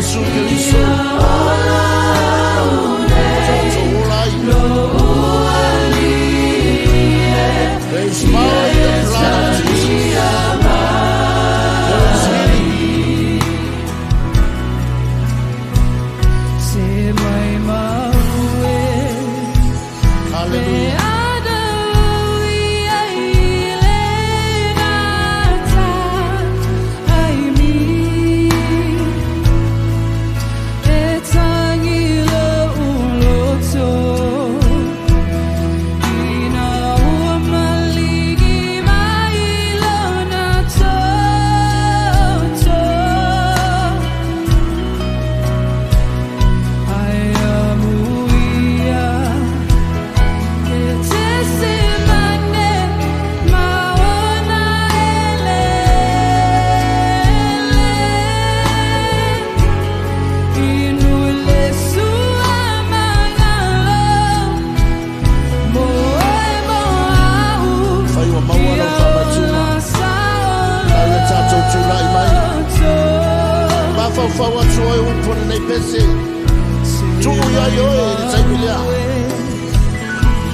Iesu Keriso. There is power in the blood of Jesus. There is healing. Hallelujah.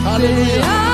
Hallelujah.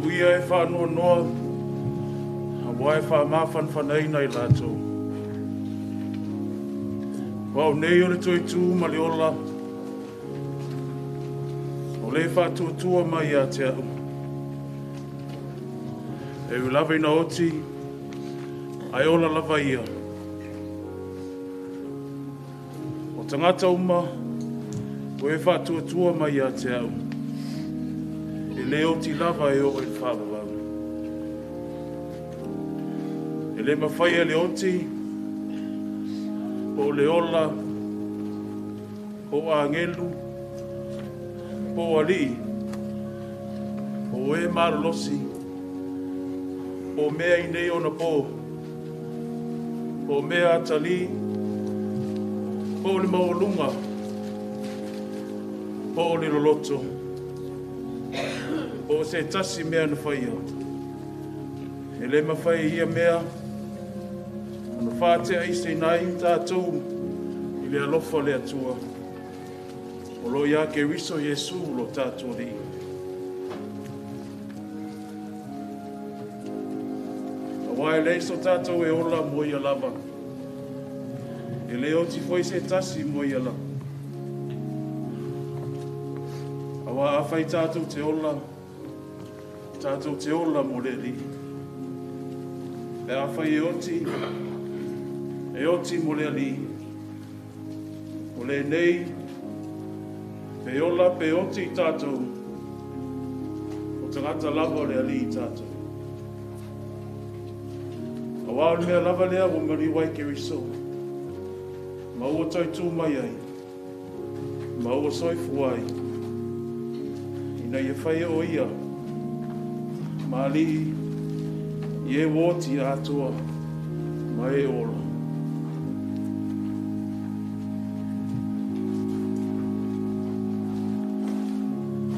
Amuia e faanoanoa, auā e faamafanafanaina i latou. O au nei o le toe tu ma le ola, o le faatuatua mai ia te au. E ui lava ina oti, ae ola lava ia. O tagata uma, o e faatuatua mai ia te au, e le oti lava e oo i le faavavau. E le mafai e le oti, po o le ola, po o agelu, po o alii, po o e malolosi, po o mea i nei ona po, po o mea atalii, po o le maualuga, po o le loloto, po o se tasi mea na faia. E le mafai e ia mea ona faatea'iseina ai tatou i le alofa o le Atua o lo o ia Keriso Iesu lo tatou Alii. Auā e leai so tatou e ola mo ia lava, e le oti foi se tasi mo ia lava. Auā afai tatou te ola, tatou te ola mo le Alii. Pe afai e oti, e oti mo le Alii. O lenei, pe ola pe oti i tatou, o tagata lava o le Alii i tatou. Auā o le mea lava lea ua maliu ai Keriso, ma ua toe tu mai ai, ma ua soifua ai, ina ia faia o ia ma Alii i e ua oti atoa ma e ola.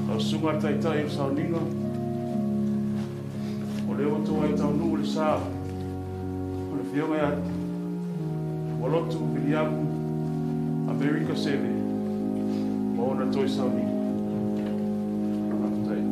Lau susuga i le Taitai o Sauniga, o lea ua toai taunuu le sa o le Afioga ia Ualotu Viliamu Amerika Seve ma ona toe sauniga. Faafetai.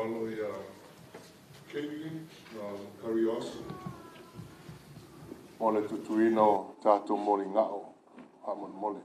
faaaloalo ia Caitlin Karios mo le tutuina o tatou moligao faamolemole.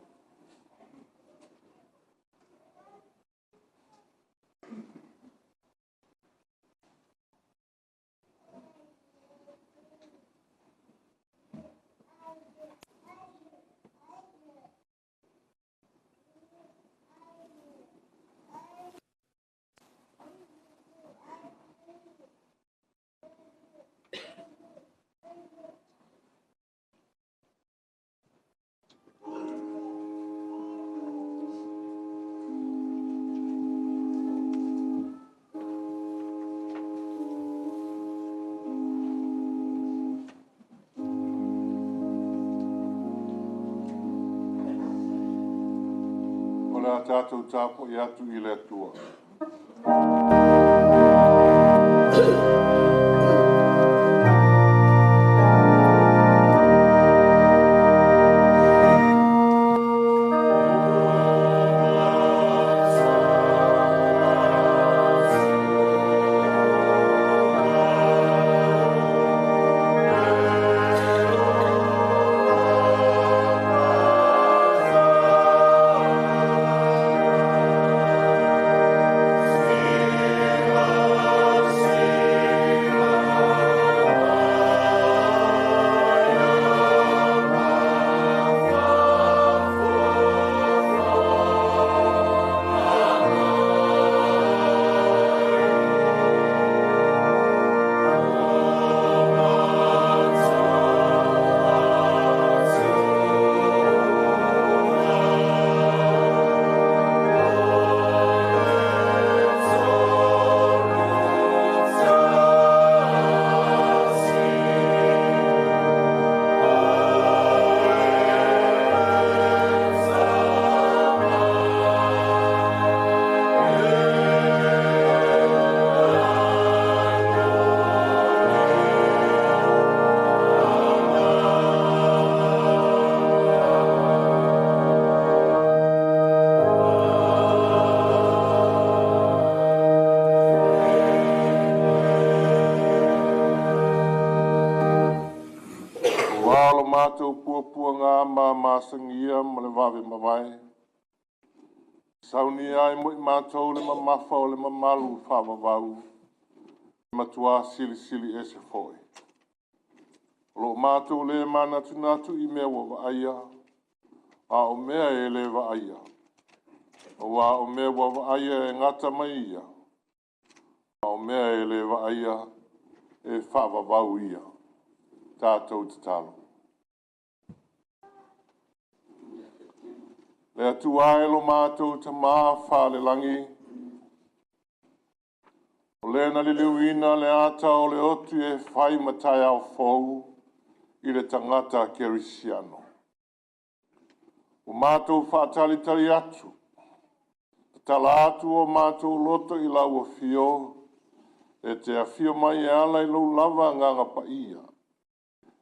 O le a tatou tapuai atu i le Atua. Ua lo matou puapuaga ma masagia ma le vave mavae, saunia ai mo i matou le mamafa o le mamalu faavavau, e matua silisili ese foi. O lo o matou le manatunatu i mea ua vaaia, a o mea e le vaaia. Aua o mea ua vaaia e gata mai ia, a o mea e le vaaia e faavavau ia. Tatou tatalo. Le Atua e lo matou Tama faalelagi, o le na liliuina le ata o le oti e fai ma taeao fou i le tagata kerisiano. Ua matou faatalitali atu, tatala atu o matou loto i lau afio, e te afio mai e ala i lou lava Agaga Paia,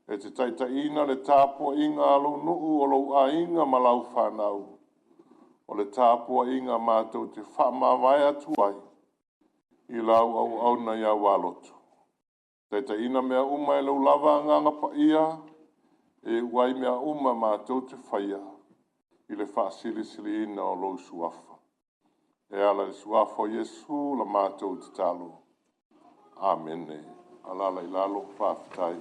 e te taitaiina le tapuaiga a lou nuu o lou aiga ma lau fanau, o le tapuaiga matou te faamavae atu ai i lau auauna i aualoto. Taitaiina mea uma e lou lava Agaga Paia, e iu ai mea uma matou te faia i le faasilisiliina o lou suafa. E ala i le suafa o Iesu la matou tatalo. Amene. Alaala i lalo, faafetai.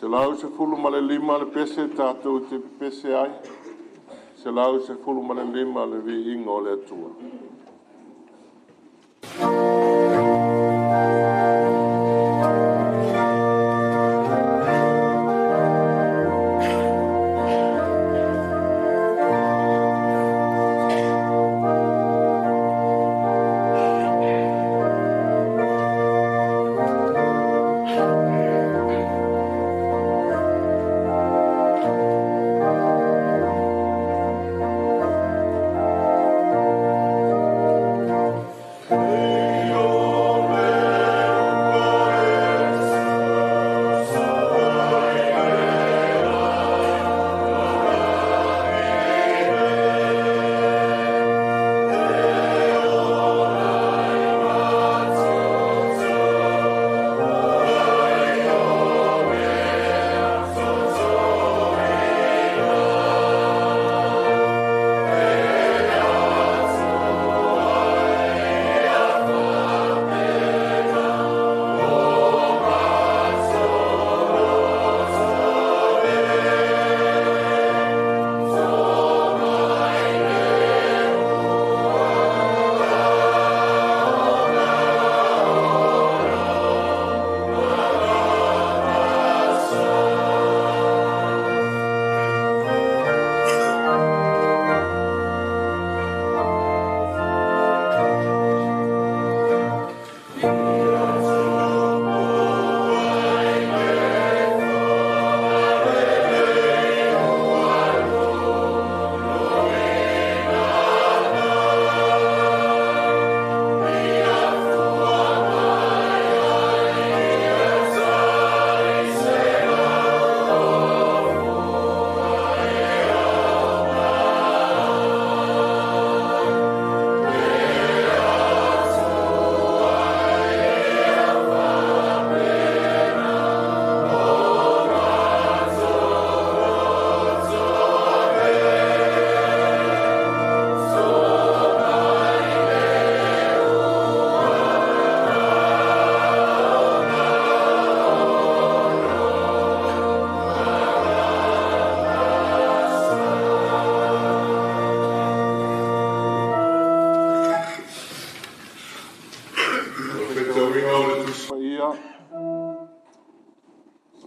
115 le pese tatou te pepese ai, 115 le viiga o le Atua.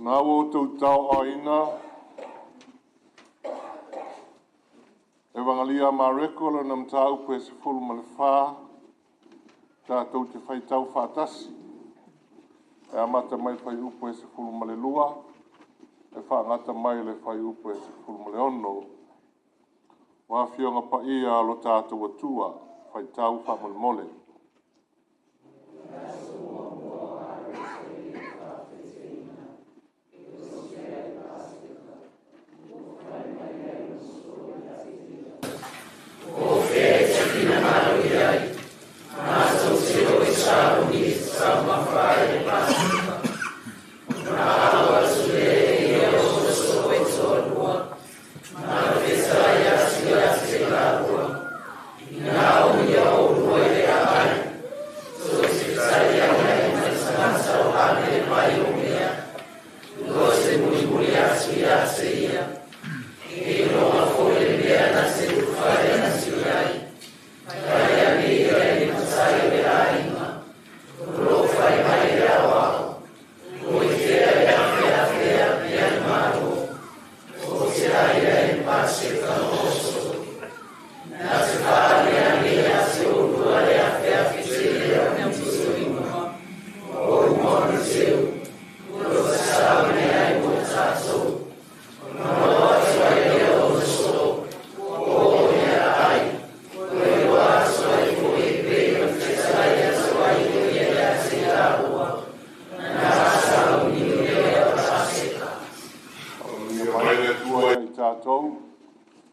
Na ua outou taoaoina Evangelia a Mareko lona mataupu e 14, tatou te faitau faatasi e amata mai le fuaiupu e 12 e faagata mai le fuaiupu e 16. O Afioga Paia a lo tatou Atua, faitau faamolemole.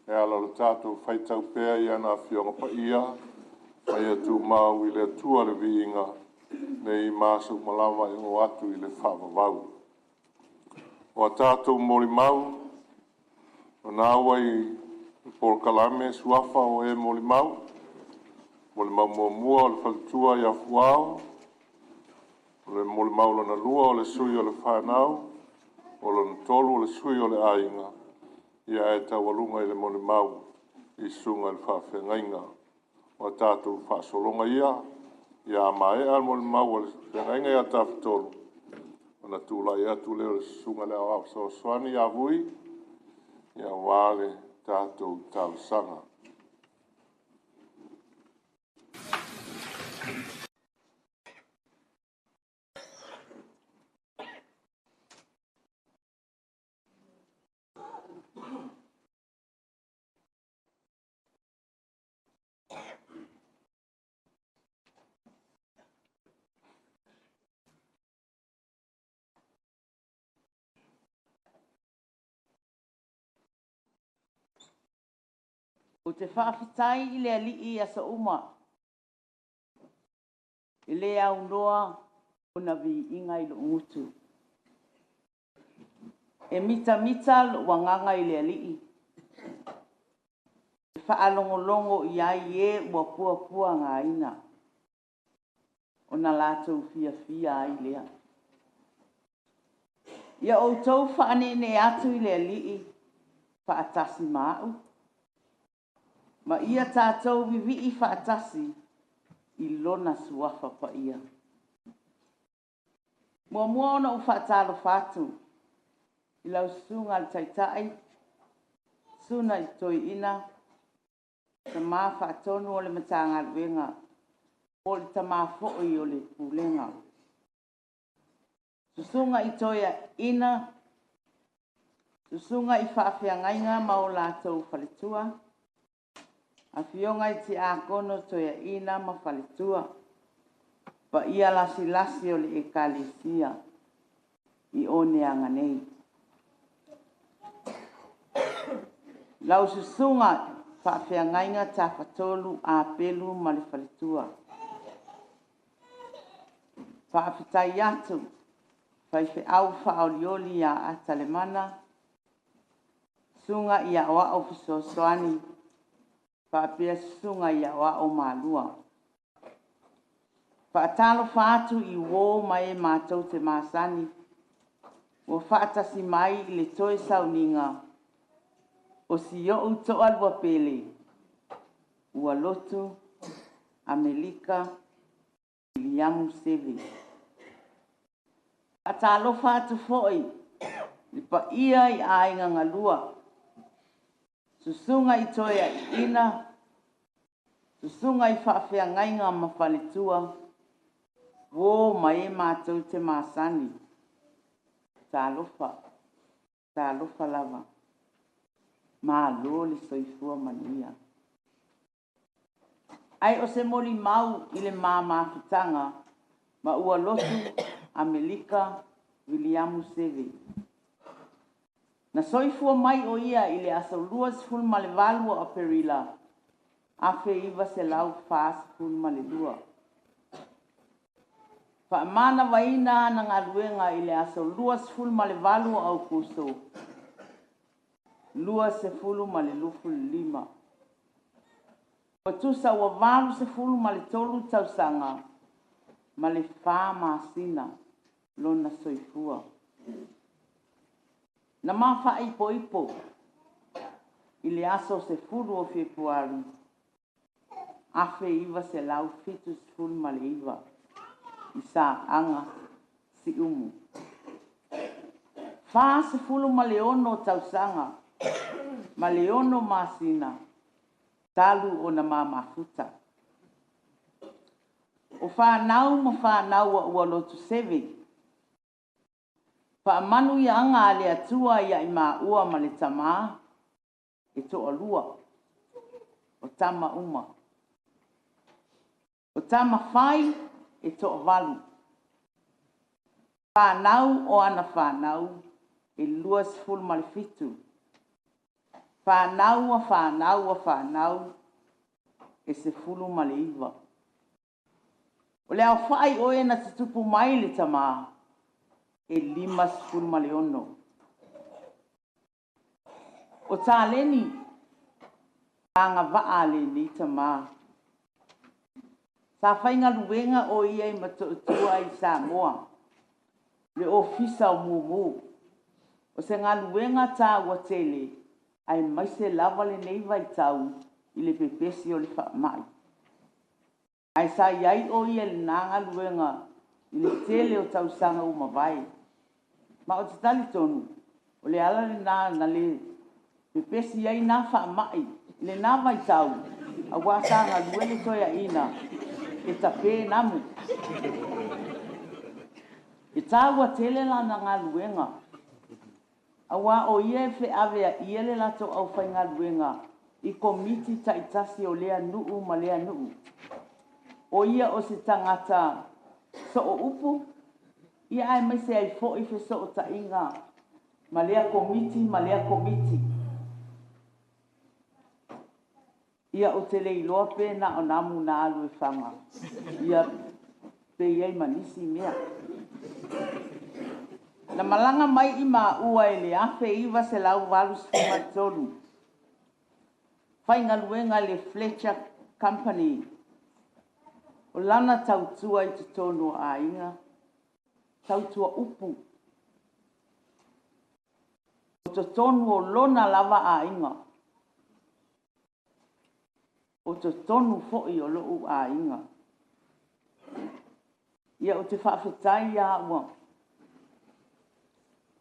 E ala o le tatou faitau pea i ana Afioga Paia, ma ia tumau i le Atua le viiga, nei ma aso uma lava e oo atu i le faavavau. O a tatou molimau, o na ua i polokalame suafa o e molimau. Molimau muamua o le faletua ia Fuao, o le molimau lona lua o le sui o le fanau, o lona tolu o le sui o le aiga, ia ae taualuga i le molimau i susuga i le faafeagaiga. O a tatou faasologa ia, ia a maea le molimau a le feagaiga ia Tafatolu, ona tulai atu lea o le susuga i le Aoao Fesoasoani ia Vui, aua le tatou talosaga. Ou te faafetai i le Alii i aso uma, e le aunoa ona viiga i lou gutu. E mitamita lou agaga i le Alii, e faalogologo i ai e ua puapuagaina, ona latou fiafia ai lea. Ia outou faaneenee atu i le Alii faatasi ma au, ma ia tatou vivii faatasi i lona suafa paia. Muamua ona ou faatalofa atu i lau susuga i le Taitai, Susuga i le Toeaina, Tama Faatonu o le Matagaluega, po o le Tama foi o le Pulega. Susuga i Toeaina, susuga i faafeagaiga ma o latou faletua, afioga i Tiakono Toeaina ma faletua, paia lasilasi o le Ekalesia i Oneaga nei. Lau susuga faafeagaiga Tafatolu Apelu ma le faletua. Faafetai atu faifeau faaolioli ia Atalemana, susuga i Aoao Fesoasoani faapea susuga i Aoao Malua. Faatalofa atu i uo ma e matou te masani ua faatasi mai i le toe sauniga o si ou toalua pele ua lotu Amerika Viliamu Seve. Faatalofa atu foi Le paia i aiga galua, susuga i Toeaiina, susuga i faafeagaiga ma faletua, uo ma e matou te masani. Talofa, talofa lava. Malo le soifua manuia. Ae o se molimau i le ma mafutaga ma ua lotu Amerika Viliamu Seve. Na soifua mai o ia i le aso 28 o Aperila 1942. Faamanavaina ana galuega i le aso 28 o Aokuso 2025. Ua tusa ua 83 tausaga ma le 4 masina lona soifua. Na ma faaipoipo i le aso 10 o Fepuari 1979 i Saaga, Siumu. 46 tausaga ma le 6 masina talu ona ma mafuta. O fanau ma fanau a ua lotu Seve, faamanuiaga a le Atua ia i maua ma le tama e toalua o tama uma. O tama fai e toavalu, fanau o ana fanau e 27, fanau a fanau a fanau e 19. O le aofai o e na tutupu mai le tama e 56. O taleni agavaa a lenei tama. Sa faigaluega o ia i Motootua i Samoa, le Ofisa o Mumu. O se galuega taua tele aemaise lava lenei vaitau i le pepesi o le faamai. Ae sa i ai o ia i lena galuega i le tele o tausaga ua mavae. Ma ou te talitonu o le ala lena na le pepesi ai na faamai i lena vaitau, aua sa galue le toeaina e tape namu. E taua tele lana galuega aua o ia e feaveaia le latou aufaigaluega i komiti taitasi o lea nuu ma lea nuu. O ia o se tagata sooupu, ia aemaise ai foi fesootaiga ma lea komiti ma lea komiti. Ia ou te le iloa pe na o namu na alu e faga, ia pe i ai ma nisi mea. Na malaga mai i maua i le 1983, faigaluega i le Fletcher Company. O lana tautua i totonu o aiga, tautua upu. O totonu o lona lava aiga, o totonu foi o lou aiga. Ia ou te faafetai lava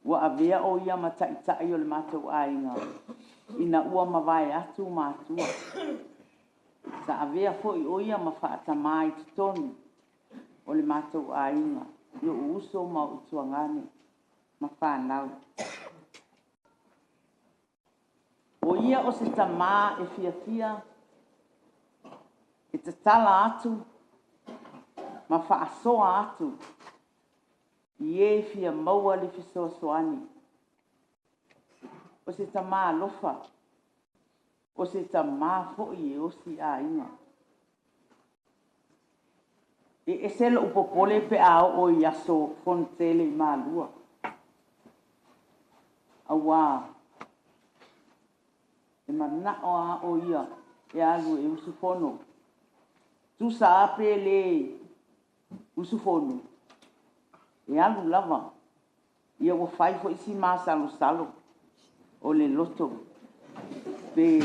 ua avea o ia ma taitai o le matou aiga ina ua mavae atu matua. Sa avea foi o ia ma faatama i totonu o le matou aiga, i ou uso ma ou tuagane ma fanau. O ia o se tama e fiafia e tatala atu ma faasoa atu i e fia maua le fesoasoani. O se tama alofa, o se tama foi e osi aiga. E ese lou popole pe a oo i aso Fonotele i Malua, aua e manao lava o ia e alu e usufono. Tusa lava pe le usufono, e alu lava. Ia ua fai foi si masalosalo o le loto pe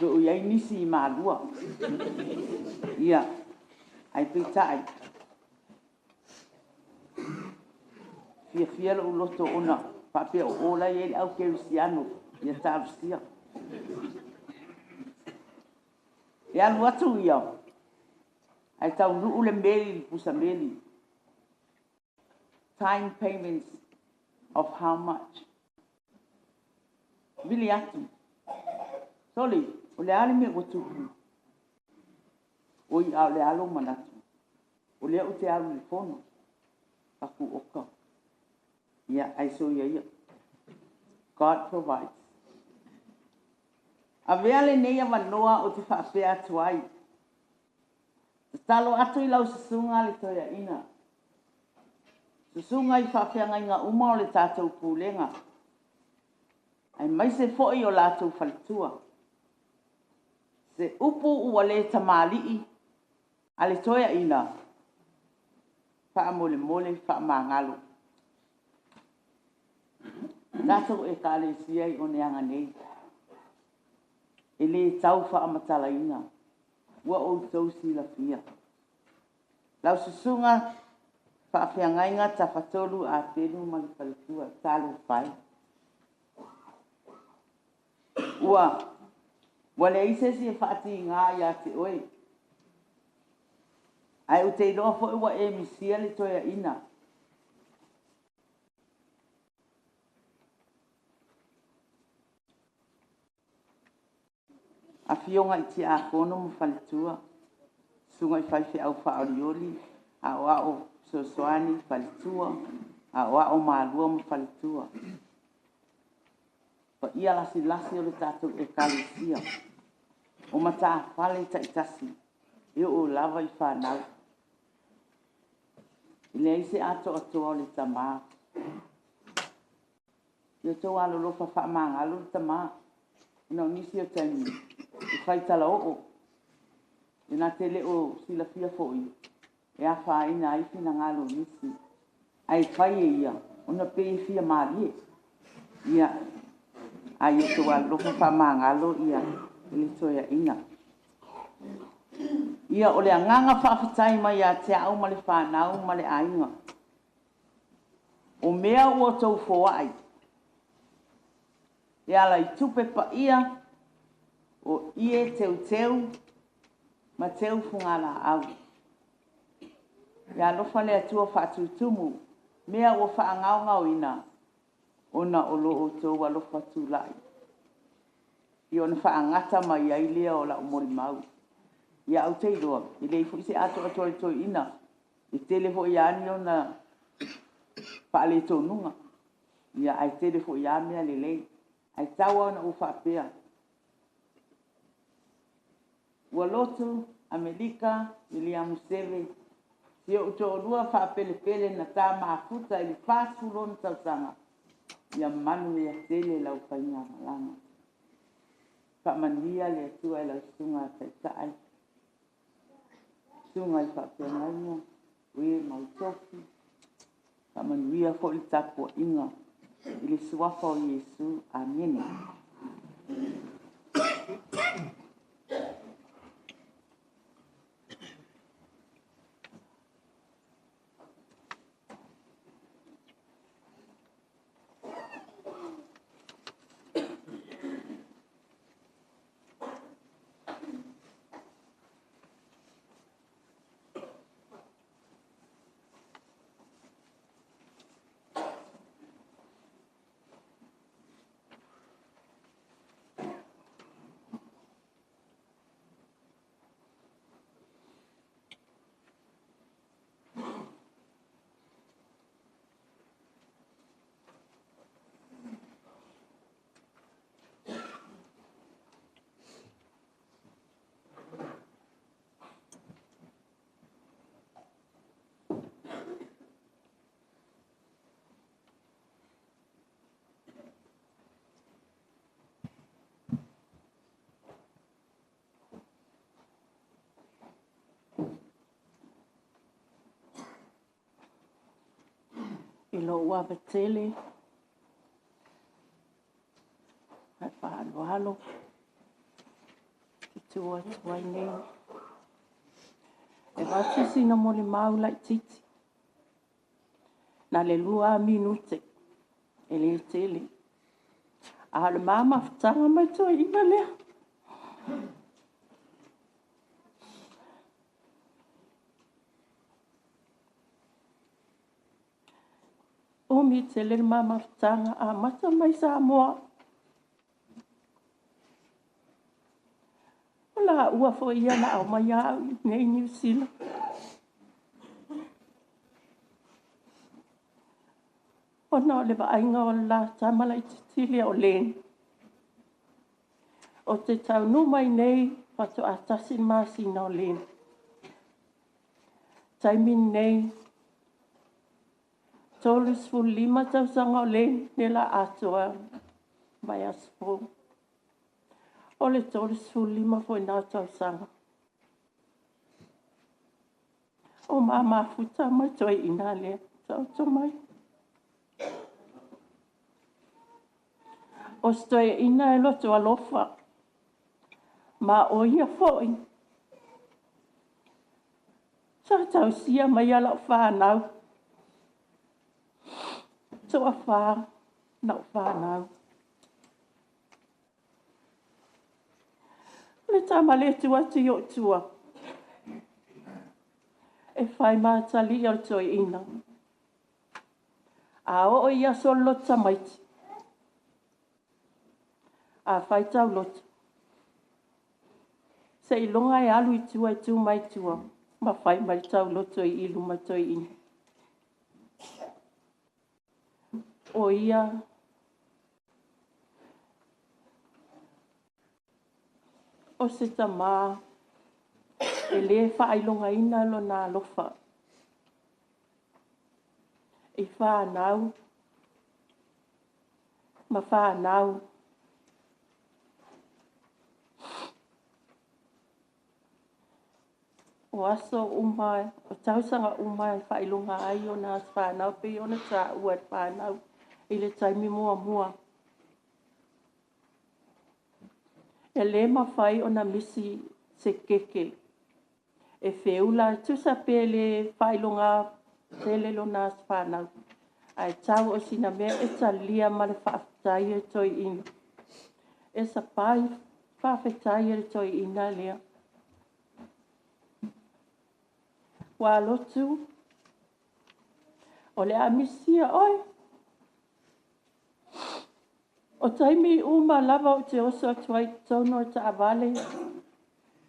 o i ai nisi i Malua. Ia, ae peitai, e fiafia lou loto ona... Faapea o o la e i ai le au kerisiano, ia talosia. E alu atu ia, ae taunuu le meli i le pusa meli. Time payments of how much? Vili atu. Sole, o le a le mea ua tupu? Oi, a o le a lou manatu? O lea ou te alu i le fono. Aku oka. Ia, ae soia ia. God provides. Avea lenei avanoa ou te faapea atu ai. Tatalo atu i lau susuga le toeaina. Susuga i faafeagaiga uma o le tatou pulega, aemaise foi o latou faletua. Se upu ua le tamalii a le toeaina, faamolemole faamagalo. Tatou Ekalesia i Oneaga nei, e le tau faamatalaina, ua outou silafia. Lau susuga faafeagaiga Tafatolu Apelu ma le faletua, talofa e. Ua leai se isi e faatiga ia te oe, ae ou te iloa foi ua e misia le toeaina. Afioga i Tiakono ma faletua, susuga i faifeau faaolioli, aoao fesoasoani, faletua, aoao malua ma faletua. Paia lasilasi o le tatou Ekalesia, o matafale taitasi e oo lava i fanau. E leai se atoatoa o le tama. Ia outou alolofa faamagalo le tama, ona o nisi o taimi e fai talaoo, e na te le o silafia foi e afaina ai finagalo o nisi, ae fai e ia ona pei e fia malie. Ia, a ia outou alolofa faamagalo le toeaina. Ia, o le agaga faafetai mai ia te au ma le fanau ma le aiga, o mea ua outou foai e ala i tupe paia o ie teuteu ma teu fugalaau. Ia alofa le Atua faatutumu mea ua faagaogaoina ona o lo outou alofa tulai. Ia ona faagata mai ai lea o lau molimau. Ia ou te iloa, e leai foi se atoatoa i le toeaina, e tele foi lava ni ona faaletonuga, ia ae tele foi lava mea lelei. Ae tau lava ina ou faapea, ua lotu Amerika Viliamu Seve, si ou toalua faapelepele na ta mafuta i le 46 tausaga, ia manuia tele lau faigamalaga. Faamanuia le Atua i lau susuga Taitai, susuga i faafeagaiga, o e mautofi, faamanuia foi le tapuaiga i le suafa o Iesu. Amene. I lou ava tele ma le faaaloalo e tu atu ai nei e avatu sina molimau laitiiti. Na le 2 minute. E le tele. A o le ma mafutaga ma le toeaina lea. Umi tele le ma mafutaga, amata mai Samoa. O laua foi ia na aumaia au i inei i Niu Sila. Ona o le vaaiga o le la tama laitiiti lea o Len, ou te taunuu mai nei faatoa 1 le masina o Len. O le taimi lenei, 35 tausaga o Len, lea o le a atoa i le vaiaso fou. O le 35 foi lena o tausaga o ma mafuta ma le toeaina lea. Taoto mai. O si toeaina e loto alofa, ma o ia foi sa tausia maia lau fanau, e toa-4 lau fanau. O le tama lea e tu atu i ou tua, e fai ma atalii o le toeaina. A oo i aso o le lotu tamaiti, a fai tauloto, seiloga e alu i tua e tu mai tua ma fai mai le tauloto i luma o le toeaina. O ia o se tama e le faailogaina lona alofa i fanau ma fanau. O aso uma, o tausaga uma e faailoga ai ona aso fanau pei ona taua e le fanau i le taimi muamua. E le mafai ona misi se keke e feula, tusa pe le faailoga tele lona aso fanau, ae tau o sina mea e talia ma le faafetai e le toeaina. E sapai faafetai e le toeaina lea. Ua lotu, o le a misia oe. O taimi uma lava ou te oso atu ai i totonu o le taavale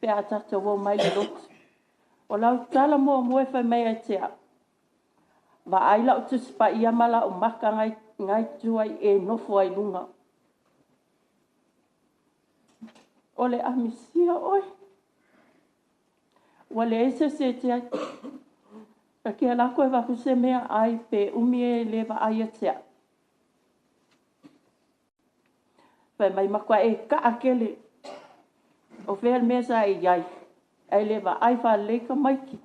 pe a tatou omai i le lotu, o lau tala muamua e fai mai ia te au, vaai lau Tusi Paia ma lau maka na e i tua i e nofo ai i luga. O le a misia oe. Ua leai se isi e te alu atu e avatu se meaai pe umi e le vaai ia te au. Fai mai, matua e kaa tele. O fea le mea sa e i ai ae le vaai faalelei tamaiti?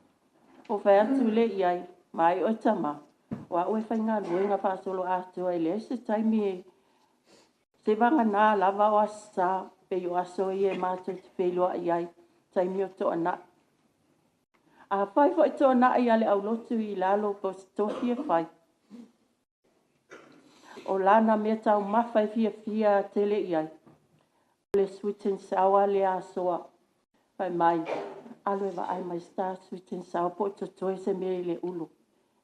Ou fai atu lea i ai, vaai oe tama, o au e faigaluega faasoloatoa e leai se taimi e... seivagana lava o Aso Sa, pei o aso ia matou te feiloai ai, taimi o toanai. Afai foi toanai a le aulotu i lalo po o se tofi e fai, o lana meataumafa e fiafia tele i ai, o le sweet and sour le asoa. Fai mai, alu e vaai mai se ta sweet and sour po o totoe se mea i le ulu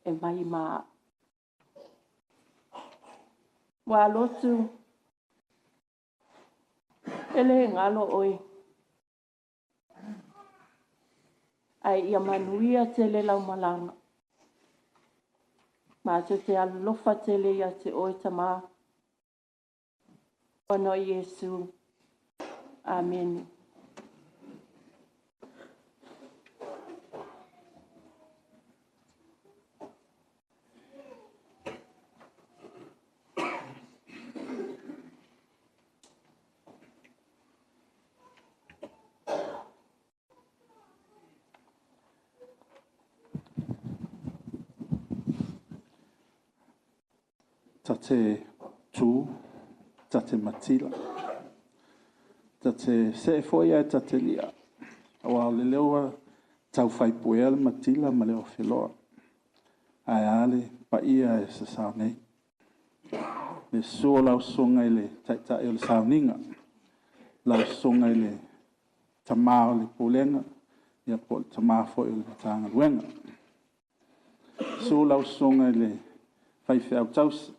e mai ma au. Ua lotu, e le galo oe, ae ia manuia tele lau malaga. Matou te alofa tele ia te oe tama, ona o Iesu. Amene. Ta te tu, ta te matila, ta te see foi ae ta te lia, aua o lele ua tau faipuea le matila ma le ofeloa. Ae a le paia e sasao nei. le susu o lau susuga i le Taitai o le Sauniga, lau susuga i le Tama o le Pulega po o le Tama foi o le Matagaluega. Susu lau susuga i le faifeau tausi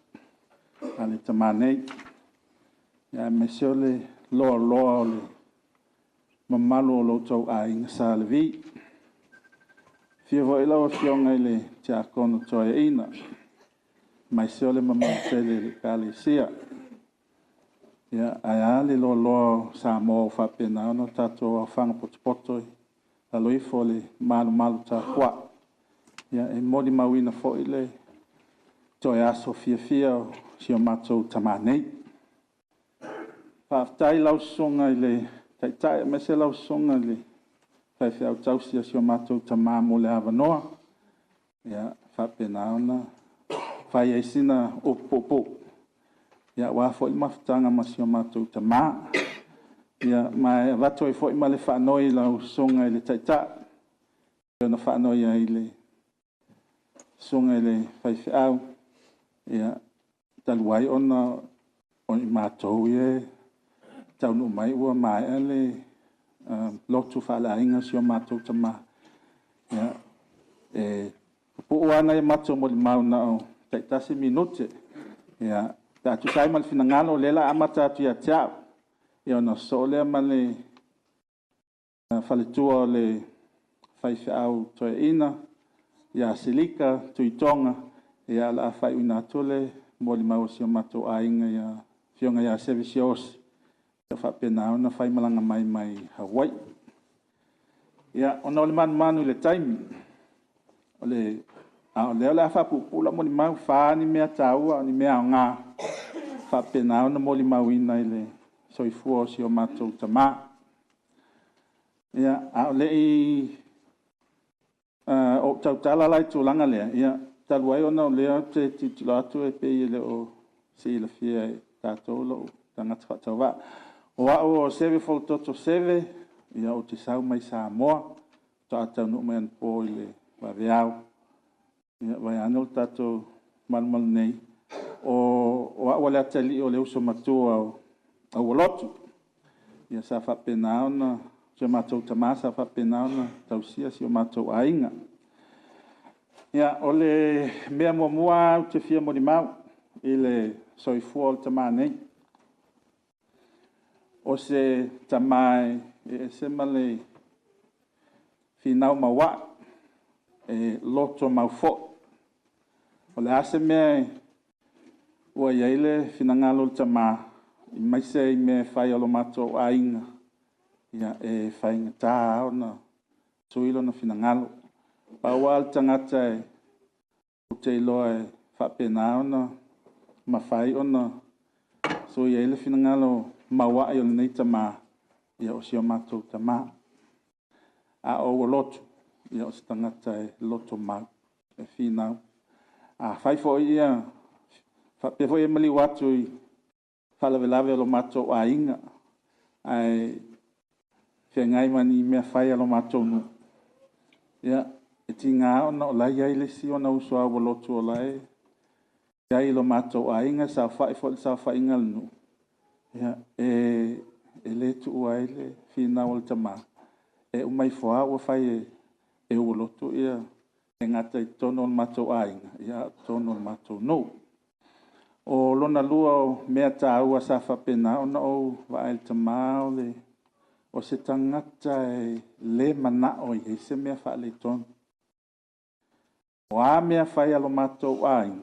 a le tama nei, aemaise o le loaloa o le mamalu o lo outou aiga Sa Levi. Afio foi lau Afioga i le Tiakono Toeaina, aemaise o le mamalu tele o le Ekalesia, ae a le loaloa o Samoa ua faapena ona tatou aofaga potopoto i lalo ifo o le malumalu tapuai. E molimauina foi le toe aso fiafia o si o matou tama nei. Faafetai i lau Susuga i le Taitai aemaise lau Susuga i le faifeau tausi a si o matou tama mo le avanoa e faapena ona fai ai sina upu puupuu aua foi le mafutaga ma si o matou tama. Ma e avatu ai foi ma le faanoi i lau Susuga i le Taitai e pei ona faanoi ai i le susuga i le faifeau, ia, talu ai ona o i matou ia e taunuu mai ua maea le lotu faaleaiga a si o matou tama, e pupuu lava nai a matou molimau na o le taitasi minute. Pe a tusa ai ma le finagalo o lea o le a amata atu ia te au, ona sosoo lea ma le faletua o le faifeau toeaina ia Silika Tuitoga, o le a faaiuina atu le molimau a si o matou aiga le Afioga ia Seve Siaosi, ua faapena ona faimalaga mai Hawaii. Ia, ona o le manumanu i le taimi, a o lea o le a faapuupuu lau molimau, e fa ni mea taua a o ni mea aoga e faapena ona molimauina i le soifua o si o matou tama. A o le i ou tautala la i le tulaga lea, ia, talu ai ona o lea ou te tilotilo atu e pei e le o silafia e tatou lou tagata faatauvaa. O au o Seve Folototo Seve, ou te sau mai Samoa, faatoa taunuu mai anapo i le vaveao, vaeane le tatou malumalu nei. O au o le atalii o le uso matua o Auolotu, sa faapena ona, si o matou tama sa faapena ona tausia si o matou aiga. Ia, o le mea muamua lava ou te fia molimau i le soifua o le tama nei, o se tama e ese ma le finau mauai, e lotomau foi. O le a se mea ua i ai le finagalo o le tama, aemaise i mea e fai a lo matou aiga, ia e faigata lava ona sui lona finagalo. Pau lava le tagata ou te iloa e faapena ona mafai ona sui ai le finagalo mauai o lenei tama, o si o matou tama. A o auoloto, o se tagata e lotomau, e finau. Afai foi faapea foi e maliu atu i faalavelave o le matou aiga, ae feagai ma ni mea fai a lo matou nuu, ia, e tiga lava ona o la e i ai le isi ona uso auoloto o la e i ai i lo matou aiga, e saofai foi i le saofaiga a le nuu, e le tuua ai le finau a le tama, e uma ifo lava ua fai e auoloto e le gata i totonu o le matou aiga, a o totonu o le matou nuu. O lona lua o mea taua sa faapena ona ou vaai i le tama, o se tagata e le manao e i ai se mea faaletonu. O a mea fai a lo matou aiga,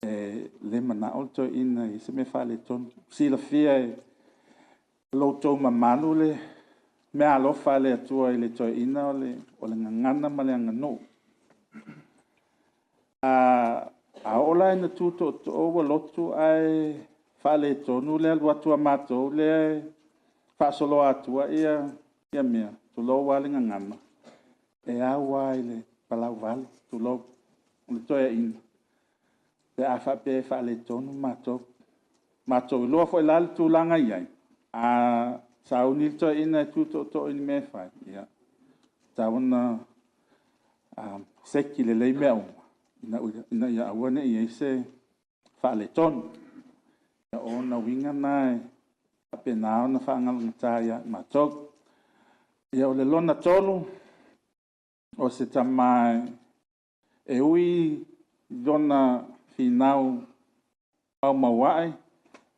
e le manao le toeaina e i ai se mea faaletonu. E silafia e lo outou mamalu le meaalofa a le Atua i le toeaina, o le gagana ma le aganuu. A oo la ina tu tootoo auoloto ae faaletonu le alu atu a matou lea e faasoloa atua mea, tulou lava le gagana, e au lava i le palauvale tulou le toeaina pe a faapea e faaletonu matou. Matou iloa foi la le tulaga e i ai, a sauni le toeaina e tu tootoo i ni mea e fai, e tatau ona seki lelei mea uma ina ia aua ne i i ai se faaletonu. Ia, o ona uiga na e faapena ona faagalagata ia i matou. Ia, o le lona tolu, o se tama e ui i lona finau maumauae,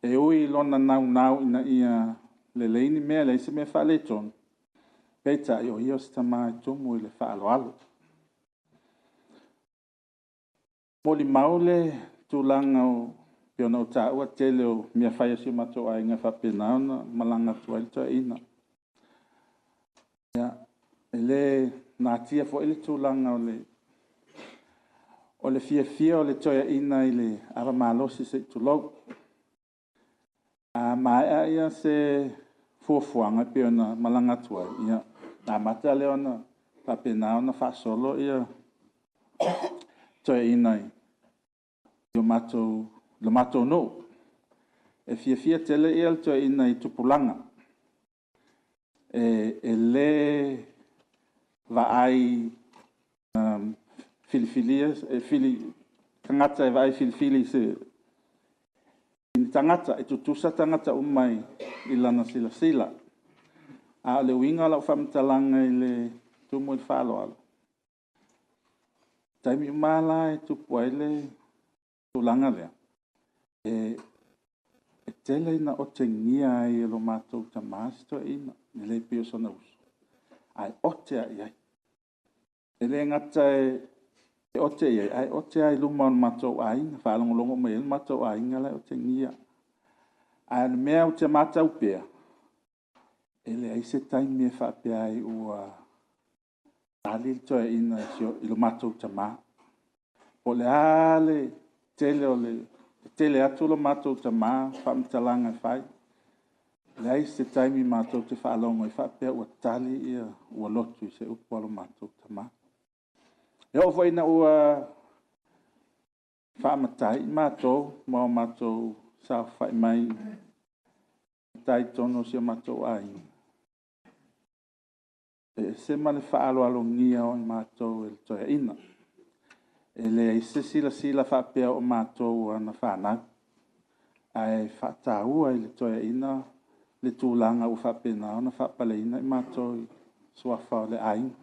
e ui i lona naunau ina ia lelei ni mea, leai se mea o faaletonu, peitai o ia o se tama e tumu i le faaaloalo. E molimau le tulaga e pei ona ou taua le tele o mea fai a si o matou aiga e faapena ona malaga atu ai le toeaina. E le natia foi le tulaga o le fiafia o le toeaina i le ava malosi se i tulou. A maea se fuafuaga e pei ona malaga atu ai, ona amata lea ona faapena ona faasolo le toeaina i le matou nuu. E fiafia tele le toeaina i tupulaga, e le vaai filifilia tagata e vaai filifili i se tagata, e tutusa tagata uma i lana silasila. A o le uiga o lau faamatalaga i le tumu i le faaaloalo, o taimi uma lava la e tupu ai le tulaga lea, e tele ina otegia ai e lo matou tama si toeaina, e le pei o sona uso, ae ote lava i ai. E le gata e ote i ai, ae ote lava i luma o le matou aiga, faalogologo uma i ai le matou aiga la e otegia. Ae o le mea ou te matau pea, e leai se taimi e faapea ai ua tali le toeaina i lo matou tama. Po o le a le tetele atu o lo matou tama ma faamatalaga e fai, e leai se taimi matou te faalogo ai faapea ua tali ua lotu i se upu a lo matou tama. E oo foi ina ua faamatai matou ma o matou saofafai mai matai i totonu o si o matou aiga, e ese ma le faaaloalogia o matou e le toeaina. E leai se silasila faapea o matou o ana fanau, ae faataua e le toeaina le tulaga ua faapena ona faapaleina i matou i suafa o le aiga.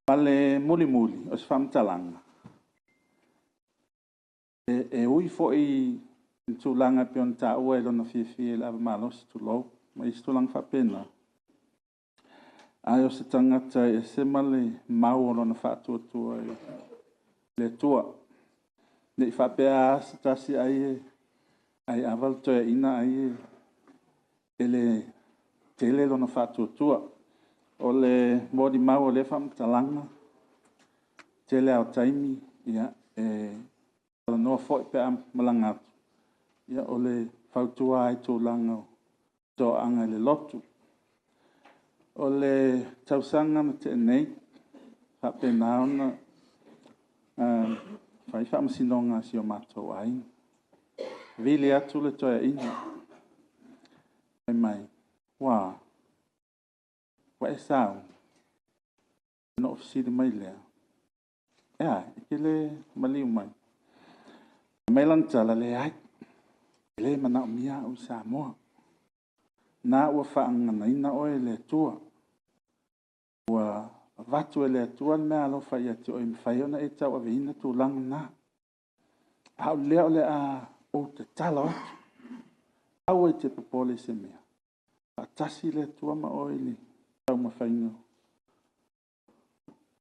Ma le mulimuli o se faamatalaga, e ui foi i le tulaga e pei ona taua i lona fiafia i le ava malosi tulou, ma isi tulaga faapena, ae o se tagata e ese ma le mau o lona faatuatua i le Atua. Ne i faapea lava se tasi ai ava le toeaina ai e le tele lona faatuatua. O le molimau o lea faamatalaga, o le tele lava o taimi e talanoa foi pe a malaga atu, ia o le fautua lava i tulaga o toaga i le lotu. O le tausaga na tea nei, faapena ona fai faamasinoga a si o matou aiga. Vili atu le toeaina, fai mai, ua a? Ua e sauni? Ona ou fesili mai lea, e a, e te le maliu mai? Fai mai lana tala, leai, e le manaomia au i Samoa. O lena ua faagaganaina oe e le Atua, ua avatu e le Atua le meaalofa ia te oe e mafai ai ona e tauaveina tulaga na. A o lea o le a ou tatalo atu, aua e te popole i se mea, faatasi le Atua ma oe i le taumafaiga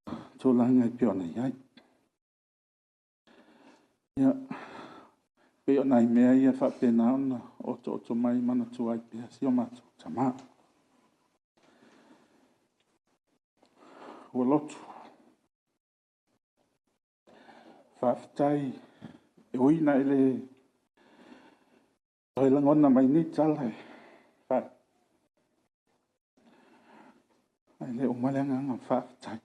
o tulaga e pei ona i ai. Ia, pei o nai mea ia e faapena ona otooto mai e manatua ai pea si o matou tama. Ua lotu, faafetai e ui ina e le toe lagona mai ni tala e fai, ae le uma le agaga faafetai.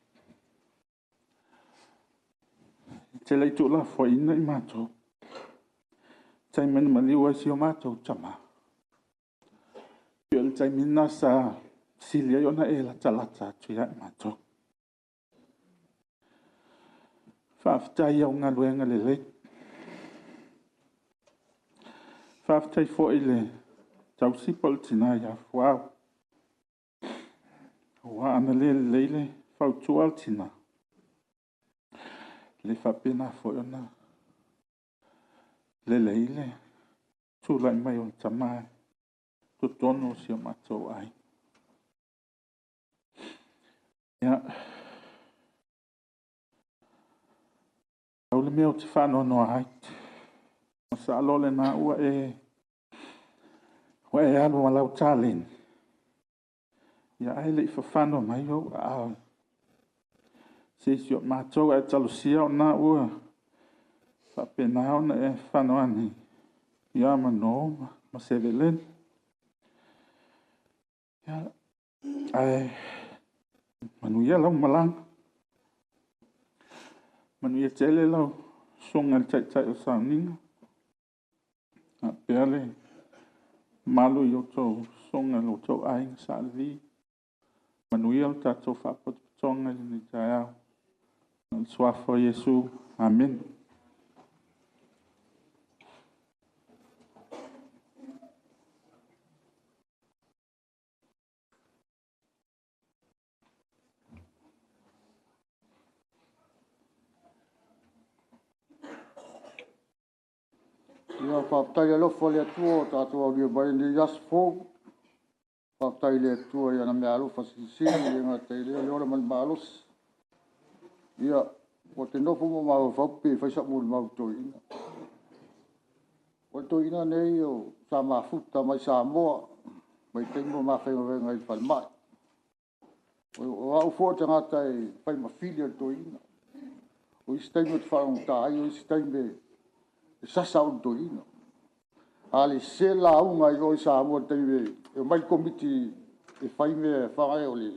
E te le i tuulafoaiina i matou i le taimi na maliu ai si o matou tama, pei o le taimi lena sa sili ai ona e latalata atu ia i matou. Faafetai i au galuega lelei. Faafetai foi i le tausi po o le tina ia Fuao, aua ana le lelei le fautua a le tina, e le faapena foi ona lelei le tulai mai o le tama i totonu o si o matou aiga. Ia, pau le mea ou te faanoanoa ai, masalo o lena ua e alu ma lau taleni, ae le i fafano mai ou aao i se isi o matou. Ae talosia o lena ua faapena ona e fano ane ia Manua ma Seveleni. Ae manuia lau malaga, manuia tele lau Susuga i le Taitai o le Sauniga faapea le mamalu i lo outou Aiga Sa Levi. Manuia le tatou Faalapotopotoga i lenei taeao. I le Suafa o Iesu. Amene. Ia faafetai i le alofa o le Atua ua tatou aulia mai ai lenei aso fou. Faafetai i le Atua i ana meaalofa silisili, e le gata i lea o le ola ma le malosi. Ia, ou te nofo ma mafaufau pe fai sau molimau i le toeaina. O le toeaina nei sa mafuta mai Samoa i vaitaimi o ma faigaluega ai i le falemai. O au foi o le tagata e fai ma fili o le toeaina. O isi taimi ou te faalogogata ai, o isi taimi e sasa au e le toeaina. A le sese le lauga i o i Samoa i le taimi e omai le komiti e fai mea o le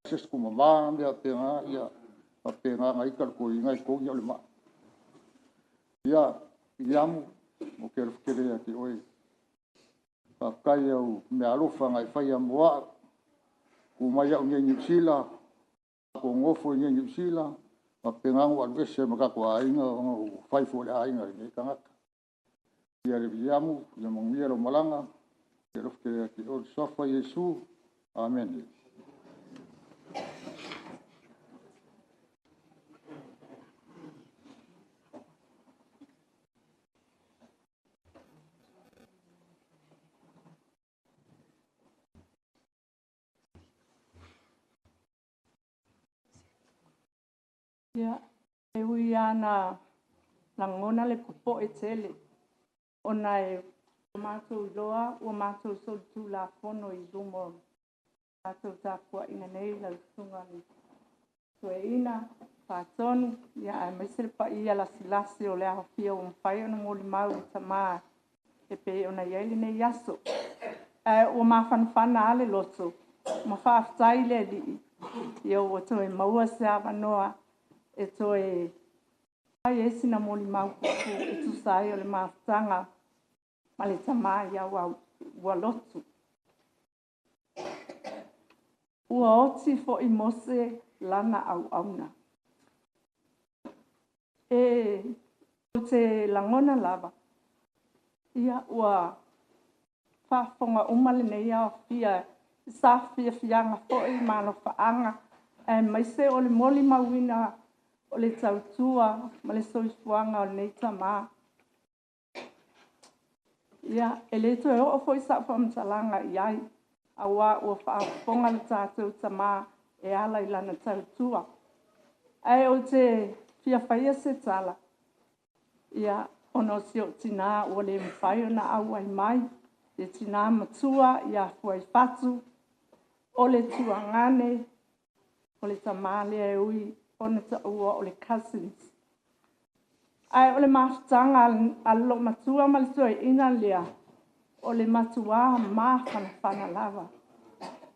asiasi mama ma mea faapena, ia faapena ona ita le toeaina e togi au i le maa. Ia, Viliamu, ou te alofa tele ia te oe. Faafetai i au meaalofa na e faia mo au, tu mai au i Niu Sila, matou nonofo i Niu Sila, faapena ona ou alu ese ai ma tatou aiga ona ua fai foi o le aiga i lenei tagata. Ia Viliamu, ia manuia lau malaga. Ou te alofa tele ia te oe. I le suafa o Iesu. Amene. Ia, e ui lava ina lagona le popoe tele ona ua matou iloa ua matou solitulafono i luma o le tatou tapuaiga nei lau Susuga i le Toeaina Faatonu, aemaise le paia lasilasi o le aofia ua mafai ona molimau i le Tama e pei ona i ai lenei aso. Ae ua mafanafana lava le loto ma faafetai i le Alii ua toe maua se avanoa e toe fai ai sina molimau puupuu e tusa ai o le mafutaga ma le tama ia Lotu. Ua oti foi Mose lana auauna. Ou te lagona lava, ia ua faafofoga uma lenei aofia i saafiafiaga foi ma alofaaga, aemaise o le molimauina o le tautua ma le soifuaga o lenei tama. Ia, e le toe oo foi sau faamatalaga i ai, aua ua faafofoga le tatou tama e ala i lana tautua. Ae ou te fia faia se tala, ia, ona o si ou tina ua le mafai ona auai mai, le tina matua ia Fuaifatu, o le tuagane, o le tama lea e ui ona taua o le cousins. Ae o le mafutaga a le loomatua ma le toeaina lea, o le matua mafanafana lava.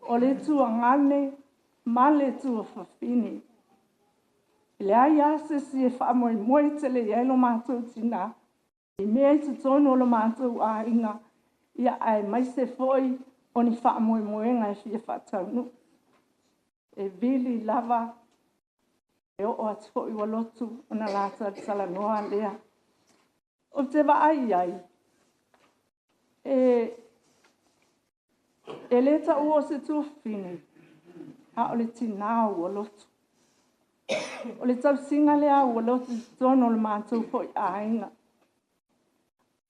O le tuagane ma le tuafafine. E leai lava se isi e faamoemoe tele i ai lo matou tina i mea i totonu o lo matou aiga, aemaise foi o ni faamoemoega e fia faataunuu. E vili lava, e oo atu foi ua lotu ona la talatalanoa lea. Ou te vaai i ai. E e lē taua o se tuafafine, a o le tinā o ua lotu. O le tausiga lea a ua lotu i totonu o le matou foi aiga.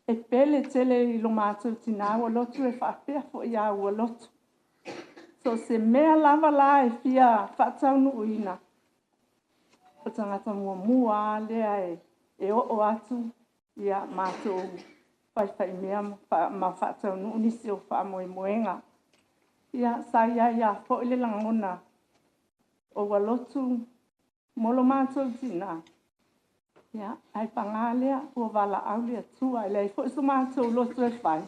E pele tele i lo matou tinā ua lotu e faapea foi ia ua lotu. So o se mea lava la e fia faataunuuina, o le tagata muamua lava lea e oo atu ia matou faifaimea ma faataunuu nisi o faamoemoega. Ia, sa i ai lava foi le lagona o ua lotu mo lo matou tinā, ia, ae paga lea ua valaau le Atua, e leai foi so matou loto e fai,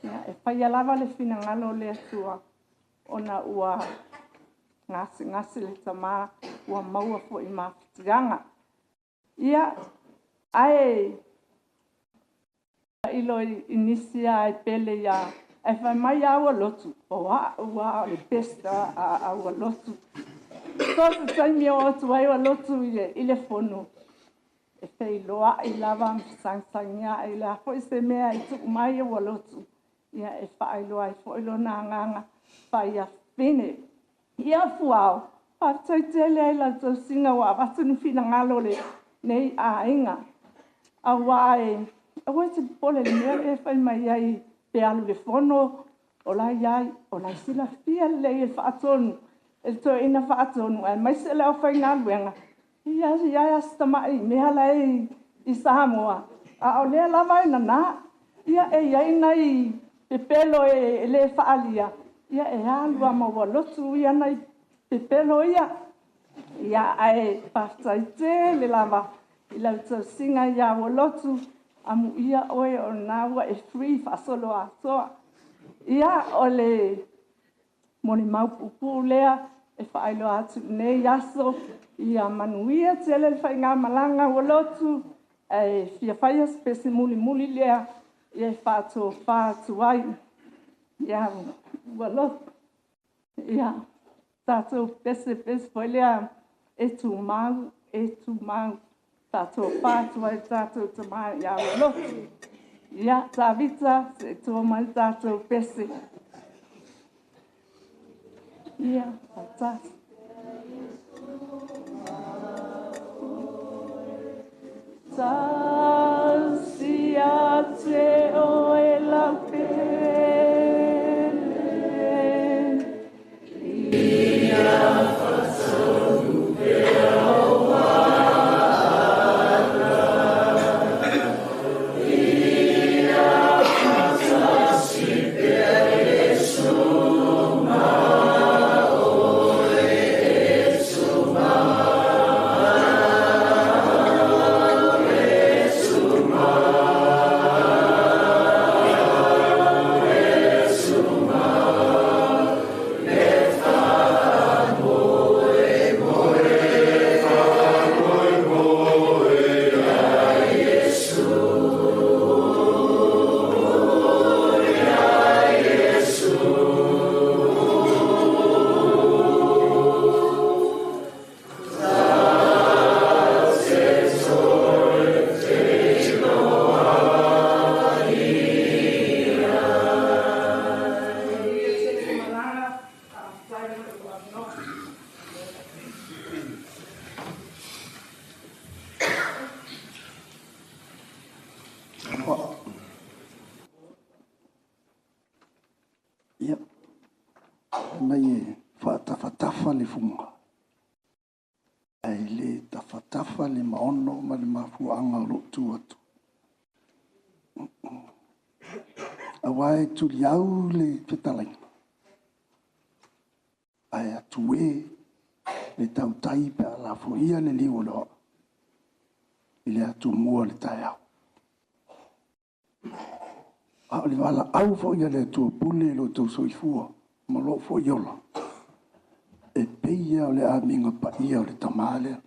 ia, e faia lava le finagalo o le Atua ona ua gasegase le tama ua maua foi i mafatiaga. Ia, ae tailo i nisi lava e pele ia, ae fai mai lava ua lotu, o au lava o le best a ua lotu. So o se taimi e oo atu ai ua lotu i le fono, e feiloai lava ma fesagisagiai, o le a foi se mea e tuu mai ua lotu, ia e faailoa ai foi lona agaga faaiafafine. Ia Fuao, faafetai tele lava i lau tausiga ua avatu ni finagalo o lenei aiga, aua aua e te popole i le mea lea e fai mai ai pe alu i le fono, o la e i ai, o la e silafia lelei e le Faatonu, e le Toeaina Faatonu aemaise le aufaigaluega. E leai lava si tamai mea la e i Samoa, a o lea lava e nana. Ia, e i ai nai pepelo e le faaalia, ia e alu lava ma ua lotu ia nai pepelo ia. Ae faafetai tele lava i lau tausiga ia ua lotu, amuia oe o lena ua e free faasoloatoa. Ia, o le molimau puupuu lea e faailoa atu i lenei aso. Ia manuia tele le faigamalaga ua lotu, ae fia faia si pese mulimuli lea e faatofa atu ai ia ua lotu. Ia, tatou pese le pese foi lea, e tumau, e tumau, faatofa atu ai i le tatou tama ia ua lotu. Ia, Tavita, se i to mai le tatou pese. Ia, faatasi. Tausi ia te oe lau pele, ia faatonu pea ou aga, ia faatasi pea Iesu ma oe, e tumau, e tumau, e tumau, le faamoemoe, faamoemoe ia Iesu, ia Iesu. Ta te toe feiloai ai. Manuia tele le malaga, faafetai mo lou avanoa. Ia, fai mai e faatafatafa le fuga, ae le tafatafa le maono ma le mafuaaga o lou tu atu. Aua e tuliau le fetalaiga, ae atue le tautai pe a lafoia le liu o le waa i le atumua o le taeao. A o le valaau foi a le Atua pule lo outou soifua ma lou foi ola, e pei lava o le amiga paia o le tama lea.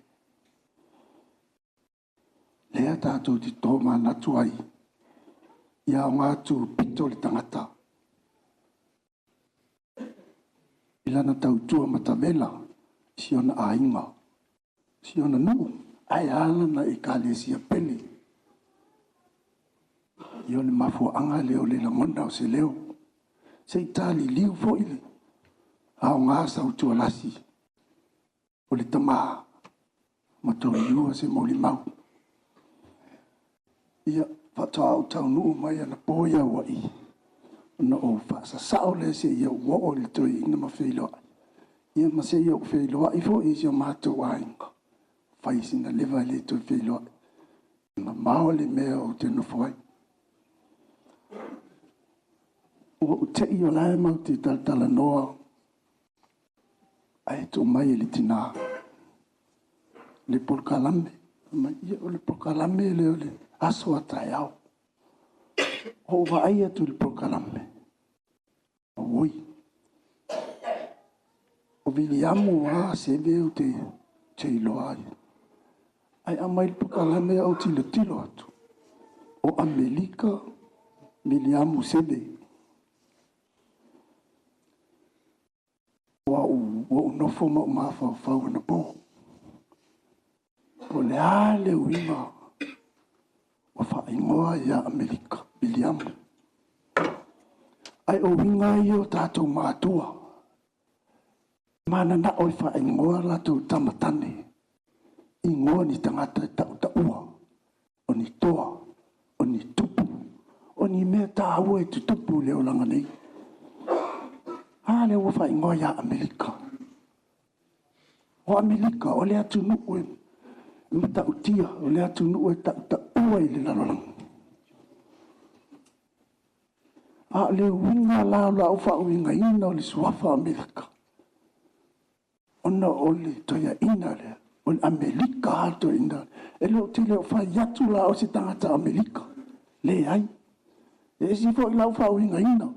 Lea tatou te tomanatu ai, ia aoga tupito le tagata i lana tautua matavela i si ona aiga, si ona nuu, ae a lana Ekalesia pele. Ia o le mafuaaga lea o le lagona o se leo. Se i taliliu foi le aoga sautualasi o le tama ma toliua se molimau. Ia, faatoa ou taunuu mai anapo i Hawaii, ona ou faasasao lea seia ou oo i le toeaina ma feiloai, ia ma seia ou feiloai foi i si o matou aiga, fai sina leva e le toe feiloai, e mamao le mea ou te nofo ai. Ua ou te i o la e matou te talatalanoa ae tuu mai e le tinā le polokalame. Fai mai, ia o le polokalame lea o le aso a taeao. Ua ou vaai atu i le polokalame, auoi, o Viliamu lava Seve ou te iloa ai. Ae aumai le polokalame ou tilotilo atu, o Amerika Viliamu Seve. Ua ou nofo ma ou mafaufau anapo. Po o le a le uiga ua faaigoa ia Amerika, Viliamu. Ae o uiga ia o tatou matua. Mananao e faaigoa latou tama tane, igoa ni tagata e tautaua, o ni toa, o ni tupu, o ni mea taua e tutupu i le olaga nei. A lea ua faaigoa ia Amerika. O Amerika, o le atunuu e matautia, o le atunuu e tautaua i le lalolagi. A o le uiga la o lau faauigaina o le suafa Amerika, ona o le toeaina lea, o le Amerika lava le toeaina. E le o tele o fai atu la o se tagata Amerika. Leai. E ese foi lau faauigaina.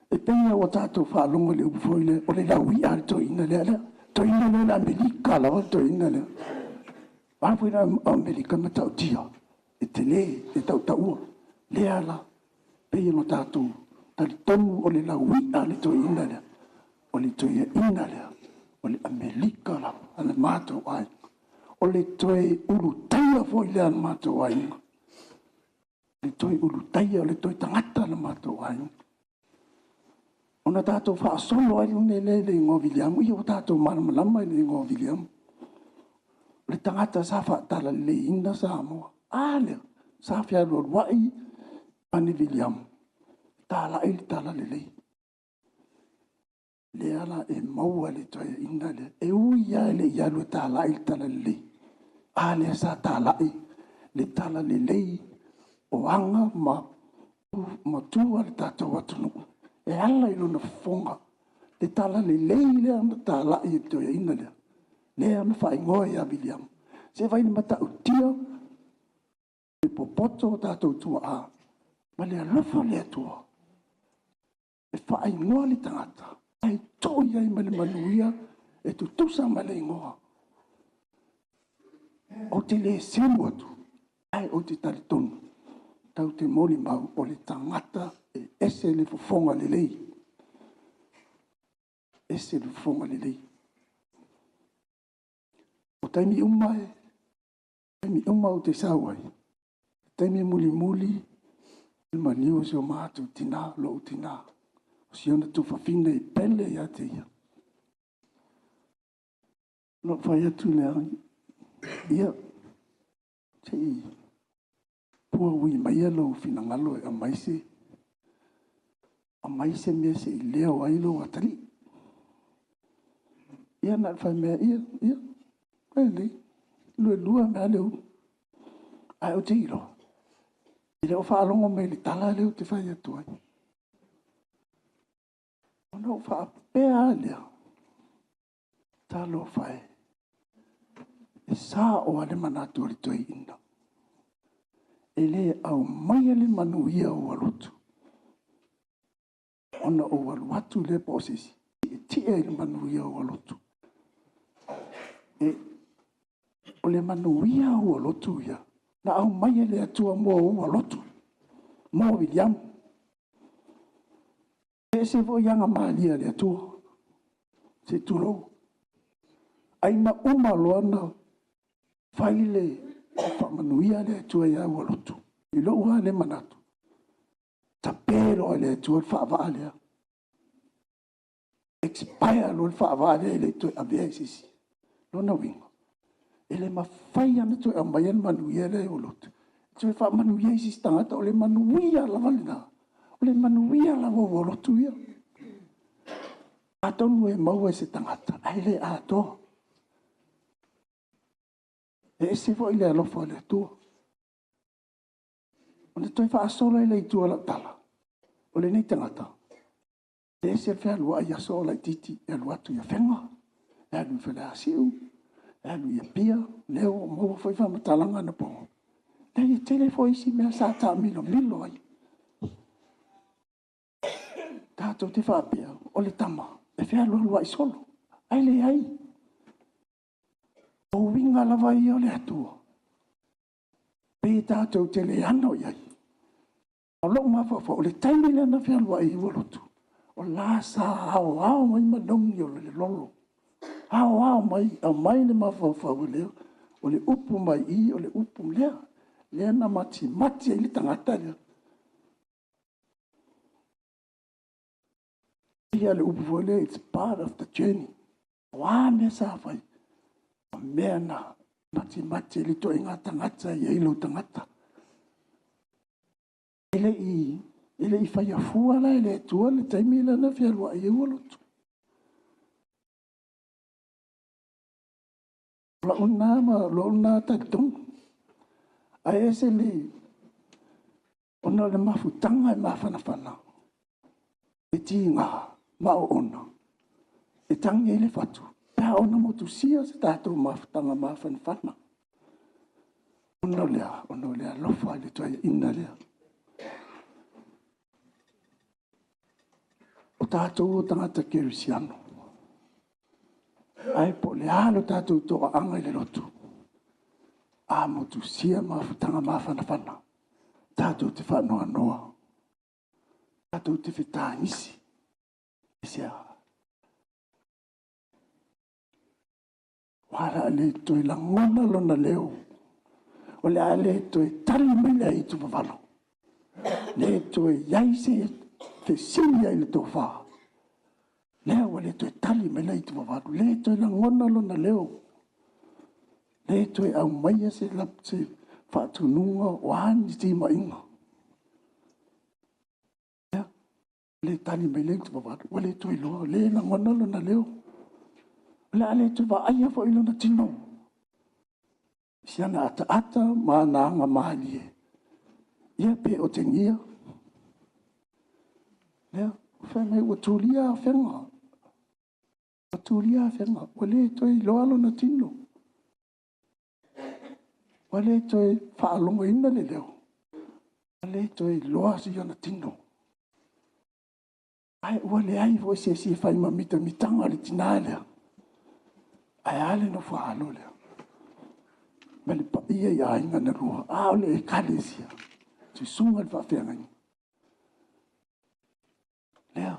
E pei lava ua tatou faalogo i le upu foi lea, o le lauia le toeaina lea. Le toeaina lea o le Amerika lava le toeaina lea. O a foi le Amerika matautia, e tele, e tautaua. Lea la, pei ona tatou talitonu o le lauia le toeaina lea, o le toeaina lea, o le Amerika lava a le matou aiga. O le toe ulutaia foi lea a le matou aiga. Le toe ulutaia, o le toe tagata a le matou aiga. Ona tatou faasolo ai lea i le igoa o Viliamu, ia ua tatou malamalama i le igoa o Viliamu. O le tagata sa faatalaleiina Samoa. A lea, sa fealualuai Ane Viliamu, talai le talalelei. Lea la e maua le toeaina lea. E ui lava e le i alu e talai le talalelei. A lea sa talai le talalelei o aga ma tu a le tatou atunuu e ala i lona fofoga. Le talalelei lea na talai e le toeaina lea. Lea na faaigoa ia Viliamu. Se vaai i le matautia, le popoto o tatou tuaa, ma le alofa o le Atua. E faaigoa le tagata, ae tuu i ai ma le manuia e tutusa ma le igoa. Ou te le selu atu, ae ou te talitonu, tatou te molimau o le tagata e ese le fofoga lelei. Ese le fofoga lelei. O taimi uma, taimi uma ou te sau ai, taimi mulimuli, le maliu o si o matou tinā, lou tinā. O si ona tufafine i pele ia te ia. Na ou fai atu lea, ia, se i puaui maia lou finagalo e aumai se mea se i leo ai lou atalii. Ia na fai mea, ia, ia, lelei, lua mea le ulu. Ae ou te iloa, e le o faalogo mai i le tala lea ou te fai atu ai. Ona ou faapea lea, talofa e, e sao lava le manatu o le toeaina. E le aumaia le manuia o alotu, ona ou alu atu lea po o se isi, tietie i le manuia o alotu. E, o le manuia o alotu ia, na aumaia le Atua mo ou alotu, mo Viliamu. E ese foi aga malie a le Atua, se tulou. Ai na uma loa na fai le faamanuia le Atua ia ua lotu. I lou lava le manatu. Tape loa e le Atua le faavaa lea. Expire loa le faavaa lea e le toe avea i se isi. Lona uiga, e le mafai ona toe aumaia le manuia lea i ou loto e toe faamanuia i se isi tagata. O le manuia lava lena, o le manuia lava o ua lotu ia. Atonu e maua e se tagata, ae le atoa. E ese foi le alofa o le Atua. Ona toe faasolo ai lea i tua o lau tala, o lenei tagata, e ese le fealuai i aso o laitiiti, e alu atu i Afega, e alu i Faleasiu, e alu i Apia, lea ua maua foi faamatalaga anapo, leai e tele foi isi mea sa taamilomilo ai. Tatou te faapea, o le tama e fealualuai solo, ae leai. O uiga lava ia o le Atua, pe tatou te leano i ai. O lou mafaufau, o le taimi lea na fealuai ai ua lotu, o la sa aoao mai manogi o le lolo. Aoao mai, aumai le mafaufau lea, o le upu mai i, o le upu lea. Lea na matimati ai le tagata lea. Ia le upu foi lea, it's part of the journey. O a mea sa fai, o mea na matimati ai le ituaiga tagata e i ai lou tagata. E le i faia fua la e le Atua le taimi lea na fealuai ai ua lotu. O lou lena ma lou lena talitonu. Ae ese le, ona o le mafutaga e mafanafana, e tiga ma oona, e tagi ai le fatu, pe a ona motusia se tatou mafutaga mafanafana. Ona o le a? Ona o le alofa i le toeaina lea. O tatou o tagata kerisiano, ae po o le a lo tatou toaaga i le lotu, a motusia mafutaga mafanafana, tatou te faanoanoa, tatou te fetagisi. Aisea? Aua o le a le toe lagona lona leo, o le a le toe tali mai le aitu vavalo, le toe i ai se fesili ai i le tofa. Lea ua le toe tali mai le aitu vavalo, le toe lagona lona leo, le toe aumaia se faatunuga o a ni timaiga. Ia, le tali mai le aitu vavalo, ua le toe iloa, le lagona lona leo. O le a le toe vaaia foi lona tino, si ana ataata ma ana aga malie, ia pe otegia. Ia, fai mai ua tulia afega, ua tulia afega, ua le toe iloa lona tino. Ua le toe faalogoina le leo, ua le toe iloa si ona tino. Ae ua leai foi se isi e fai ma mitamitaga o le tina lea. Ae a le nofo a alo lea ma le paia i aiga na lua, a o le ekalesia, susuga i le faafeagaiga. Lea,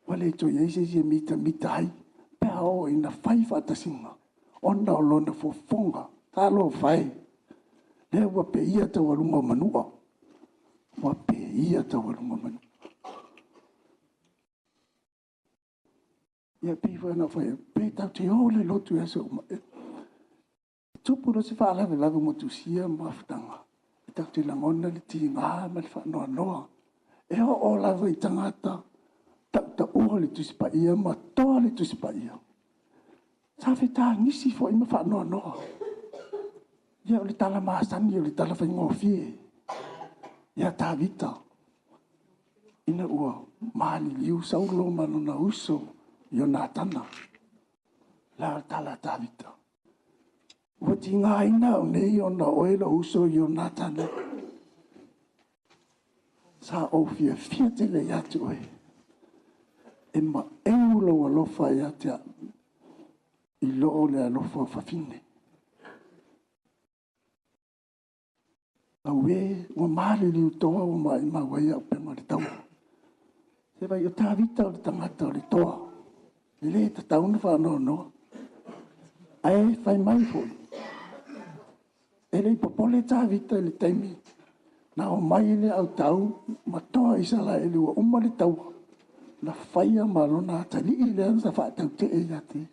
ua le toe i ai se isi e mitamita ai pe a oo ina fai faatasiga ona o lona fofoga. Talofa e, lea ua peia taualuga o manua, ua peia taualuga o manua. Ia pei foi ona ou fai atu, pe tatou te o i le lotu i aso uma, e tupu loa se faalavelave motusia ma mafutaga, e tatou te lagona le tiga ma le faanoanoa. E oo lava i tagata tautaua le Tusi Paia ma toa le Tusi Paia, sa fetagisi foi ma faanoanoa. Ia o le tala masani, o le tala faigofie ia Tavita, ina ua maliliu Saulo ma lona uso Ionatana. La o le tala a Tavita, ua tigaina au nei ona o oe lou uso Ionatana. Sa ou fiafia tele ia te oe, e maeu lou alofa ia te au i loo le alofa o fafine. Auē, ua maliliu toa ua maumau ai au upega o le taua. Se vai o Tavita o le tagata o le toa, e le tatau ona faanoanoa. Ae fai mai foi, e le i popole Tavita i le taimi Na omai le autau ma toa Isaraelu ua uma le taua, na faia ma lona atalii lea sa faatautee ia te ia.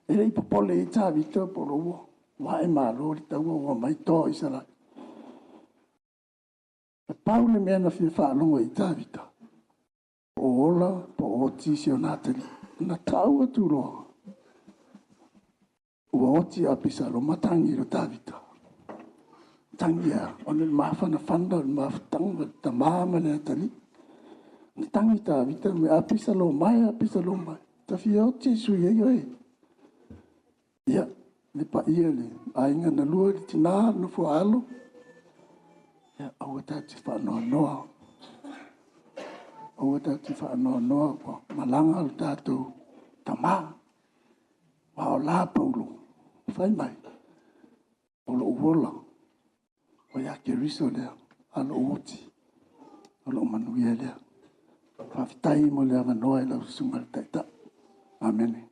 E le i popole i ai Tavita po o ua ua ae malo le taua ua omai toa o Isaraelu. E pau le mea na fia faalogo i ai Tavita, po o ola po o oti si ona atalii. Na tau atu loa, ua oti a Apisaloma tagi i Tavita. Tagi a, ona le mafanafana o le mafutaga, le tamā ma le atalii. Na tagi Tavita me Apisaloma e, Apisaloma e, ta fia oti e sui ai oe. Ia, le paia le aiga na lua le tinā, le nofo a alo, ia, aua tatou te faanoanoa. Aua tatou te faanoanoa ua malaga le tatou tamā. Aua o la Paulo, fai mai, o lou ola, o ia Keriso lea, a o lou oti, o lou manuia lea. Faafetai mo le avanoa i lau susuga i le Taitai. Amene.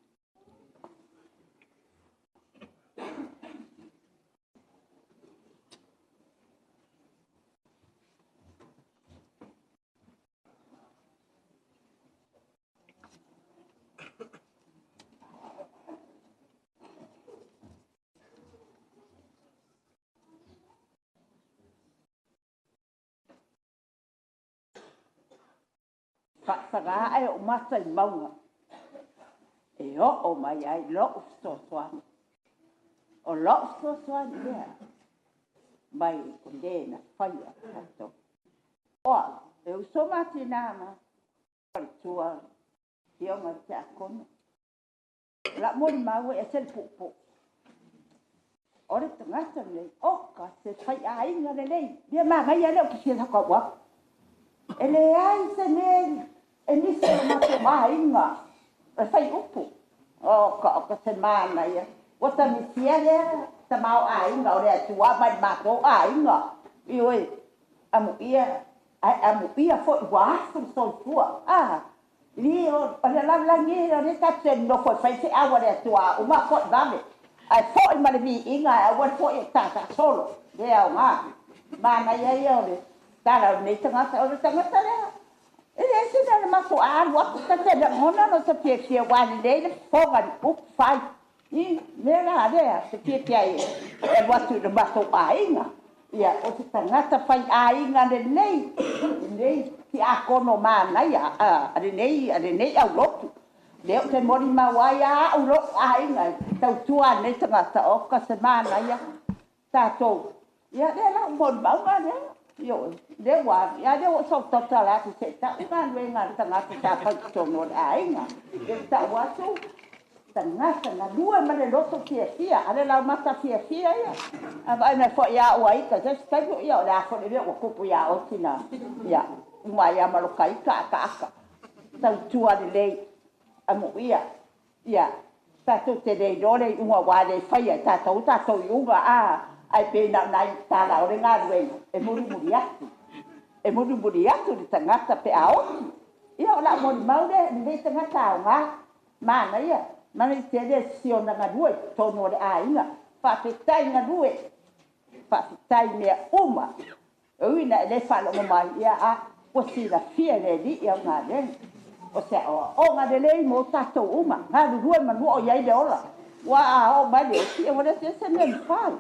Faasaga ae ou mata i mauga e oo mai ai lou fesoasoani. O lou fesoasoani lea mai o le na faia tatou. O au, e uso ma tinā ma faletua afioga i tiakono. O lau molimau e ese le puupuu. O le tagata lenei, oka se faiaiga lelei. Mea manaia lea ou te fia tautau atu. E leai se mea e nisi o le matou aiga e fai upu. Oka oka se manaia. Ua tamisia lea tamaoaiga o le Atua mai le matou aiga. Ioe, amuia, ae amuia foi ua afu le soifua. Ah, li o le lalolagi o lea tatou te nonofo e fai feau a le Atua a uma fo'i vave. Ae fo'i ma le viiga ae aua le fo'i e tataasolo. Le aoga. Manaia ia o le tala o lenei tagata. O le tagata lea, e leai se mea o le matou alu atu ta te lagona lo ta fiafia ua lelei le fofoga i le upu fai. I mea la lea te fiafia ai e alu atu i le matou aiga. Ia, o se tagata faiaiga lelei, lenei tiakono manaia a lenei aulotu. Lea ou te molimau ai a au lou aiga e tautua a lenei tagata, oka se manaia tatou. Ia, lea la ou molimauga lea. Ioe, lea ua, ia lea ua ou tautala atu se i tau galuega a le tagata sa fai i totonu o le aiga. Lea ua tau atu, tagata galue ma le loto fiafia, a le laumata fiafia ia. A vaai mai foi ia ua ita, se isi taimi ia o le a foi le mea ua tupu ia oe tina. Ia, uma ai lava ma lo ka ita akaaka. Tautua lelei, amuia. Ia, tatou te le iloa le iuga aua e le faia e tatou tatou iuga, a, ae pei na o nai tala o le galuega e mulimuli atu. E mulimuli atu le tagata pe a oti. Ia, o lau molimau lea, lenei tagata aoga, manaia, manaia tele si ona galue i totonu o le aiga. Faafetai galue, faafetai mea uma. E ui ina e le faalogo mai, ia a, ua silafia e le Alii au galuega. O se aoaoga lelei mo tatou uma, galulue manu o i ai le ola. Ua a oo mai le oti, ua le se mea mafai.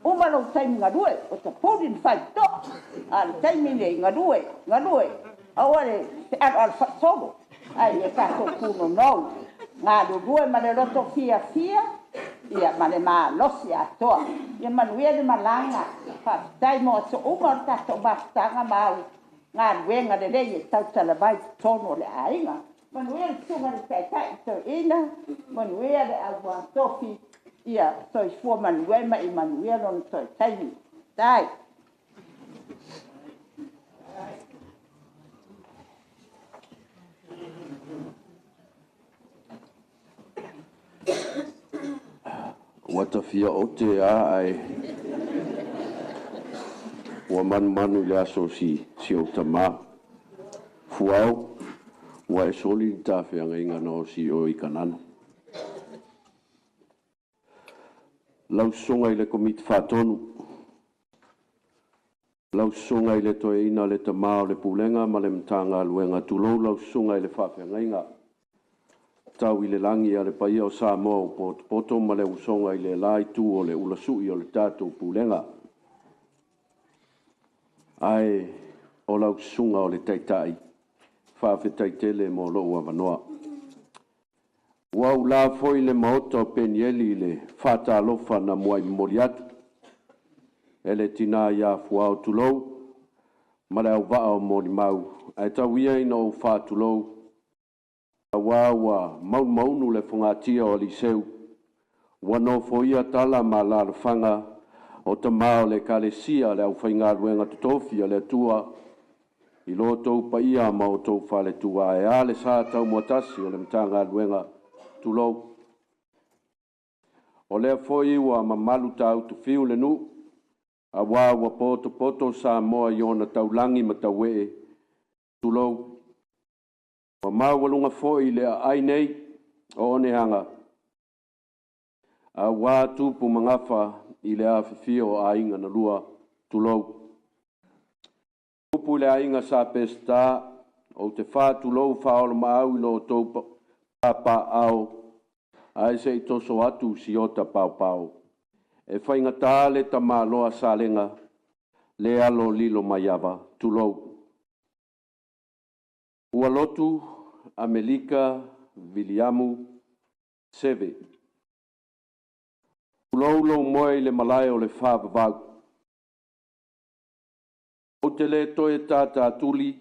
Uma lou taimi galue, o ta puli na fai toa. A le taimi nei, galue, galue, aua le fealoalo faasolo. Ai ia tatou punonou, galulue ma le loto fiafia, ia ma le malosi atoa. Ia manuia le malaga, faafetai mo aso uma o le tatou mafutaga ma au galuega lelei e tautala mai i totonu o le aiga. Manuia le susuga i le Taitai Toeaina, manuia le au tofi, ia soifua manuia ma ia manuia lona toe taimi. Tai. Ua tafia ote a ae ua manumanu i le aso si si ou tamā. Fuao, ua e soli le tafeagaiga na osi i oe i Kanana. Lau Susuga i le Komiti Faatonu, Lau Susuga i le Toeaina le Tamā o le Pulega ma le Matagaluega, tulou lau Susuga i le Faafeagaiga tau i le lagi a le paia o Samoa ua potopoto ma le usoga i le la itu o le ulasui o le tatou Pulega. Ae o lau Susuga o le Taitai, faafetai tele mo lou avanoa. Ua aulā foi le Maota o Penieli i le faatalofa na muai momoli atu e le tina ia Fuao, tulou, ma le auvaa o molimau, ae tau ia ina ou faatulou, auā ua malumaunu le fogatia o Aliiseu, ua nofoia tala ma alaalafaga o tama o le Ekalesia, le aufaigaluega totofi a le Atua i lo outou paia ma outou faletua. Ae a le sa taumoatasi o le Matagaluega, tulou. O lea foi ua mamalu tautufiu le nuu, auā ua potopoto Samoa i ona taulagi ma tauee, tulou. Ua maualuga foi le aai nei o oneaga, auā tupu magafa i le afifio o aiga na lua, tulou. Upu i le aiga Sa Peseta, ou te faatulou faaoloolomaau i lo outou papaaao, ae se i toso atu siota paopao. E faigata le tamaloa Salega le alo lilo maiava, tulou. Ua lotu Amerika Viliamu Seve. Tulou lou moe i le malae o le faavavau. Ou te le toe tātātuli,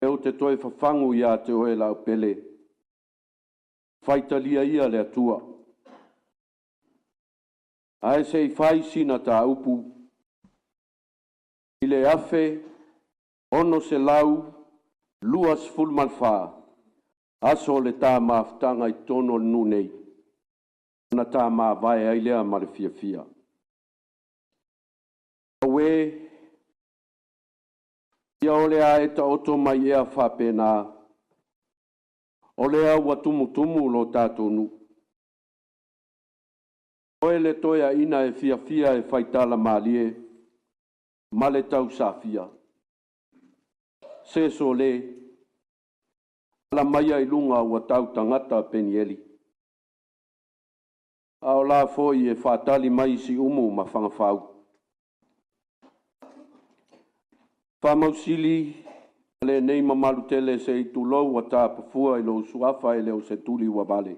e ou te toe fafagu iā te oe laupele. Faitalia ia le Atua. Ae se i fai sina tāupu i le 1624, aso o le tā mafutaga i totonu o le nuu nei, ona tā mavae ai lea ma le fiafia. Auē, ia o le a e taoto mai ea faapena, o lea ua tumutumu lo tatou nuu. Oe le toeaina e fiafia e faitala malie ma le tausafia. Se sole, ala maia i luga ua tau tagata Penieli. A o la foi e faatali mai Siumu ma Fagafau. Faamausili ma lenei mamalu tele se i tulou ua tapafua i lou suafa e le o se tuli ua vale.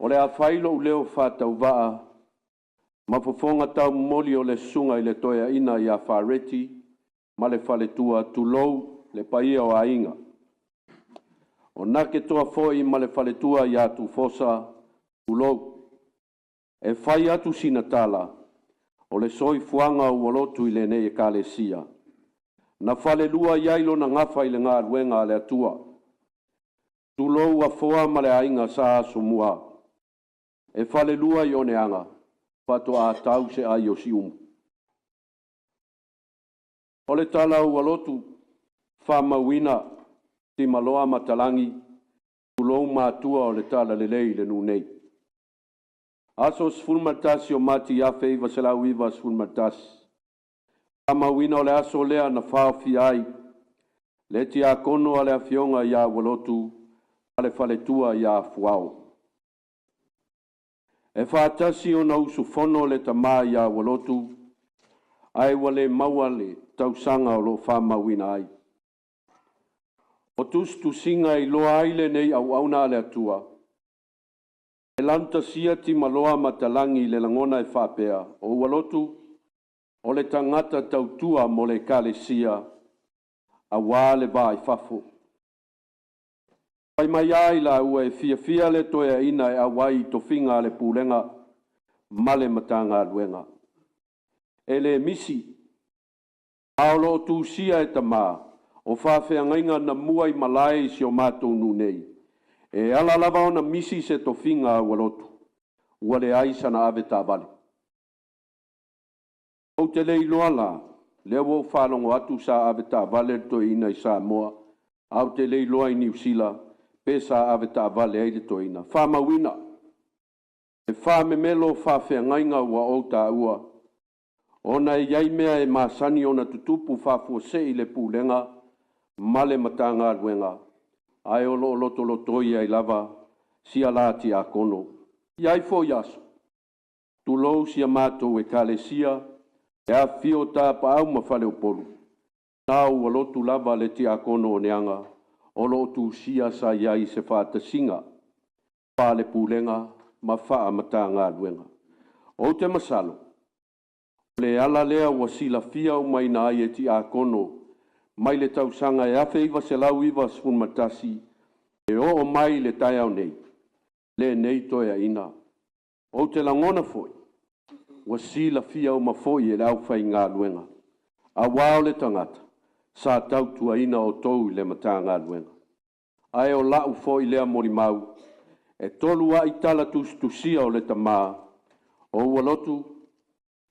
O le a fai lou leo faatauvaa ma fofoga taumomoli o le susuga i le toeaina ia Fareti ma le faletua, tulou le paia o aiga. O Naketoa foi ma le faletua ia Tufosa, tulou. E fai atu sina tala, o le soifuaga ua lotu i lenei ekalesia. Na falelua i ai lona gafa i le galuega a le Atua. Tulou Afoa ma le aiga Sa Asomua, e falelua i Oneaga, faatoa tau se ai o Siumu. O le tala ua lotu faamauina Timaloa ma Talagi, tulou matua o le tala lelei i le nuu nei. Aso 11 o Mati 1991, faamauina o le aso lea na faofia ai le tiakono a le afioga ia Ualotu ma le faletua ia Fuao. E faatasi ona usufono le tamā ia Ualotu, ae ua le maua le tausaga o lo o faamauina ai. O tusitusiga e iloa ai lenei auauna a le Atua, e lanutasia Timaloa ma Talagi i le lagona e faapea, o Ualotu o le tagata tautua mo le ekalesia, auā le va i fafo. Fai mai ai laua e fiafia le toeaina e auai i tofiga a le pulega ma le Matagaluega. E le misi, a o lo o tusia e tamā o faafeagaiga na mua i malae i si o matou nuu nei, e ala lava ona misi se tofiga a Ualotu, ua leai sana ave taavale. Ou te le iloa la, lea ua ou faalogo atu sa ave taavale le toeaina i Samoa, ae ou te le iloa i Niu Sila pe sa ave taavale ai le toeaina. Faamauina le faamemelo o faafeagaiga ua ou taua, Ona e i ai mea e masani ona tutupu faafuasei i le Pulega ma le Matagaluega, ae o loo lotolotoi ai lava sia la tiakono. E i ai foi aso, tulou si a matou Ekalesia, e afifio o tapaau ma faleupolu, na o ua lotu lava le tiakono o Neaga o loo tusia sa i ai i se faatasiga faale-Pulega ma faa-Matagaluega. Ou te masalo, o le ala lea ua silafia umaina ai e tiakono mai le tausaga e 1991 e oo mai le taeao nei, lenei toeaina. Ou te lagona foi, ua silafia uma foi e le aufaigaluega, auā o le tagata sa tautuaina outou i le Matagaluega. Ae o lau foi lea molimau, e tolu ai tala tusitusia o le tama o ua lotu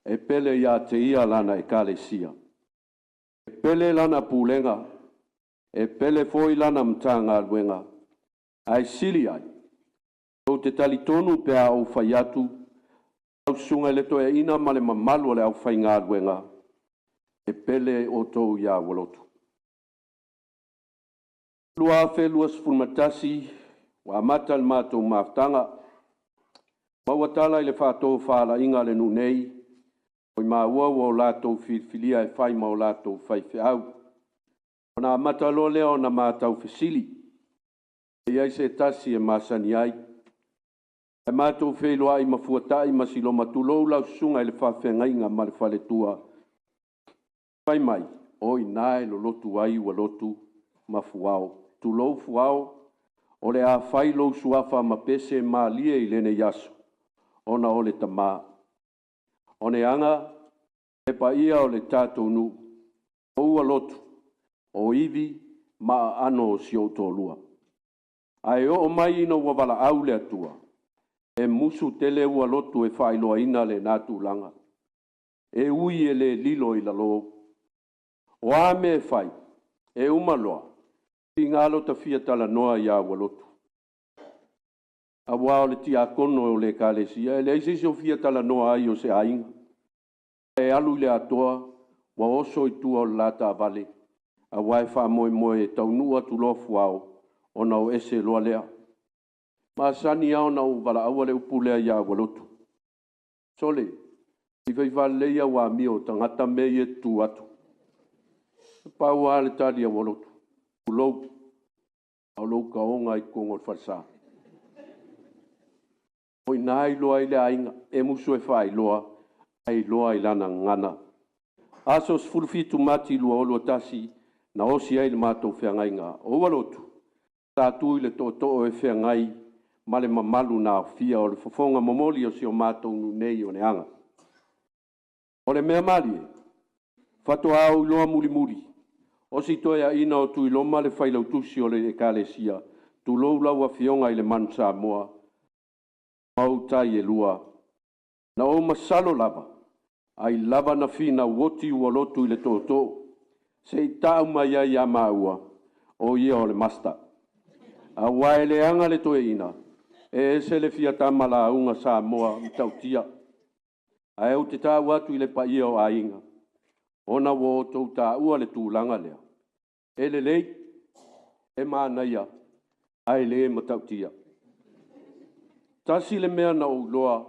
e pele ia te ia lana ekalesia, e pele lana pulega, e pele foi lana Matagaluega, ae sili ai, ou te talitonu pe a ou fai atu, lau susuga i le toeaina ma le mamalu o le aufaigaluega, e pele outou ia Ualotu. 2021 ua amata le matou mafutaga, maua tala i le faatofalaiga a le nuu nei, oi maua ua o latou filifilia e fai ma o latou faifeau. Ona amata loa lea ona matau fesili, e i ai se tasi e masani ai. Ae matou feiloai ma Fuatai ma Siloma, tulou lau susuga i le faafeagaiga ma le faletua, fai mai, o i ina e lolotu ai ua lotu ma Fuao. Tulou Fuao, o le a fai lou suafa ma pese malie i lenei aso, ona o le tama. O Neaga, le paia o le tatou nuu, o ua lotu, o ivi ma aano o si ou toalua. Ae oo mai ina ua valaau le Atua, e musu tele ua lotu e faailoaina lena tulaga. E ui e le lilo i lalo. O a mea e fai, e uma loa, figalo ta fia talanoa ia ua lotu. Auā o le tiakono o le ekalesia, e leai se isi o fia talanoa ai o se aiga. E alu i le atoa, ua oso i tua o le la taavale, auā e faamoemoe e taunuu atu loa Fuao, ona o ese loa lea. Masani lava ona ou valaauina le upu lea ia Ualotu. Sole, se i fai faalelei au amio tagata mea ia e tutu atu. E pau lava le tali a Ualotu, tulou, a o lou taoga i totonu o le falesa. O i ina e iloa ai le aiga, e musu e faailoa, ae iloa i lana gagana. Aso 17 Mati 2021 na osi ai le matou feagaiga. O Ualotu, sa tu i le tootoo e feagai ma le mamalu na aofia o le fofoga momoli o si o matou nuu nei o Neaga. O le mea malie, faatoa ou iloa mulimuli, o si toeaina o Tuiloma le failautusi o le ekalesia, tulou lau afioga i le Manu Samoa, ma ou tai e lua. Na ou masalo lava, ai lava na finau oti Ualotu i le tootoo, se i tau mai ai ia maua, o ia o le master. Auā e leaga le toeaina, e ese le fia tama lauga Samoa matautia. Ae ou te tau atu i le paia o aiga, ona ua outou taua le tulaga lea, e lelei, e manaia, ae le matautia. Tasi le mea na ou iloa,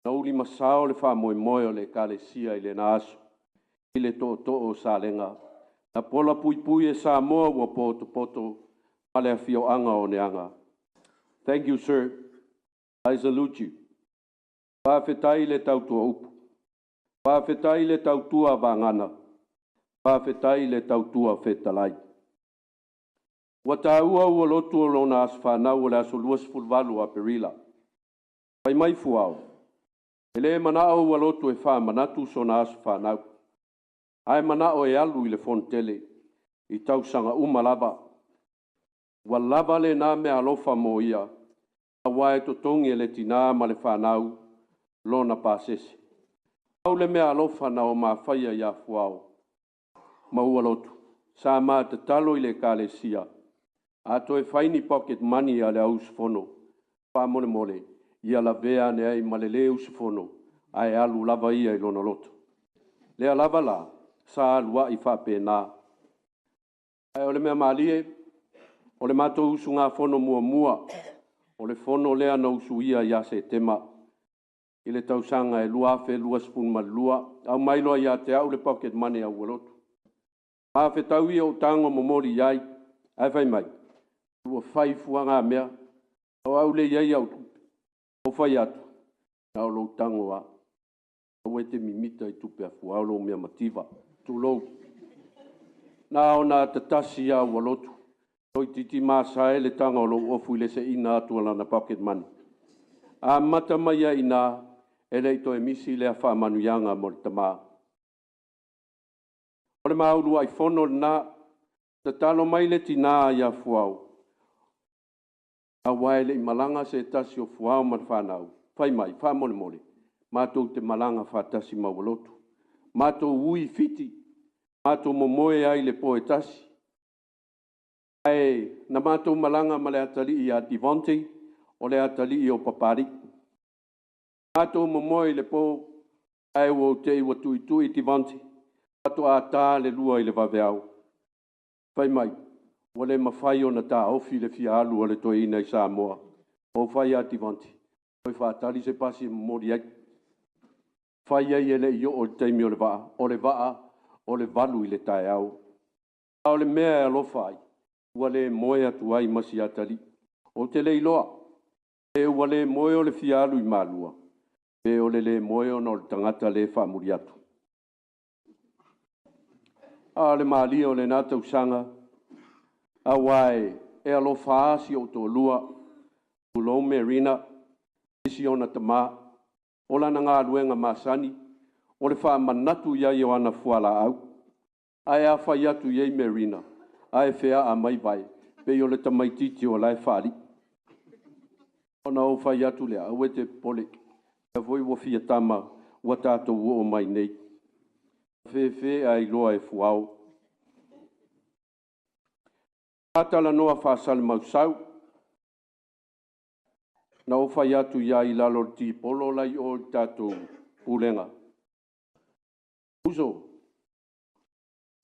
na ulimasao le faamoemoe o le ekalesia i lena aso, i le tootoo o Salega, na pola puipui e Samoa ua potopoto ma le afioaga o Neaga. Thank you, sir. I salute you. Faafetai le tautua upu, faafetai le tautua vagana, faafetai le tautua fetalai. Ua taua ua lotu o lona aso fanau o le aso 28 o Aperila. Fai mai Fuao, e le manao ua lotu e faamanatu sona aso fanau, ae manao e alu i le fonotele i tausaga uma lava. Ua lava lena mea alofa mo ia, auā e totogi e le tinā ma le fanau lona pasese. Pau le mea alofa na o mafaia ia Fuao ma ua lotu, sa ma tatalo i le ekalesia, a toe fai ni pocket money a le au usufono, faamolemole, ia lavea ane ai ma le lē usufono, ae alu lava ia i lona loto. Lea lava la sa alu ai faapena. Ae o le mea malie, o le matou usugafono muamua, o le fono lea na usuia ia Setema i le tausaga e 2022, aumai loa ia te au le pocket money a Ualoto. Ma fetaui ou tago momoli i ai, ae fai mai, ua fai fuagamea, o au le i ai au tupe. Ou fai atu, na o lou tago lava. Aua e te mimita i tupe a Fuao lou mea mativa, tulou. Na ona atatasi lava ua lotu, toeitiiti masae le taga o lou ofu i le seeina atu o lana pocket money. Amata mai ai i ina, e le i toe misi lea faamanuiaga mo le tama. O le ma uluai fono lena, tatalo mai le tinā ia Fuao, aua e le i malaga se tasi o Fuao ma le fanau, fai mai, faamolemole, matou te malaga faatasi ma Ualoto. Matou ui i Fiti, matou momoe ai i le po e tasi. Ae na matou malaga ma le atalii ia Devonte, o le atalii o Papalii. Matou momoe i le po, ae ua ou te i ua tuitui Devonte, faatoa ta le 2 i le vaveao. Fai mai, ua le mafai ona taofi le fia alu o le toeaina i Samoa. Ou fai ia Devonte, toe faatali se pasi e momoli ai. Fai ai e le i oo i le taimi o le vaa, o le vaa o le 8 i le taeao. A o le mea e alofa ai, ua le moe atu ai ma si atalii. Ou te le iloa, pe ua le moe o le fia alu i Malua, pe o le le moe ona o le tagata le faamuli atu. A o le malie o lena tausaga, aua e alofa lava si ou toalua, tulou Merina, i si ona tama, o lana galuega masani, o le faamanatu i ai o ana fualaau. Ae a fai atu i ai Merina, ae feaa mai Vae, pei o le tamaitiiti o la e faalii. Ona ou fai atu lea, aua e te popole, lea foi ua fia tama ua tatou oo mai nei. Fefe ae iloa e Fuao. Talanoa faasalamausau, na ou fai atu i ai i lalo o le tipolo la i o i le tatou pulega. Uso,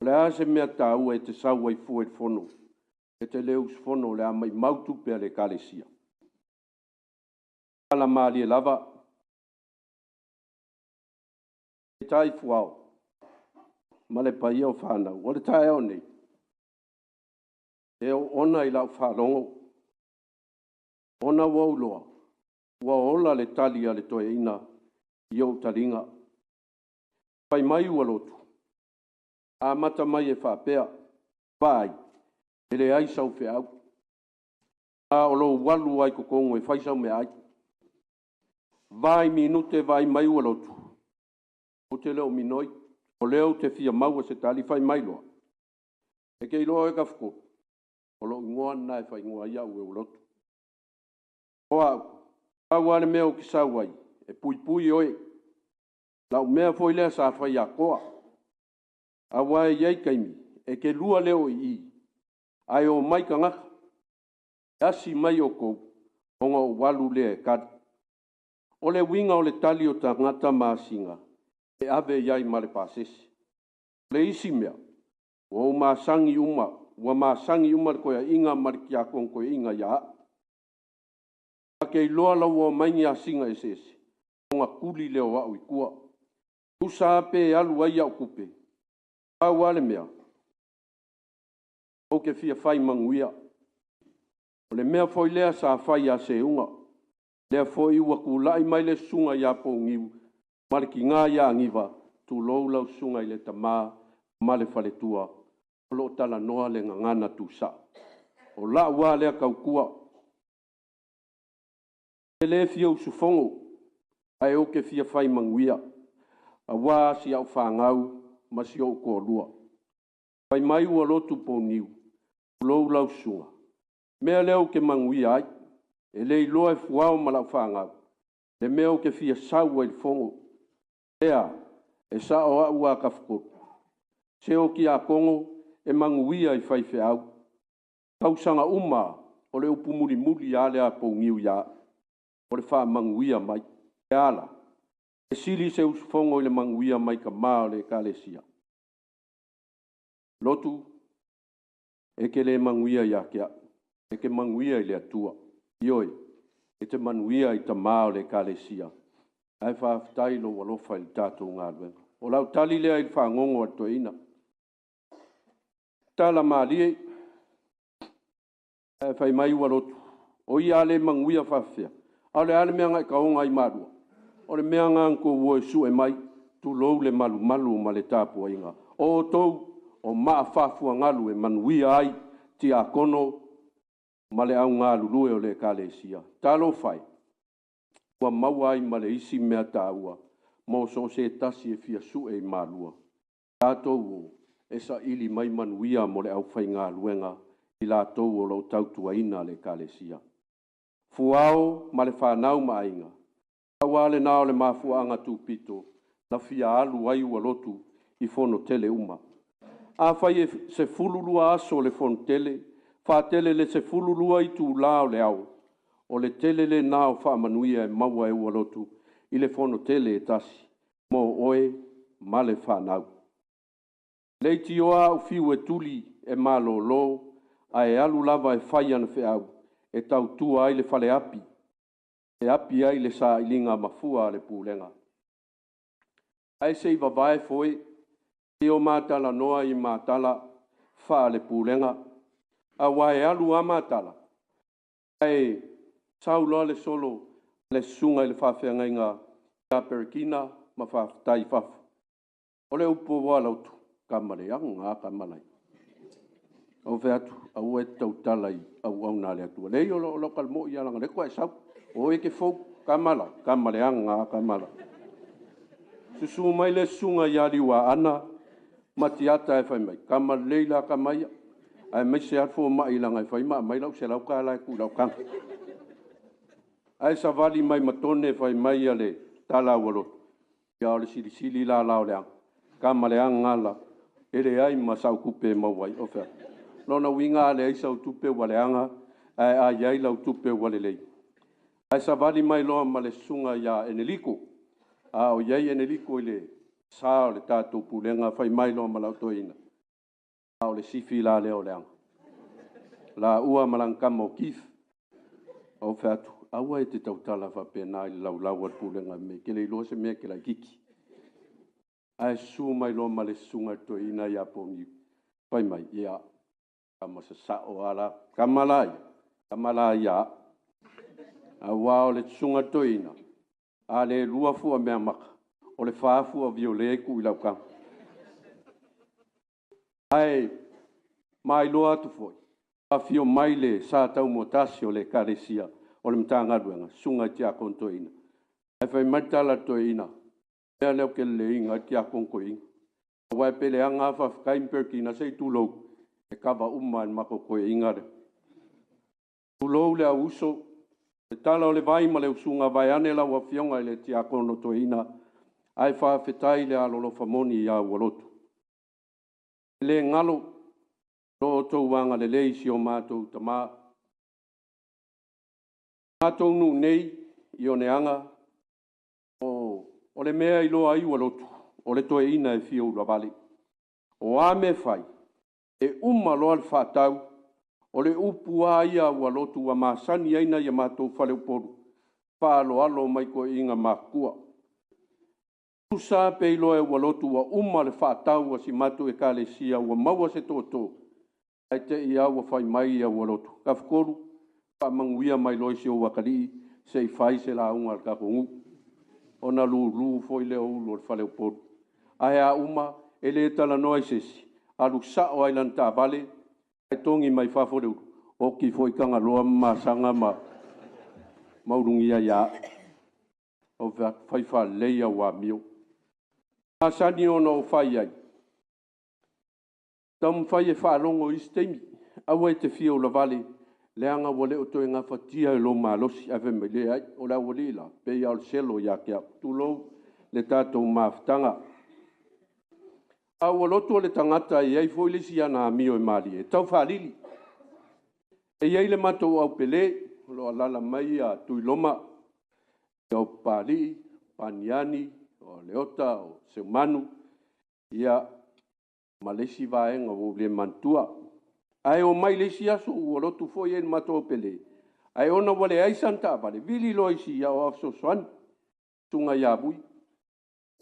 o le a se mea taua e te sau ai fua i le fono, e te le usufono o le a maumau tupe a le Ekalesia. Tala malie lava, tai Fuao ma le paia o fanau. O le taeao nei, e oona i lau faalogo, ona ua ou iloa, ua ola le tali a le toeaina i ou taliga. Fai mai ua lotu, amata mai e faapea, vaai, e leai sau feau, a o lou alu ai totonu e fai sau meaai. Vai minute vai mai ua lotu, ou te le o minoi, o lea ou te fia maua se tali, fai mai loa. E te iloa oe Tafatolu, o lou igoa lena e faaigoa ai au e Ualoto. O au, pau lava le mea ou te sau ai, e puipui oe. Lau mea foi lea sa fai atoa. Aua e i ai taimi, e te lua leo i i, ae o mai tagata, e asi mai outou, ona ou alu lea e tali. O le uiga o le tali o tagata ma asiga, e ave i ai ma le pasese. O le isi mea, ua ou masani uma, ua masani uma le toeaiga ma le tiakono toeaina ia au. A te iloa lau o mai ni asiga eseese, ona tuli lea o au i tua. Tusa pe alu ai au tupe, pau lava le mea, ou te fia fai manuia. O le mea foi lea sa fai ia Seuga, lea foi ua tulai mai le susuga ia Pouniu ma le tina ia Aniva, tulou lau susuga i le tama ma le faletua, o lo o talanoa le gagana tuusao. O lau lava lea tautua. E le fia usufono, ae ou te fia fai manuia, aua si au fanau ma si ou toalua. Fai mai ua lotu Pouniu, tulou lau susuga, mea lea ou te manuia ai, e le iloa e Fuao ma lau fanau, le mea ou te fia sau ai i le fono. Ea, e sao au a Tafatolu, se o tiakono e manuia i faifeau. Tausaga uma o le upu mulimuli lava lea a Pouniu ia au, o le faamanuia mai. E ala, E sili se usufono i le manuia mai tamā o le Ekalesia. Lotu, e te le manuia ia te au, e te manuia i le Atua. Ioe, e te manuia i tamā o le Ekalesia, ae faafetai lou alofa i le tatou galuega. O lau tali lea i le fagogo a le toeaina. Tala malie, ae fai mai ua lotu, o ia a le manuia faafefea, a o le a le mea na e taoga ai Malua? O le mea lena na tou o e sue mai, tulou le malumalu ma le tapuaiga. O outou o maa faafuagalu e manuia ai tiakono ma le augalulue o le Ekalesia. Talofa e, ua maua ai ma le isi mea taua mo so o se tasi e fia sue i Malua. Tatou o e saili mai manuia mo le aufaigaluega i latou o lo o tautuaina le Ekalesia. Fuao ma le fanau ma aiga, pau lava lena o le mafuaaga tupito na fia alu ai ua lotu i fonotele uma. Afai e 12 aso o le fonotele, faatele i le 12 itula o le ao, o le tele lena o faamanuia e maua e ua lotu i le fonotele e tasi mo oe ma le fanau. Leitioa au fiu e tuli e malolo ae alu lava e fai ana feau e tautua ai le faleapi, e api ai le sailiga mafua a le pulega. Ae se i vavae foe, se i o ma talanoa i matala faale-pulega, aua e alu lava matala, ae sau loa le solo a le susuga i le faafeagaiga ia Perekina ma faafetai i fafo. O le upu a Lautu, tama leaga a tama la. Ou fai atu, aua e te tautala i auauna a le Atua. Leai o lau tala moi lava leaga o lea faatoa e sau. O oe e te fou, tama la, tama leaga a tama la. Susu mai le susuga ia Liuaana ma Tiata e fai mai, tama lelei la tama ia, aemaise lava le fomai leaga e fai ma aumai lau $100 e tuu i lau taga. Ae savali mai ma Tone fai mai a le tala a ua lotu, ia o le silisili la la o leaga, tama leaga la, e leai ma sau tupe e maua ai. Ou fai atu, lona uiga a leai sau tupe ua leaga, ae a i ai lau tupe ua lelei. Ae savali mai loa ma le susuga ia Eneliko, a o i ai Eneliko i le sa o le tatou pulega, fai mai loa ma lau toeaina, a o le sifi la lea o leaga. Laua ma lana tama o Keith. Ou fai atu, aua e te tautala faapena i le laulau a le pulega e te le iloa se mea e te laititi. Ae susu mai loa ma le susuga i le toeaina ia Pogiu, fai mai, ia, tama sasao lava la, tama la ia, tama la ia a au. Aua o le susuga i le toeaina, a le 2 fua meamata, o le 4 fua viole e tuu i lau taga. Ae mailoa atu foi, afio mai le sa taumoatasi o le Ekalesia o le Matagaluega, susuga i Tiakono Toeaina. Ae fai mai le tala a le toeaina, mea lea ou te leleiga ai le Tiakono Toeaina. Aua e pe leaga lava faafetai ma Perekina, se i tulou, e kava uma lava e le matou toeaina le. Tulou le au uso, le tala o le vai ma le usuga vaeane lau Afioga i le Tiakono Toeaina, ae faafetai le alolofa moni ia Ualotu. E le galo lo outou agalelei i si o matou tama. Matou nuu nei i Oneaga, o le mea e iloa ai ua lotu, o le toeaina e fia ulavale. O a mea e fai, e uma loa le faatau, o le upu lava ia ua lotu ua masani ai nai a matou faleupolu, faaaloalo mai toeaiina matutua. Tusa pe iloa e ua lotu ua uma le faatau a si matou ekalesia ua maua se tootoo, ae te i lava ua fai mai ua lotu, Tafatolu, faamanuia mai loa i si ou atalii se i fai se lauga a le tatou nuu, ona lulu foi lea o ulu o le faleupolu. Ae a uma, e le talanoa i se isi, alu sao lava i lana taavale, ae togi mai fafo le ulu, oti foi Tagaloa ma Masaga ma Ulugia ia au. Ou fai atu, fai faalelei au amio. Masani ona ou fai ai, taumafai e faalogo i isi taimi, aua e te fia ulavale, leaga ua le o toe gafatia e lou malosi. Ae fai mai, leai, o le aualii la, pei lava o le selo ia te au. Tulou le tatou mafutaga. A ua lotu o le tagata e i ai foi le isi ana amio e malie, e tau faalili. E i ai le matou aupele, o lo o alaala mai Tuiloma, o Papalii, Paniani, o Leota, o Seumanu, ia, ma le isi vaega ua ou le manatua. Ae oo mai le isi aso ua lotu foi i le matou aupele, ae ona ua leai sana taavale, vili loa i si aoao fesoasoani, susuga ia Vui.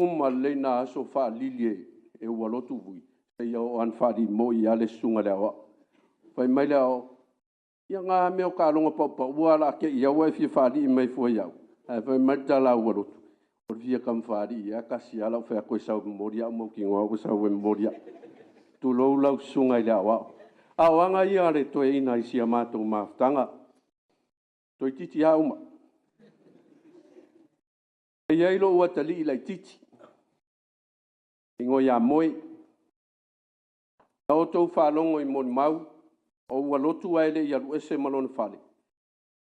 Uma lelei na aso faalili e ua lotu Vui, seia oo lava ina faalili moi lava le susuga i le aoao. Fai mai le aoao, ia na lava mea o taaloga paupaua o le a te i lava ua e fia faalii mai fua ia au. Ae fai mai le tala a ua lotu, o le fia tamafaalii lava e tasi lava lau fai atu e sau e momoli au, mautinoa ua sau e momoli au. Tulou lau susuga i le aoao. A o aga ia a le toeaina i si a matou mafutaga, toeitiiti lava uma. E i ai lou atalii laitiiti, e igoa ia Moe. Na outou faalogo i molimau, o ua lotu ae le i alu ese ma lona fale,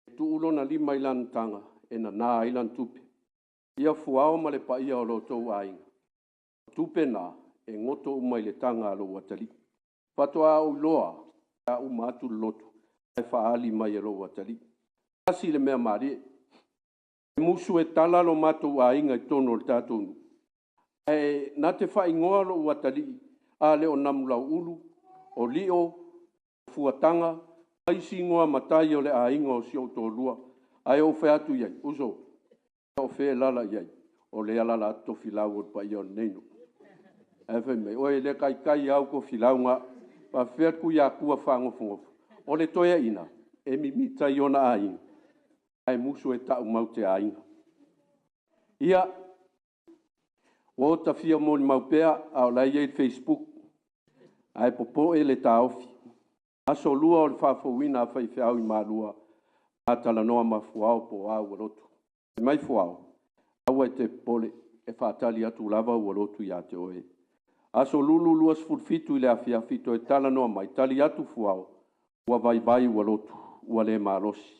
e tuu lona lima i lana taga e nana ai lana tupe. Ia Fuao ma le paia o lo outou aiga, o tupe na e goto uma i le taga a lou atalii. Faatoa ou iloa pe a uma atu le lotu ae faaali mai e lou atalii. Tasi le mea malie, e musu e tala lo matou aiga i totonu o le tatou nuu, ae na te faaigoa lou atalii a le o Namulauulu, o Lio, o Fuataga ma isi igoa matai o le aiga o si ou toalua. Ae ou fai atu i ai, uso, o fea e alaala i ai? O lea e alaala atu Tofilau o le paia o lenei nuu. Ae fai mai, oe le taitai lava au Tofilau na, e faapefea le Tuiatua faanofonofo? O le toeaina, e mimita i ona aiga, ae musu e taumau te aiga. Ia, ua ota fia molimau pea, a o la e i ai le Facebook, ae popoe le taofi. Aso 2 o le faafouina a faifeau i Malua, ma talanoa ma Fuao po o a ua lotu. Fai mai Fuao, aua e te popole, e faatali atu lava ua lotu ia te oe. Aso Lulu 27 i le afiafi, toe talanoa mai, tali atu Fuao, ua vaivai ua lotu, ua le malosi.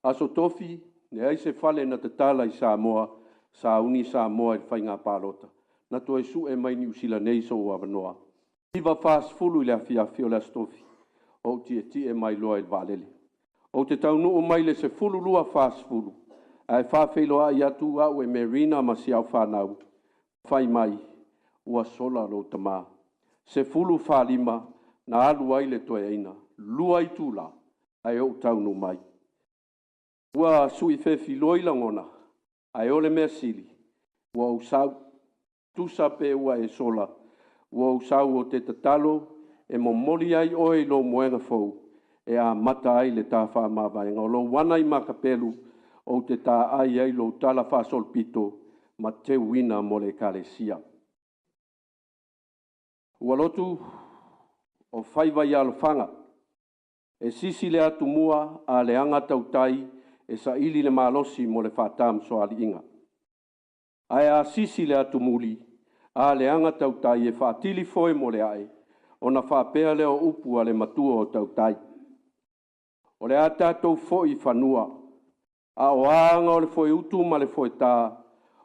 Aso Tofi, leai se fale na tatala i Samoa, sauni Samoa i le faiga palota, na toe sue mai Niu Sila nei sou avanoa. 9:40 i le afiafi o le Aso Tofi, ou tietie mai loa i le vaalele. Ou te taunuu mai i le 12:40, ae faafeiloai atu au e Merina ma si au fanau, fai mai, ua sola lou tama. 10:45 na alu ai le toeaina, 2 itula ae ou taunuu mai. Ua sui fefiloi lagona, ae o le mea sili, ua ou sau, tusa pe ua e sola, ua ou sau ou te tatalo e momoli ai oe i lou moega fou, e amata ai le ta faamavaega. O lou wana i Makapelu, ou te taai ai lou talafaasolopito ma teuina mo le Ekalesia. Ua lotu o faiva i alofaga, e sisi le atumua a leaga tautai e saili le malosi mo le faatamasoaliiga. Ae a sisi le atumuli, a leaga tautai e faatili foe mo le ae, ona faapea lea o upu a le matua o tautai. O le a tatou foi i fanua, a o a aga o le foeutu ma le foetā,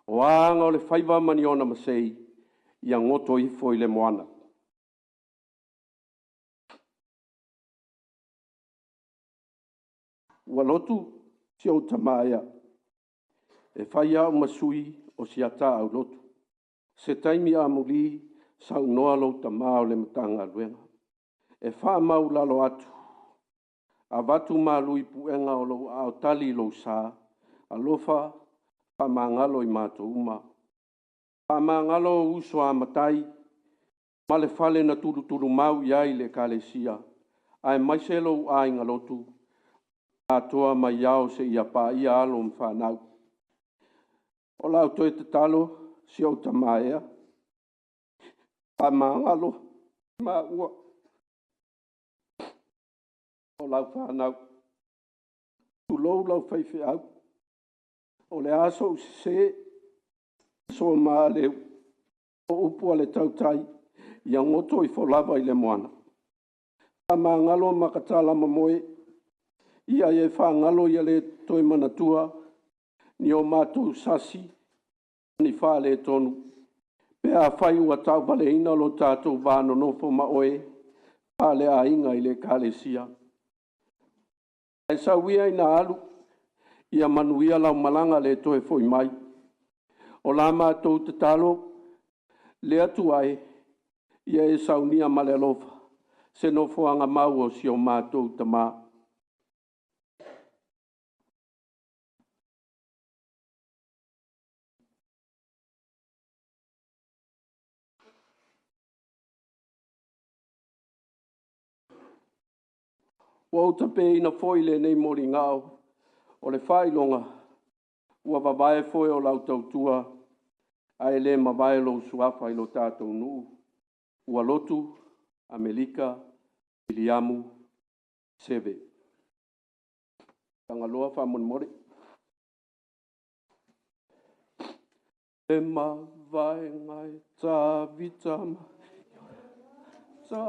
o a aga o le faiva ma ni ona masei, ia goto ifo i le moana. Ua lotu si ou tama ea, e fai au ma sui o si ata aulotu. Se taimi amuli saunoa lou tama o le Matagaluega. E faamaulalo atu, avatu malu i puega o lou aao tali i lou sa, alofa faamagalo i matou uma. Faamagalo ou uso a matai ma le fale na tulutulumau i ai le Ekalesia, aemaise lou aiga lotu, atoa mai ao seia paia alo ma fanau. O lau toe tatalo, si ou tama ea, faamagalo maua o lau fanau. Tulou lau faifeau, o le a sou sese, so maaleu, o upu a le tautai, ia goto ifo lava i le moana. Faamagalo makatala mamoe, ia e faagalo ia le toe manatua, ni o matou sasi, ni faaletonu, pe afai ua tauvaleina lo tatou va nonofo ma oe, faaleaiga i le Ekalesia. Ae sau ia ina alu, ia manuia lau malaga le toe foi mai. O la matou tatalo, le Atua e, ia e saunia ma le alofa, se nofoaga mau o si o matou tamā. Ua ou tapeina foi lenei moligao o le faailoga ua vavae foi o lau tautua ae le mavae lou suafa i lo tatou nuu ua lotu Amerika Viliamu Seve. Tagaloa faamolemole. Le mavaega e Tavita ma ta.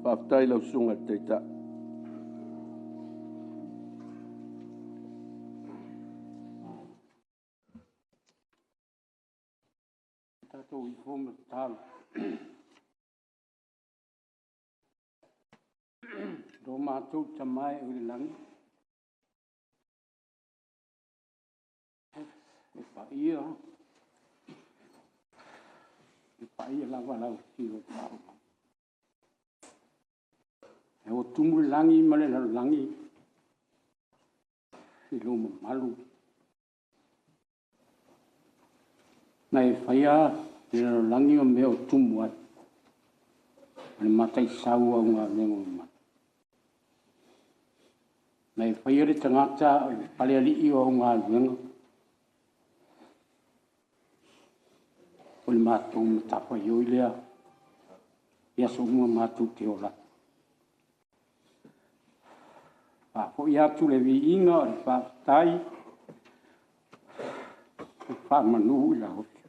Faafetai lau susuga i le Taitai. Tatou ifo ma tatalo. Lo matou tamae o le lagi, e paia lava lau afio o. E o tumu le lagi ma le lalolagi i lou mamalu. Na e whaia le lalolagi o mea o tumu ai. O le mataisau au ngā lengo mamalu. Na e whaia le tangata o le palealii o au ngā lengo. O le mātou matawha ioi lea. Ia so uma mātou te ola. Wha atu le viinga o le whaatai o whaamanu i la hoki.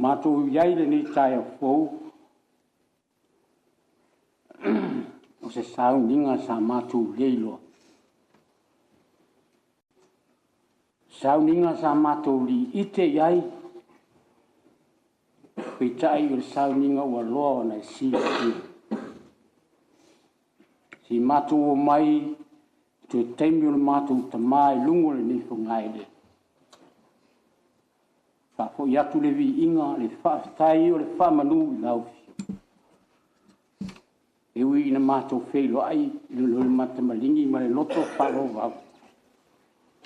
Mātou iai le nei tae o fou o se sauninga sa mātou leiloa. Sauninga sa mātou li ite iai peitai o le sauninga ua loa ona e silafia. Si mātou o mai te taimi o le mātou tamā i lungo le nei whangai le. Wha atu le viinga le whaafetai o le whaamanu i laufi. E ui ina mātou wheilo ai i le lole matamalingi ma le loto whalo vau.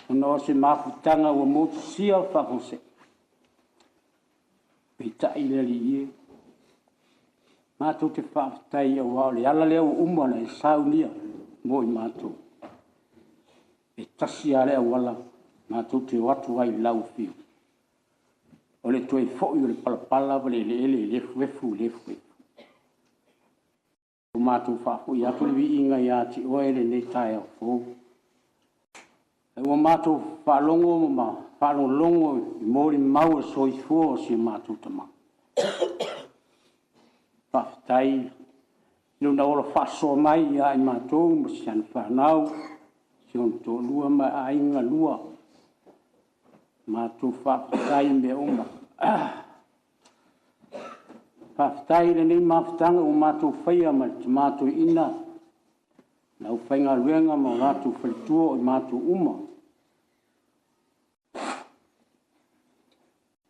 Ona o se mafutanga ua motu sia whakose. Peitai le ali ie. Mātou te whaafetai au wao le ala lea ua uma na e saunia mo i mātou. E tasi ale awala mātou te watu ai lau whiu. O le toe foi o le palapala wa le le ele le fuefu le fuefu. Ua matou faafoi atu le viiga ia te Oe i lenei taeao fou. Ae ua matou faalogo ma faalogologo i molimau o le soifua o si o matou tama. Faafetai i lona ola faasoa mai ia i matou ma si ana fanau, si ona toalua ma aiga lua. Matou faafetai i mea uma. Faafetai i lenei mafutaga ua matou faia ma le tama toeaina, le aufaigaluega ma o latou faletua o i matou uma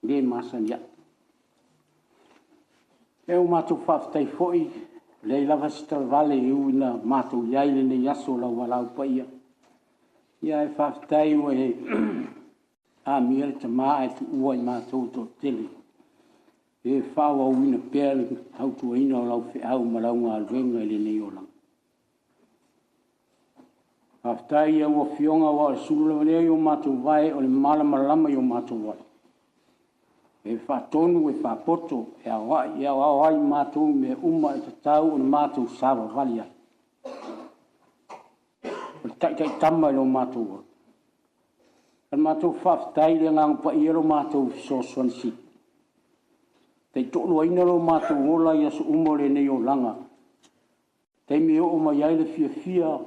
le masani ai. E ua matou faafetai foi, e leai lava se talavale e ui ina matou i ai i lenei aso o lau valaau paia. Ia ae faafetai ua e amia le tama ae tuua i matou e toatele e faaauauina pea le tautuaina o lau feau ma lau galuega i lenei olaga. Faafetai i lau Afioga aua o le sulu lava lea i o matou vae o le malamalama i o matou ala. E faatonu, e faapoto, e aoai, e aoao ai matou i mea uma e tatau ona matou savavali ai. O le taitaitama i lo matou ola. O le matou faafetai i le Agaga Paia lo matou fesoasoani sili, taitoaluaina lo matou ola i aso uma o lenei olaga, taimi e oo mai ai le fiafia,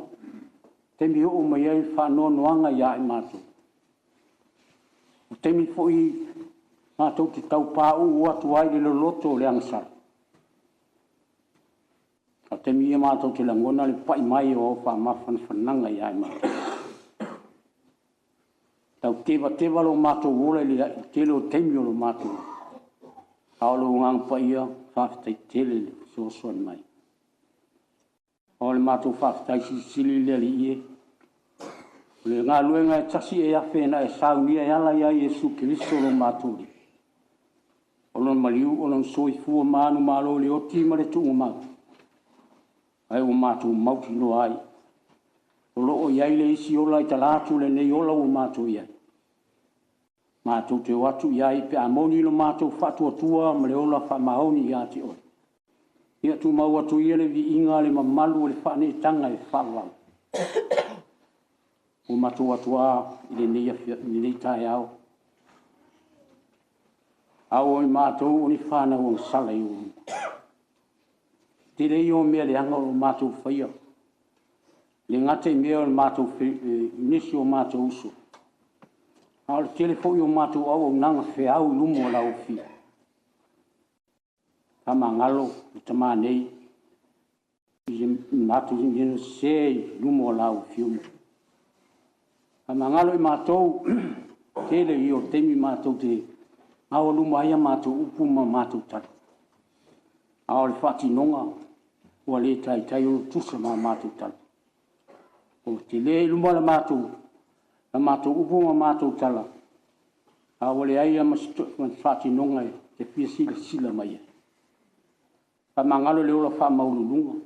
taimi e oo mai ai le faanoanoaga ia i matou. O taimi foi matou te taupauu atu ai i le loloto o le agasala, a o taimi ia matou te lagona le pai mai o au faamafanafanaga ia i matou. Tautevateva lo matou ola i le tele o taimi o lo matou, a o lou Agaga Paia, faafetai tele le fesoasoani mai. O le matou faafetai silisili le Alii e. O le galuega e tasi e afe na e saunia e ala ia Iesu Keriso lo matou Alii. O lona maliu o lona soifua manumalo i le oti ma le tuugamau, ae ua matou mautinoa ai o lo o i ai le isi ola i tala atu o lenei ola ua matou i ai. Matou te o atu i ai pe a moni lo matou faatuatua ma le ola faamaoni ia te oe. Ia tumau atu ia le viiga, le mamalu o le faaneetaga e faavavau. Ua matou atu lava i lenei taeao, a o matou o ni fanau agasala i ou luma. Tele ia o mea leaga o lo o matou faia, e le gata i mea o le matou nisi o matou uso, a o le tele foi o matou auaunaga feau i luma o lau Afio. Faamagalo le tama nei i matou sese i luma o lau Afioga. Faamagalo i matou, tele ia o taimi matou te gaoa ai a matou upu ma matou tala, a o le faatinoga ua le taitai ona tusa ma matou tala. Ua tele i luma la matou upu ma matou tala, a ua leai lava ma se faatinoga e fia silasila mai ai. Faamagalo le ola faamaualuluga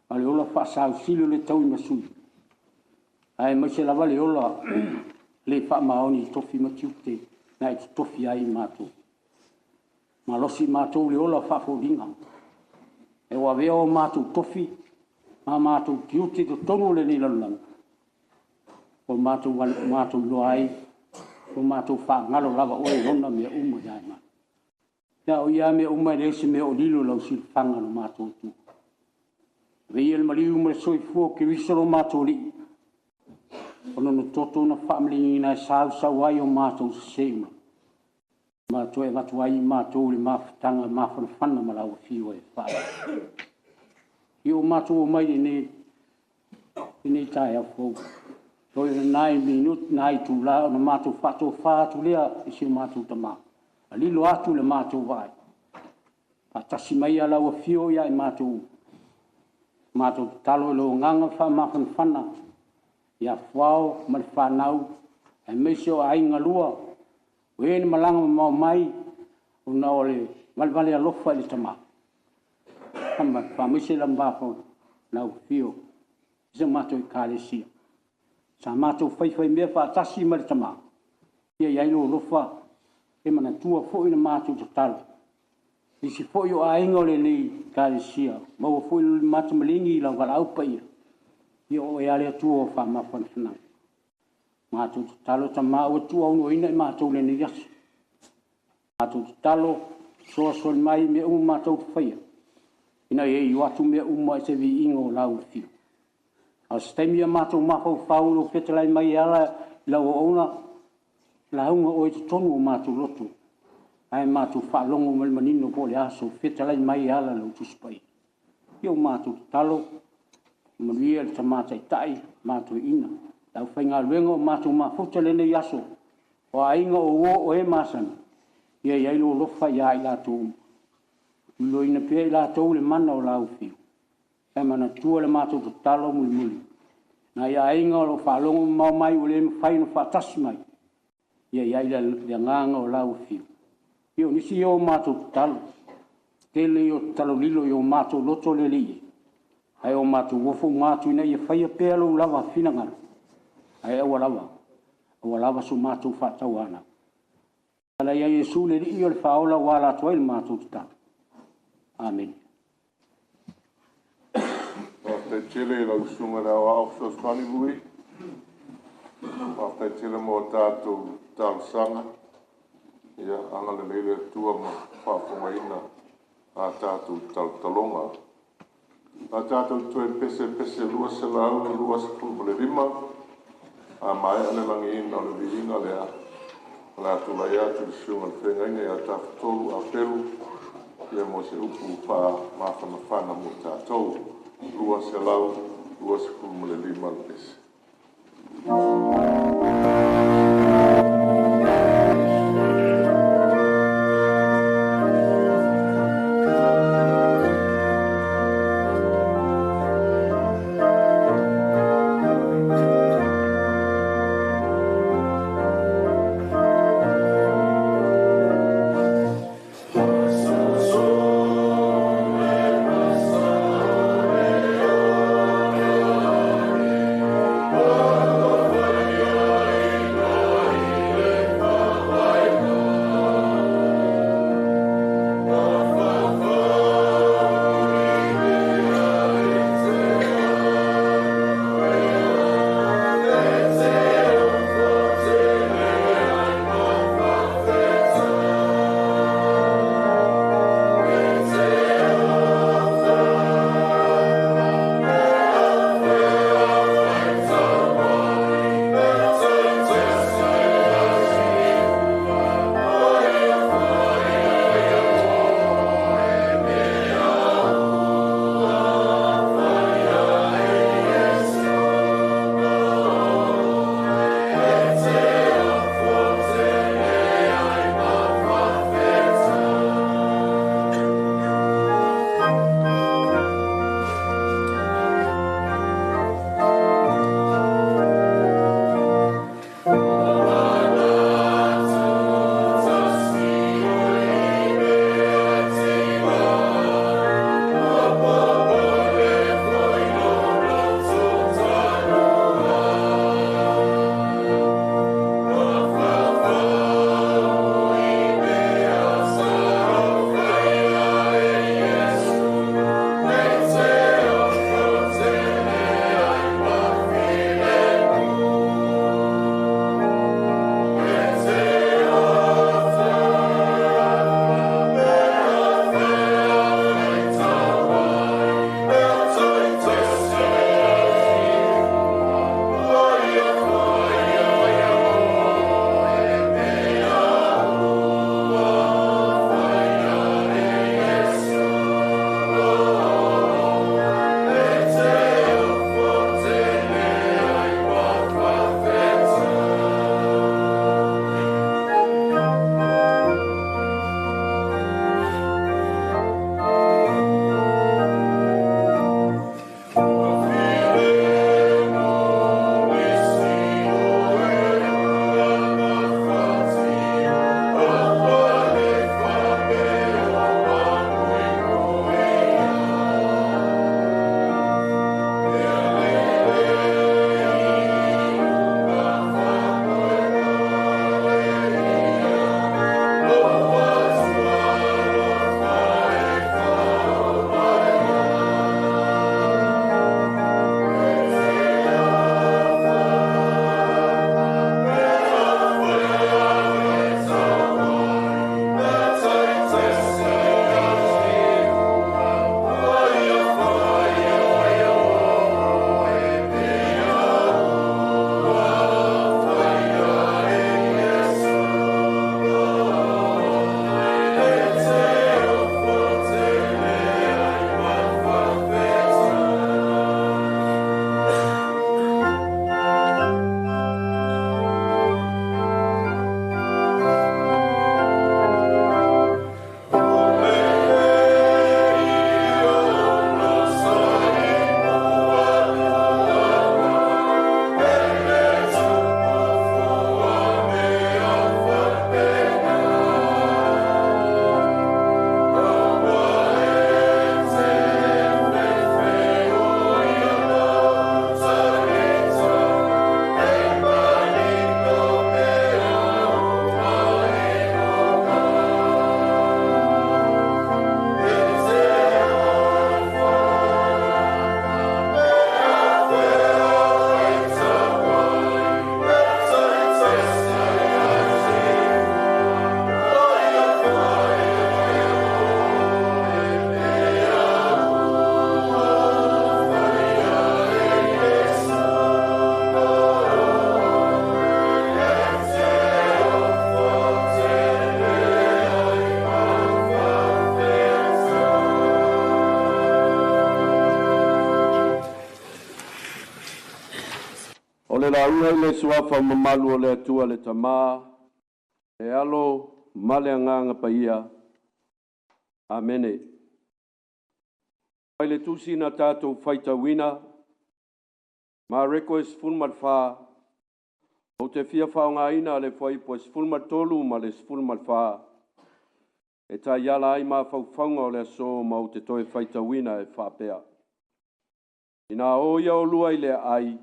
a o le ola faasausili o le tauimasui, aemaise lava le ola le faamaoni i tofi ma tiute na e totofi ai i matou. Malosi i matou le ola faafoliga, e ua avea o matou tofi ma matou tiute i totonu o lenei lalolagi, ua matou iloa ai, ua matou faagalo lava oe e ona mea uma ia i matou. A o ia lava mea uma e leai se mea o lilo i lau silafaga lo matou Atua. Ave ia le maliu ma le soifua o Keriso lo matou Alii, o lona toto na faamalieina e sausau ai o matou sese uma, ma toe avatu ai i matou i le mafutaga mafanafana ma lau Afio e faale. Ia ua matou omai i lenei taeao fou, toe o nai minute, nai itula ona matou faatofa atu lea i si o matou tama, lilo atu le matou vaai, faatasi mai lau Afio ia i matou, matou tatalo i lou agaga faamafanafana ia Fuao ma le fanau, aemaise o aiga lua, o e na malaga mamao mai ona o le valevale alofa i le tama. Faamaise lau Afio i si a matou Ekalesia. Sa matou faifaimea faatasi ma le tama, ia i ai lou alofa e manatua foi le matou tatalo. Nisi foi o aiga o lenei Ekalesia, maua foi le matamaligi i lau valaau paia, ia o oe lava le Atua o faamafanafanaga. Matou tatalo Tama aua e tuuaunoaina i matou i lenei aso. Matou tatalo, fesoasoani mai i mea uma matou te faia, ina ia iu atu mea uma i se viiga o lau afio. A o se taimi ia matou mafaufau i lou fetalai mai e ala i lau auauna, lauga oe i totonu o matou loto, ae matou faalogo ma le manino po o le a sou fetalai mai e ala i lau Tusi Paia. Ia ua matou tatalo, manuia le Tama Taitai ma toeaiina, le aufaigaluega ua matou mafuta i lenei aso, o aiga, o uo, o e masani, ia i ai lou alofa ia i latou uma, iloiloina pea i latou i le mana o lau afio. Ae manatua le matou tatalo mulimuli, nai aiga o lo o faalogo mamao mai ua le mafai ona faatasi mai, ia i ai le agaga o lau afio. Ia o nisi ia o matou tatalo, tele ia o tatalo lilo i o matou loto le Alii e, ae o matou ofo uma atu ina ia faia pea lou lava finagalo, ae aua lava, aua lava so matou faatauanau. Ala ia Iesu le Alii o le Faaola ua ala atu ai le matou tatalo. Amene. Faafetai tele i lau Susuga i le Aoao Fesoasoani Lui. Faafetai tele mo a tatou talosaga. Ia agalelei le Atua ma faafofogaina a tatou talotaloga. O le a tatou toe pese, pese 225. A maea le lagiina o le viiga lea, o le a tulai atu le susuga i le feagaiga ia Tafatolu Apelu mo se upu faamafanafana mo tatou. 225 le pese. O le lauga i le suafa mamalu o le Atua le Tamā, le Alo ma le Agaga Paia. Amene. Mai le tusi na tatou faitauina, Mareko e 14, ou te fia faaaogaina le fuaiupu e 13 ma le 14 e taiala ai mafaufauga o le aso ma ou te toe faitauina e faapea. Ina o ia olua i le aai,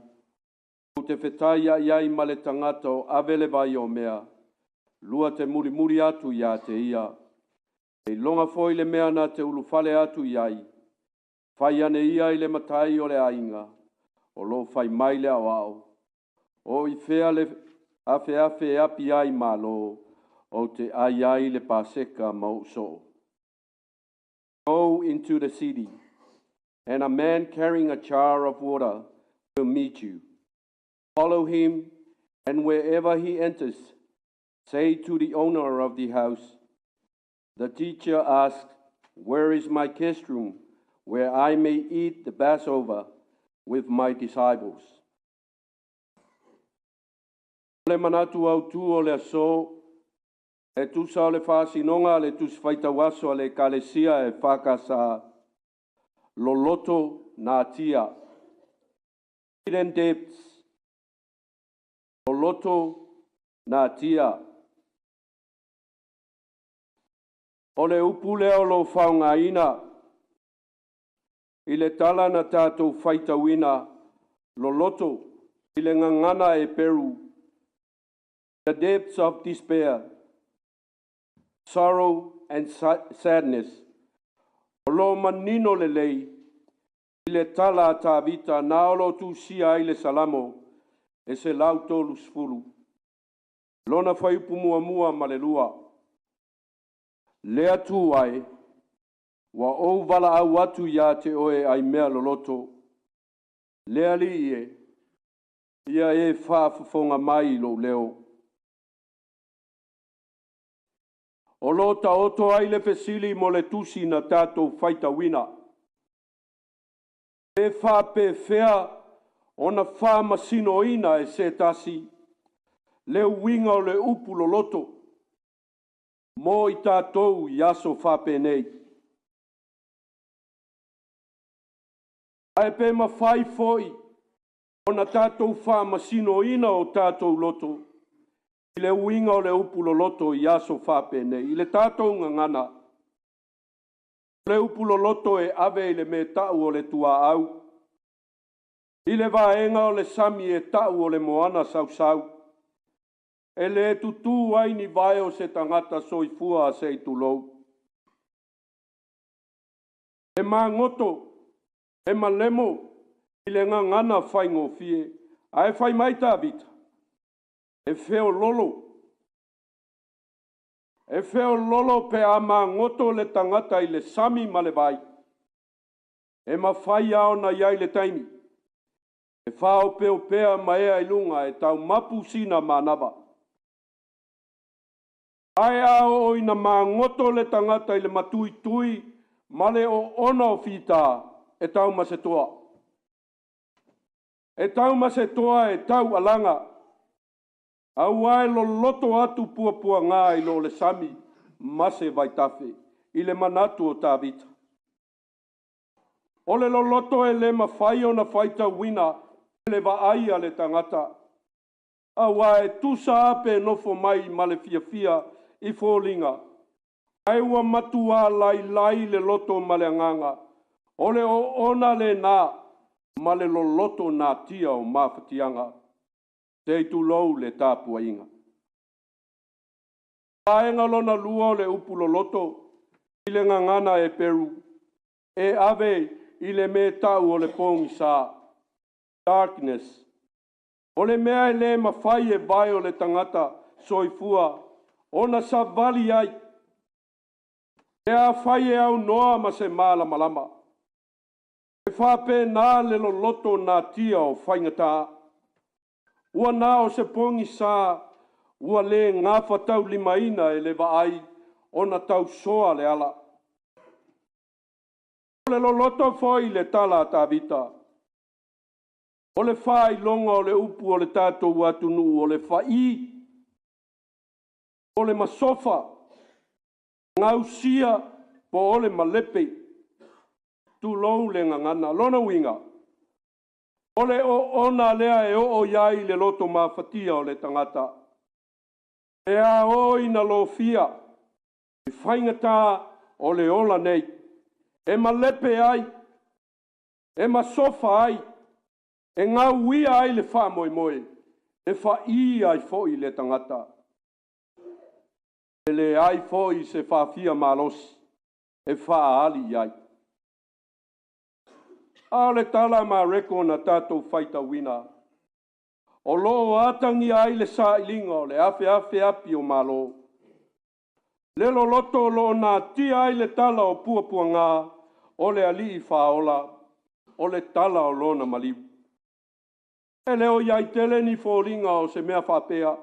ou te fetaiai ai ma le tagata o ave le vai o mea, lua te mulimuli atu ia te ia. E iloga foi le mea na te ulufale atu i ai, fai ane ia i le matai o le aiga, o lo o fai mai le aoao, o i fea le afeafe e api ai malo, ou te ai ai le paseka ma ou soo. Go into the city, and a man carrying a jar of water will meet you. Follow him, and wherever he enters, say to the owner of the house, The teacher asks, Where is my guest room, where I may eat the Passover with my disciples? O le manatu autū o le aso, e tusa o le faasinoga a le tusi faitauaso a le Ekalesia EFKS, loloto natia. Hidden depths, loloto natia. O le upu lea o lo o faaaogaina i le tala na tatou faitauina loloto i le gagana Eperu, the depths of despair, sorrow and sadness. O lo o manino lelei i le tala a Tavita na o lo o tusia ai le Salamo e 130. Lona fuaiupu muamua ma le lua. Le Atua e, ua ou valaau atu ia te oe ai mea loloto. Le Alii e, ia e faafofoga mai i lou leo. O lo taoto ai le fesili mo le tusi na tatou faitauina. Pe faapefea ona faamasinoina e se tasi le uiga o le upu loloto mo i tatou i aso faapenei. Ae pe mafai foi ona tatou faamasinoina o tatou loto i le uiga o le upu loloto i aso faapenei. I le tatou gagana, o le upu loloto e ave i le mea tau o le tuaau, i le vaega o le sami e tau o le moana sausau, e le tutū ai ni vae o se tagata soifua se i tulou. E magoto, e malemo i le gagana faigofie, ae fai mai Tavita, e feololo. E feololo pe a magoto le tagata i le sami ma le vai. E mafai lava ona i ai le taimi. E faaopeopea ma ea i luga e taumapu sina manava. Ae a oo ina magoto le tagata i le matuitui ma le oona o fita, e tau ma se toa. E tau ma se toa e tau alaga. Auā e loloto atu puapuaga i lo le sami ma se vaitafe i le manatu o Tavita. O le loloto e le mafai ona faitauina e le vaai a le tagata. Auā e tusa lava pe nofo mai ma le fiafia i foliga, ae ua matuā lailai le loto ma le agaga, o le oona lena ma le loloto natia o mafatiaga. Se i tulou le tapuaiga. Vaega lona lua o le upu loloto i le gagana Eperu, e ave i le mea tau o le pogisa, darkness. O le mea e le mafai e vae o le tagata soifua ona savali ai. Pe afai e aunoa ma se malamalama. E faapena le loloto natia o faigata. Ua na o se pogisa ua le gafataulimaina e le vaai ona tausoa le ala. O le loloto foi le tala a Tavita. O le faailoga o le upu o le tatou atunuu o le fa'i, o le masofa, gausia po o le malepe, tulou le gagana. Lona uiga, o le oona lea e oo i ai le loto mafatia o le tagata, e ao ina lofia i faigata o le ola nei, e malepe ai, e masofa ai, e gauia ai le faamoemoe, e fa'i ai foi le tagata. E leai foi se faafia malosi e faaali i ai. A o le tala a Mareko na tatou faitauina, o lo o atagia ai le sailiga o le afeafe api o Malo, le loloto o lo o natia ai le tala o puapuaga o le alii faaola, o le tala o lona maliu. E le o i ai tele ni foliga o se mea faapea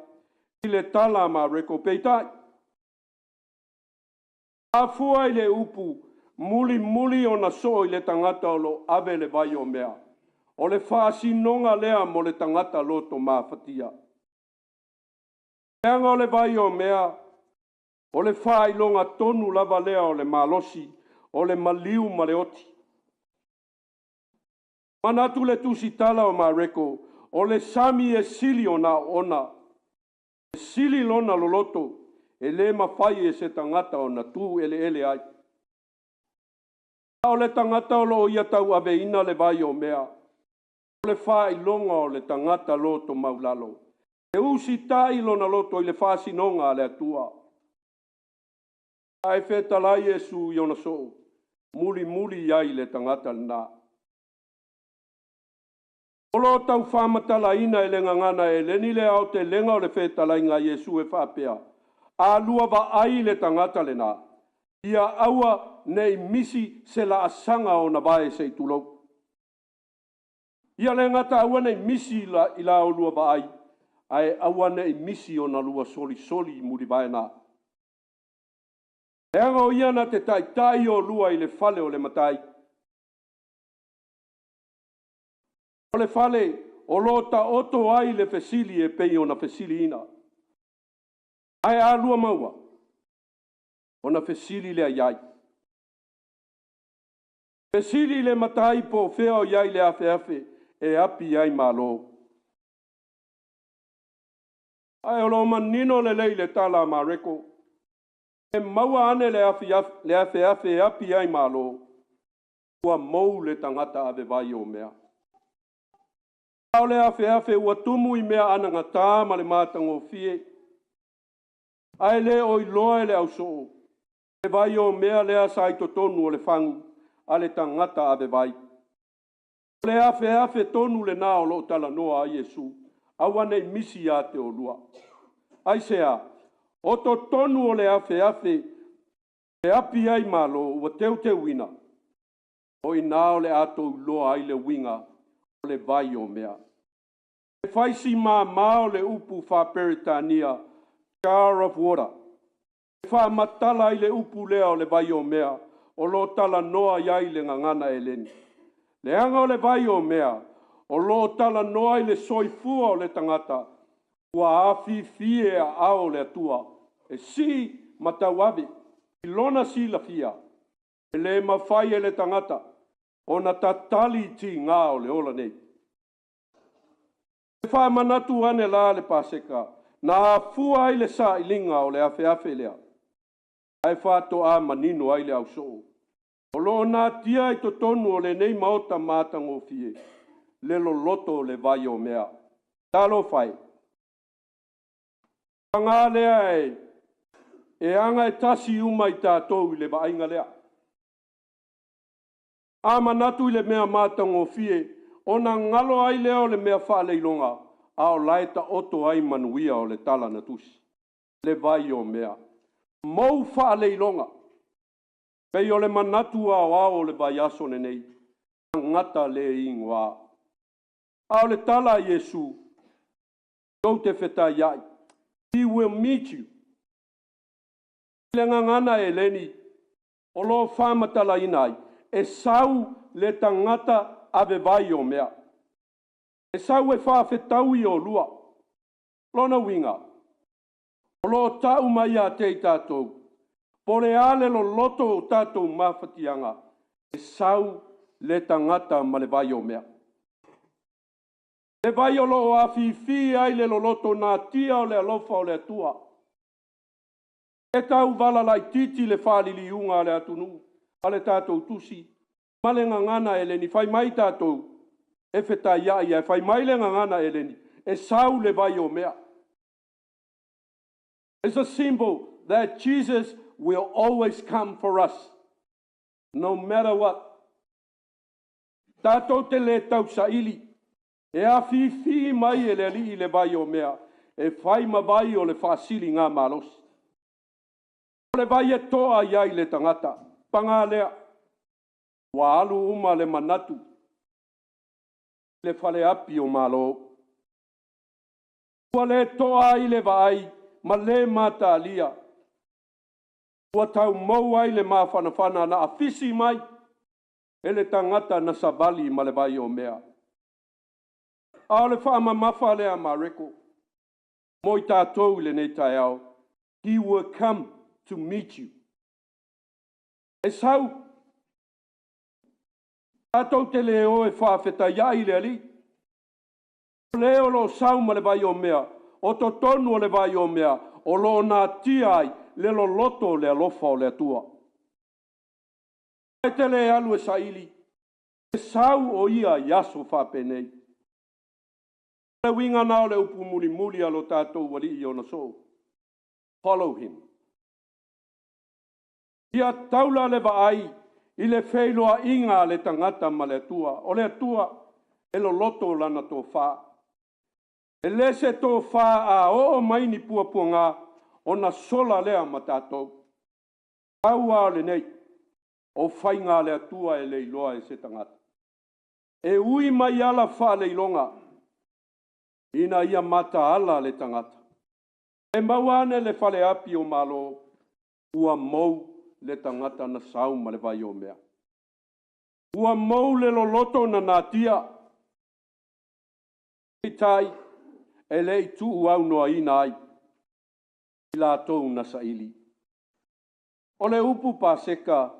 i le tala a Mareko, peitai, afua i le upu mulimuli ona soo i le tagata o lo o ave le vai o mea, o le faasinoga lea mo le tagata loto mafatia. Leaga o le vai o mea, o le faailoga tonu lava lea o le malosi, o le maliu ma le oti. Manatu le tusitala o Mareko, o le sami e sili ona oona, e sili lona loloto, e le mafai e se tagata ona tu eleele ai. A o le tagata o lo o ia tauaveina le vai o mea, o le faailoga o le tagata loto maulalo, e usitai lona loto i le faasinoga a le Atua. Ae fetalai Iesu i ona soo, mulimuli i ai le tagata lena. O lo o tau faamatalaina e le gagana Eleni le aotelega o le fetalaiga a Iesu e faapea, a lua vaai le tagata lena, ia aua nei misi se laasaga o ona vae se i tulou. Ia le gata aua nei misi i la olua vaai, ae aua nei misi ona lua solisoli i mulivae na. Leaga o ia na te taitai olua i le fale o le Matai. O le fale o lo o taoto ai le fesili e pei ona fesiliina. Ae a lua maua, ona fesili lea i ai. Fesili le matai po o fea o i ai le afeafe e api ai Malo. Ae o lo o manino lelei le tala a Mareko, e maua ane le afeafe e api ai Malo, ua mou le tagata avevai o mea. A o le afeafe ua tumu i mea anagata ma le matagofie, ae le o iloa e le ausoo, le vai o mea lea sa i totonu o le fagu a le tagata avevai. O le afeafe tonu lena o lo o talanoa ai Iesu, aua nei misi ia te oulua. Aisea? O totonu o le afeafe e api ai Malo ua teuteuina, o i ina o le a tou iloa ai le uiga o le vai o mea. E fai si māmā o le upu faa-Peretania, jar of water, e faamatala ai le upu lea o le vai o mea o lo o talanoa i ai le gagana Eleni. Leaga o le vai o mea o lo o talanoa i le soifua o le tagata ua afifi e aao o le Atua, e sii ma tauave i lona silafia, e le mafai e le tagata ona tatali i tiga o le ola nei. E faamanatu ane la le Paseka, na afua ai le sailiga o le afeafe lea, ae faatoa manino ai le ausoo. O lo o natia i totonu o lenei maota matagofie, le loloto o le vai o mea. Talofa e, paga lea e aga e tasi uma i tatou i le vaaiga lea. A manatu i le mea matagofie, ona galo ai lea o le mea faaleiloga, a o la e taoto ai manuia o le tala na tusi. Le vai o mea. Mou faaleiloga. Pei o le manatu aoao o le vaiaso lenei, tagata le igoa. A o le tala a Iesu, tou te fetaiai, he will meet you. I le gagana Eleni, o lo o faamatalaina ai, e sau le tagata avevai o mea. E sau e faafetaui oulua. Lona uiga, o lo o tau mai ia te i tatou, po o le a le loloto o tatou mafatiaga, e sau le tagata ma le vai o mea. Le vai o lo o afifi ai le loloto natia o le alofa o le Atua. E tau vala laitiiti le faaliliuga a le atunuu a le tatou tusi ma le gagana eleni. Fai mai tatou e fetaiai, ae fai mai le gagana eleni, e sau le vai o mea. It's a symbol that Jesus will always come for us, no matter what. Tatou te le tausaili, e afifi mai e le Alii le vai o mea, e fai ma vai o le faasiligamalosi. O le vai e toa i ai le tagata, paga lea, ua alu uma le manatu i le faleapi o Malo. Ua le toa ai le vaai ma le matalia, ua taumou ai le mafanafana na afisi mai e le tagata na savali ma le vai o mea. A o le faamamafa lea a Mareko mo i tatou i lenei taeao, he will come to meet you. E sau, tatou te le o e faafetaiai le Alii. O le o lo o sau ma le vai o mea, o totonu o le vai o mea, o lo o natia ai le loloto o le alofa o le Atua. E te le alu e saili, e sau o ia i aso faapenei. O le uiga na o le upu mulimuli a lo tatou Alii i ona soo. Follow him. Ia taula le vaai i le feiloaiga a le tagata ma le Atua. O le Atua e loloto lana tofa. E le se tofa a oo mai ni puapuaga ona sola lea ma tatou. Pau lava o lenei, o faiga a le Atua e le iloa e se tagata. E ui mai ala faaleiloga ina ia mataala le tagata. E maua ane le faleapi o Malo, ua mou le tagata na sau ma le vai o mea. Ua mou le loloto na natia. Peitai, e le i tuuaunoaina ai i latou na saili. O le upu Paseka,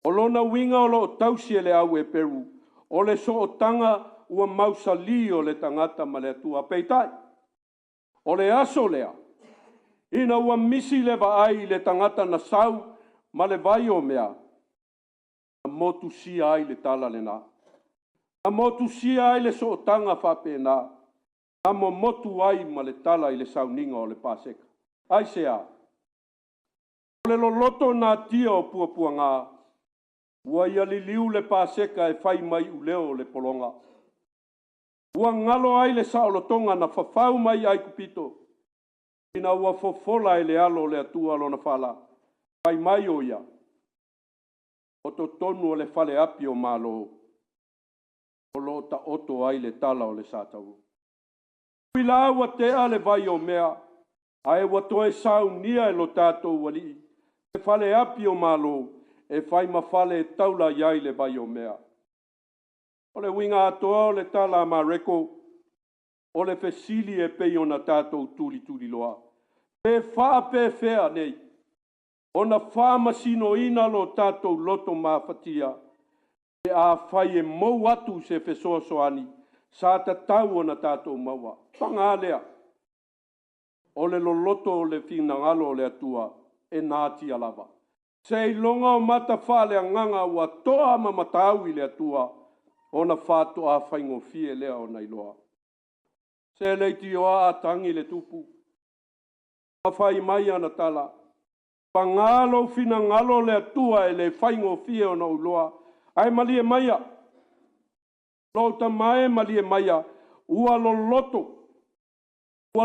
o lona uiga o lo o tausi e le au Eperu, o le sootaga ua mausali o le tagata ma le Atua. Peitai, o le aso lea, ina ua misi le vaai i le tagata na sau ma le vai o mea, na motusia ai le tala lena. Na motusia ai le sootaga faapena, na momotu ai ma le tala i le sauniga o le Paseka. Aisea? O le loloto natia o puapuaga, ua ia liliu le Paseka e fai mai iuleo o le pologa. Ua galo ai le saolotoga na fafau mai Aikupito, ina ua fofola e le alo o le Atua lona fala, fai mai o ia, o totonu o le faleapi o Malo, o lo o taoto ai le tala o le satauro. Ui la ua tea le vai o mea, ae ua toe saunia e lo tatou Alii, le faleapi o Malo, e fai ma fale e taula i ai le vai o mea. O le uiga atoa o le tala a Mareko, o le fesili e pei ona tatou tulituliloa. Pe faapefea nei, ona faamasinoina lo tatou loto mafatia, pe afai e mou atu se fesoasoani sa tatau ona tatou maua. Paga lea, o le loloto o le finagalo o le Atua e natia lava. Seiloga o mata faaleagaga ua toa ma matau i le Atua, ona faatoa faigofie lea ona iloa. Se leitioa a tagi le tupu, ma fai mai ana tala, paga lou finagalo le Atua e le faigofie ona ou iloa, ae malie maia, lou tama e malie maia, ua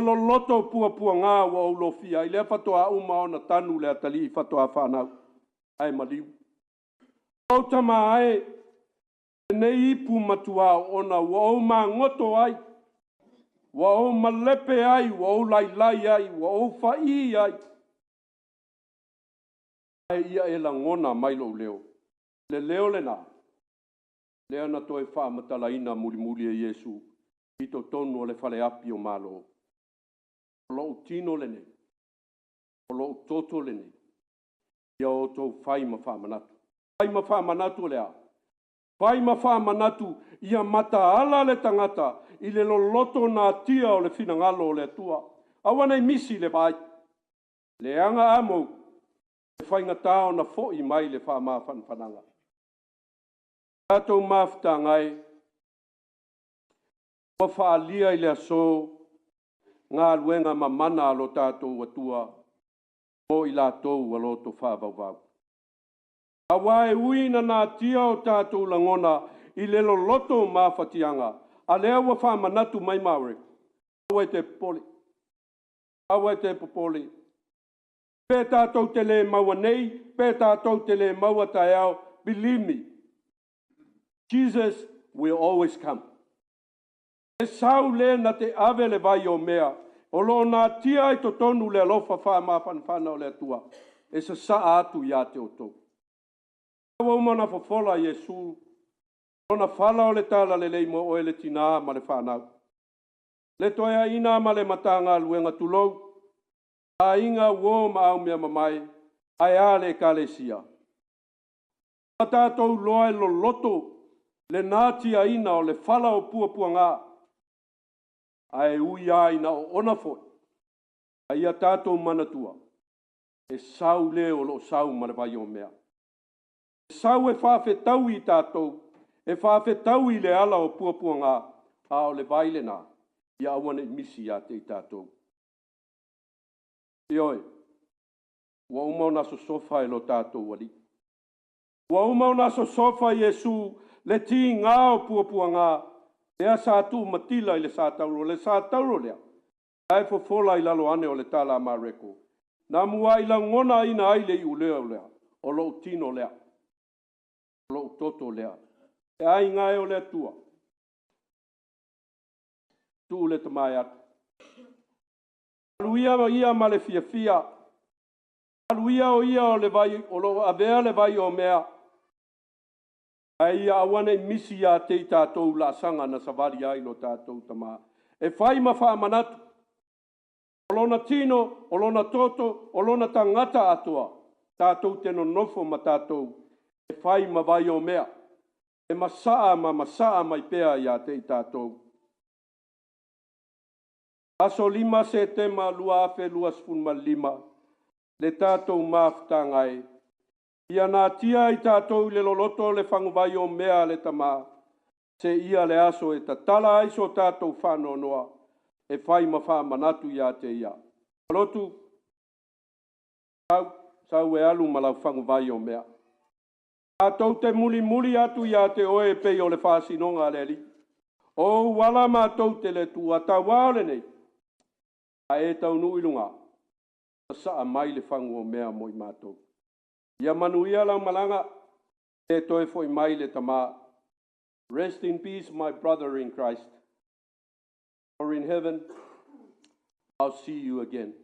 loloto puapuaga ua ou lofia ai, lea faatoa uma ona tanu le atalii faatoa fanau, ae maliu. Lou tama e, lenei ipu matua ona ua ou magoto ai, ua ou malepe ai, ua ou lailai ai, ua ou fa'i ai. Ae ia e lagona mai lou leo. Le leo lena, lea na toe faamatalaina mulimuli e Iesu. i totonu o le faleapi o Malo. O lou tino lenei, o lou toto lenei, ia outou fai ma faamanatu. Fai ma faamanatu o le a? Fai ma faamanatu ia mataala le tagata i le loloto natia o le finagalo o le Atua. Aua ne i misi le vaai, leaga a mou, e faigata ona foi mai le faamafanafanaga. Tatou mafutaga e, ua faaalia i le aso galuega mamana a lo tatou Atua mo i latou ua loto faavauvau. Aua e ui ina natia o tatou lagona i le loloto o mafatiaga, a lea ua faamanatu mai Mareko, aua e te popole, aua e te popole. Pe tatou te le maua nei, pe tatou te le maua taeao, believe me, Jesus will always come. E sau le na te ave le vai o mea, o lo o natia ai totonu le alofa faamafanafana o le Atua, e sasaa atu ia te outou. Ua uma ona fofola Iesu lona fala o le talalelei mo oe le tinā ma le fanau. Le toeaina ma le Matagaluega, tulou, aiga, uo ma aumeamamae, ae a le Ekalesia? Ua tatou iloa e loloto le natiaina o le fala o puapuaga, ae ui lava ina oona foi, a ia tatou manatua, e sau le o lo o sau ma le vaiomea. E sau e faafetaui i tatou, e faafetaui i le ala o puapuaga, a o le vai lena, ia aua ne i misi ia te i tatou. Ioe, ua uma ona sosofa e lo tatou Alii. Ua uma ona sosofa Iesu le tiga o puapuaga, lea sa tuumatila i le satauro. O le satauro lea, la e fofola i lalo ane o le tala a Mareko, na muai lagonaina ai le iuleo lea, o lou tino lea, o lou toto lea. Le aiga e o le Atua, tuu le tama e alu. Alu ia ia ma le fiafia, alu ia o ia o le vai o lo o avea le vai o mea, ae ia aua ne i misi ia te i tatou laasaga na savali ai lo tatou tama. E fai ma faamanatu, o lona tino, o lona toto, o lona tagata atoa, tatou te nonofo ma tatou e fai ma vai o mea, e masaa ma masaa mai pea ia te i tatou. Aso 5 Setema 2025, le tatou mafutaga e, ia natia i tatou i le loloto o le faguvai o mea a le tama, seia le aso e tatala ai so tatou faanoanoa, e fai ma faamanatu ia te ia. Lotu, sau, sau e alu ma lau faguvai o mea. Tatou te mulimuli atu ia te oe e pei o le faasinoga a le Alii. O ou ala matou te le tuua, tauā o lenei, a e taunuu i luga, sasaa mai le fagu o mea mo i matou. Ia manuia lau malaga, e toe foi mai le tama. Rest in peace, my brother in Christ. For in heaven, I'll see you again.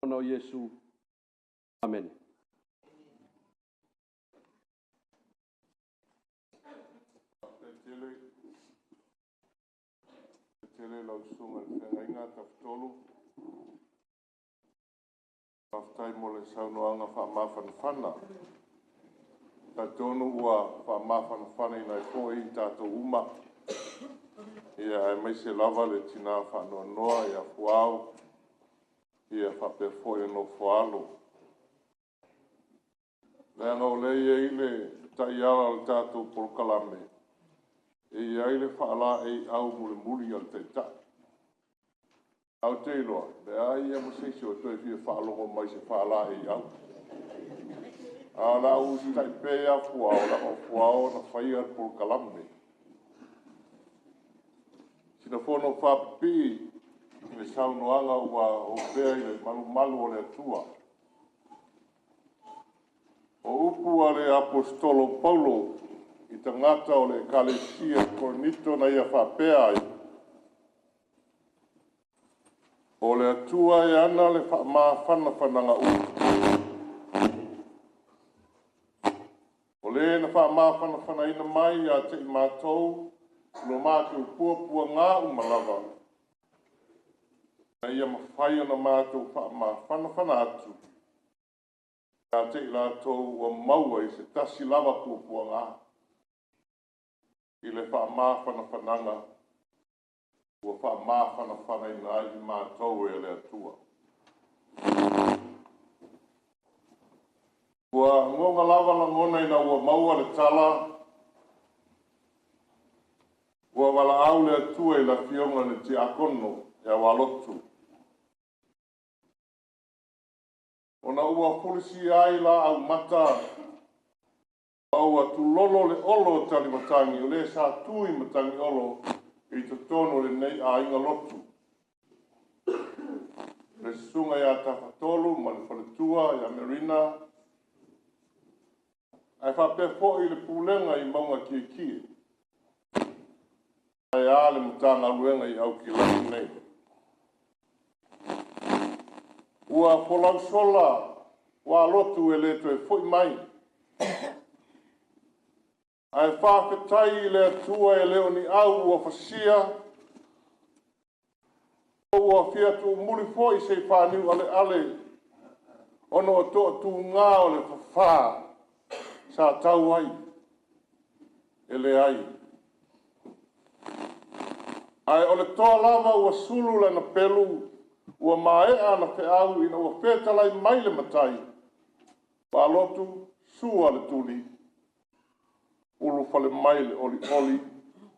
Ona o Iesu. Amen. Tele, tele lau susuga i le feagaiga Tafatolu. Faafetai mo le saunoaga faamafanafana. Talitonu ua faamafanafanaina ai foi i tatou uma, ia aemaise lava le tina faanoanoa ia Fuao, ia faapea foi le nofo a alo. Leaga o lea e i ai le taiala o le tatou polokalame, e i ai le faalaeiau mulimuli a le Taitai. Ae ou te iloa, e leai lava ma se isi o toe fia faalogo mai i se faalaeiau. Ae o le a ou usitai pea ia Fuao, leaga o Fuao na faia le polokalame. Sina fono faapipii i le saunoaga ua opea i le malumalu o le Atua. O upu a le Aposetolo Paulo i tagata o le Ekalesia i Korinito na ia faapea ai, “O le Atua e ana le faamafanafanaga uma, o le na faamafanafanaina mai ia te i matou Lo matou puapuagā uma lava, ina ia mafai ona matou faamafanafana atu ia te i latou ua maua i se tasi lava puapuagā i le faamafanafanaga ua faamafanafanaina ai i matou e le Atua. Ua goga lava lagona ina ua maua le tala ua valaau le Atua i le Afioga i le Tiakono ia Ualotu, ona ua fulisia ai laau mata ma ua tulolo le olo o talimatagi o le sa tu i matagiolo i totonu o lenei aiga lotu, le susuga ia Tafatolu ma le faletua ia Merina, ae faapea foi le pulega i mauga tietie, ae a le Matagaluega i Aukilani nei. Ua folau sola Ualotu e le toe foi mai, ae faafetai i le Atua e le o ni au ua fasia, ua fia tuumuli foi se i faniualeale ona o toatuga o le fafā sa tau ai, e leai. Ae o le toa lava ua sulu lana pelu, ua maea ana feau ina ua fetalai mai le Matai, Ualotu, sua le tuli, ulufale mai le olioli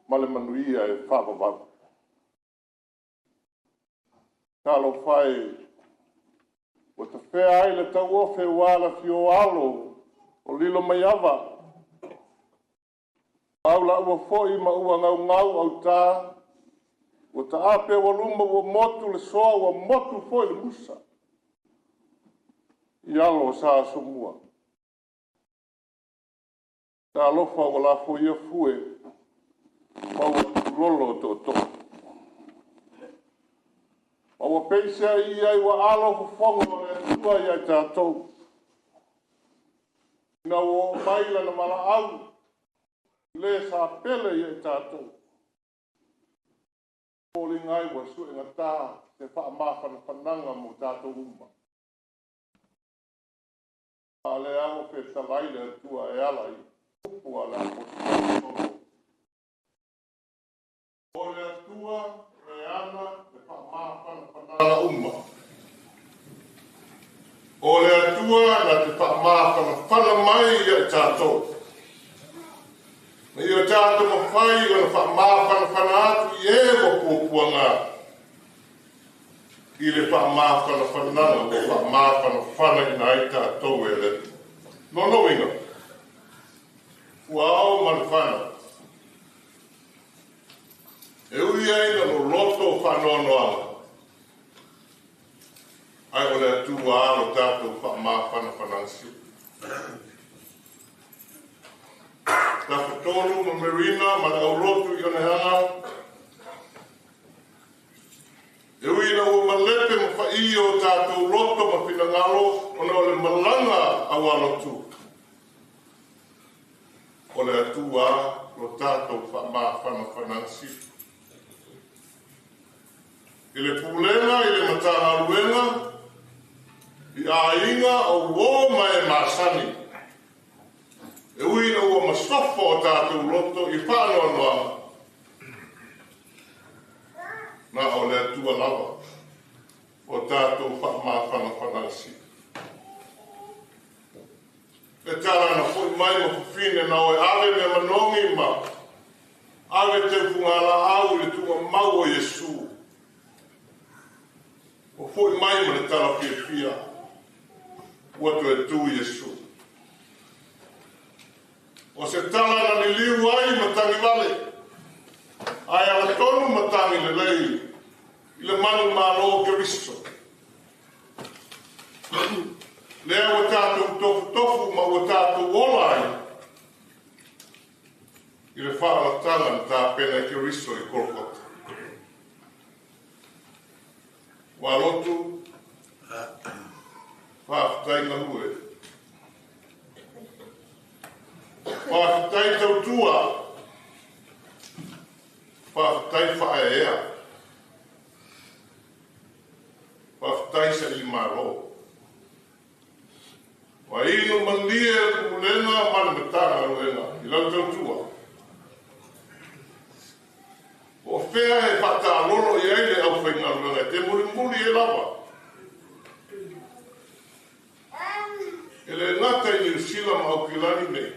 ma le manuia e faavavau. Talofa e, ua tafea ai le tauofe ua alafio alo o Lilomaiava, au laua foi ma ua gaugau auta, ua taape aualuma ua motu le soa ua motu foi le musa i alo o Sa Asomua. Talofa ua lafoia fue ma ua tulolo tootoo. Ma ua peisei ai ua alo fofoga o le Atua ia i tatou, ina ua oo mai lana valaau le sa pele ia i tatou. Foliga ai ua suegata se faamafanafanaga mo tatou uma. A o lea ua fetalai le Atua e ala i upu a le Aposetolo. O le Atua e ana le faamafanafanaga uma. O le Atua na te faamafanafana mai ia i tatou, ma ia tatou mafai ona faamafanafana atu i e ua puapuaga i le faamafanafanaga ua faamafanafanaina ai tatou e le Atua. Lona uiga, ua ao ma le fana, e ui ai na loloto o faanoanoaga, ae o le Atua lo tatou faamafanafanaga sili. Tafatolu ma Merina ma le aulotu i Oneaga, e ui ina ua malepe ma fa'i o tatou loto ma finagalo ona o le malaga a Ualotu, o le Atua lo tatou faamafanafanaga sili. I le pulega i le Matagaluega, i aiga o uō ma e masani, e ui ina ua masofa o tatou loto i faanoanoaga, na o le Atua lava o tatou faamafanafanaga sili. Le tala na foi mai ma fafine na oe ave mea manogi ma ave teufuga laau i le tuugamau o Iesu. Ua foi mai ma le tala fiafia, ua toe tu Iesu. O se tala na liliu ai matagivale, ae alatonu matagi lelei i le manumalo o Keriso. Lea ua tatou tofutofu ma ua tatou ola ai i le faaolataga na tapena e Keriso i Kolokota. Ualotu, faafetai galue. Faafetai tautua. faaeaea. Faafetai sailimalo. Ua inu malie le Pulega ma le Matagaluega i lau tautua. Po o fea e faatalolo i ai le aufaigaluega e te mulimuli ai lava. E le gata i Niu Sila ma Aukilani nei,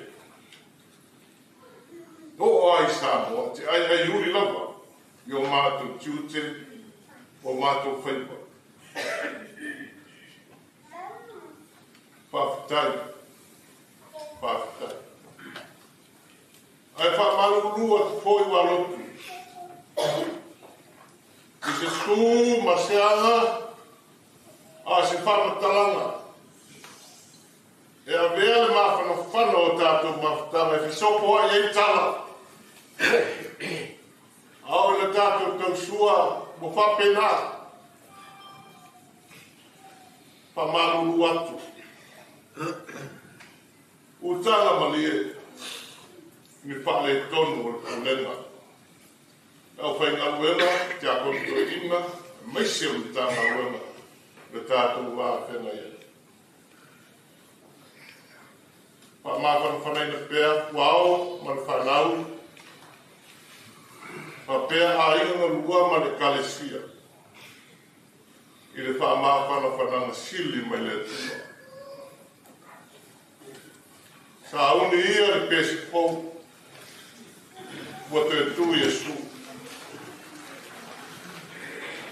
oo lava i Samoa, e te aiaiuli lava i o matou tiute ma o matou faiva. Faafetai, faafetai. Ae faamalulu atu foi ua lotu i se su ma se aga a o se faamatalaga e avea le mafanafana o tatou mafutaga e fesopoai ai tala. A oo ina tatou tausua ua faapena. Faamalulu atu. Utaga malie i ni faaletonu o le Pulega, le aufaigaluega, tiakono toeaina, aemaise o le Matagaluega le tatou va feagai ai. Faamafanafanaina pea Puao ma le fanau, faapea aiga galua ma le Ekalesia i le faamafanafanaga sili mai le Atua. Sauni ia le pese fou ua toe tu Iesu.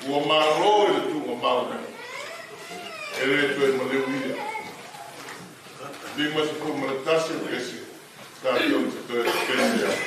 Ua malo i le tuugamau e le toe maleu ia. 51 o pese tatou te toe pese ai.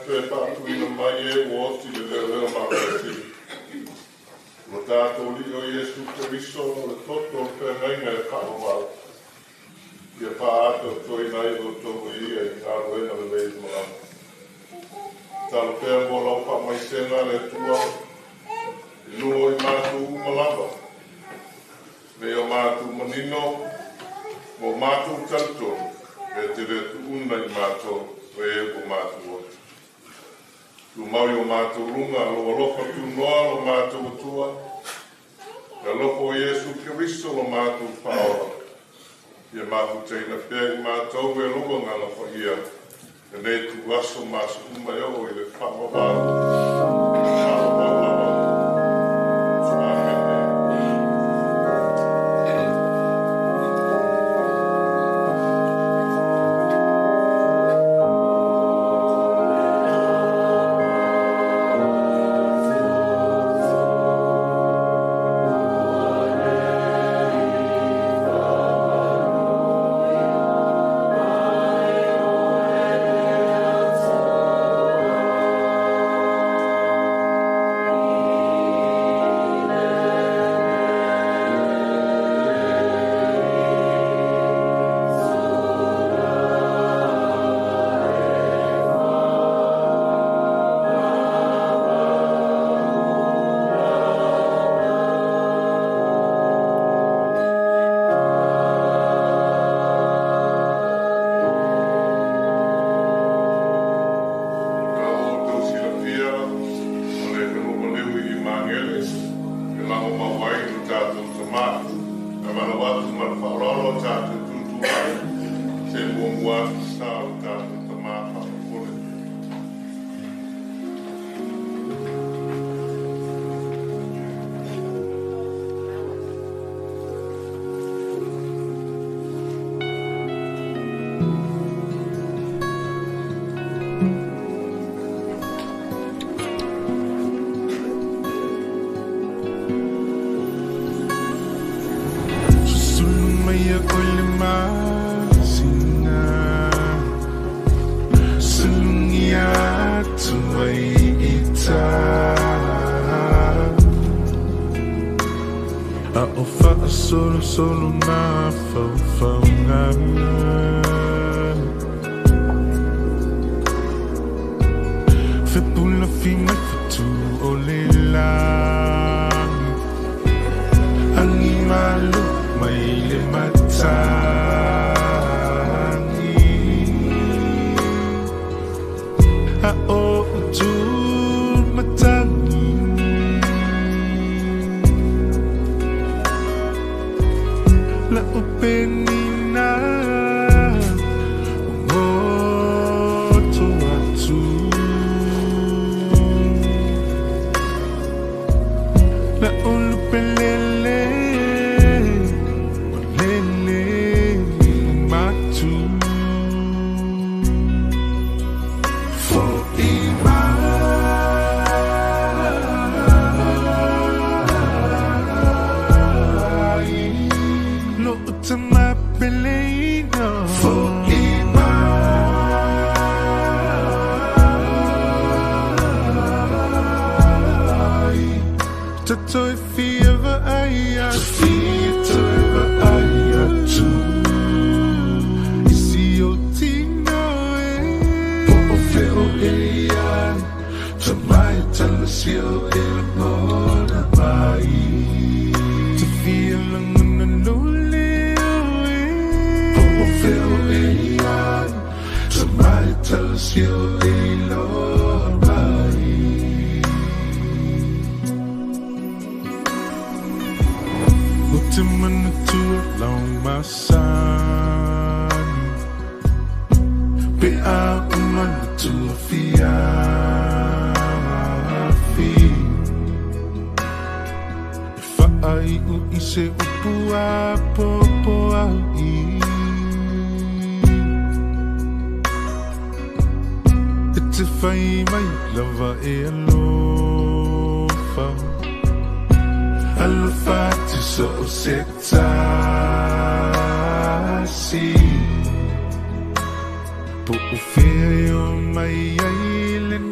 te toe faatuina mai e ua oti le leoleo malosi. Lo tātou Alii o Iesu Keriso o le toto o le feagaiga e faavavau. Ia faaatoatoaina ai outou e ia i galuega lelei i lumanai. Tatalo pea mo lau faamaisega le Atua i luga o i matou uma lava. Nei o matou manino ma o matou talitonu e te le tuuna i matou o e ua matou oti. Tumau i o matou luga lou alofa tunoa lo matou Atua, le alofa o Iesu Keriso lo matou Faaola, ia mafutaina pea i matou e lou Agaga Paia lenei ituaso ma aso uma e oo i le faavavau. Faavavau lava. Amene. Ua outou silafia o le fanua maliu i Magele e lagomau ai lo tatou tamā. Ae valaau atu ma le faaaloalo a tatou tutulai se i muamua atu se sa o le tatou tamā faafaipule. Susulu mai o le masina, Sulugia atu ai i tā, A o faasolosolo mafaufauga, Fepulafi mai fetu o le lagi, Agi malo mai le matagi, A o utu matagi, La upenina o goto atu, La ulupelele o lele matu. Fo'i mai Lo'u tamapeleina. Fo'i mai Tatoi fia va'ai atu, Fia va'ai atu I si o tino e Po o feo e ai Tamai talasi o e lagona mai, Te fia lagona lole o e Po o feo e ai Tamai talasi o e loa mai. O te manatua lau masani, Pe a o manatua fiafi, E faaiu i se upu a popo ai, E te fai mai lava e alofa, Alofa atu so o se tasi. Po o fea e o mai ai lenei.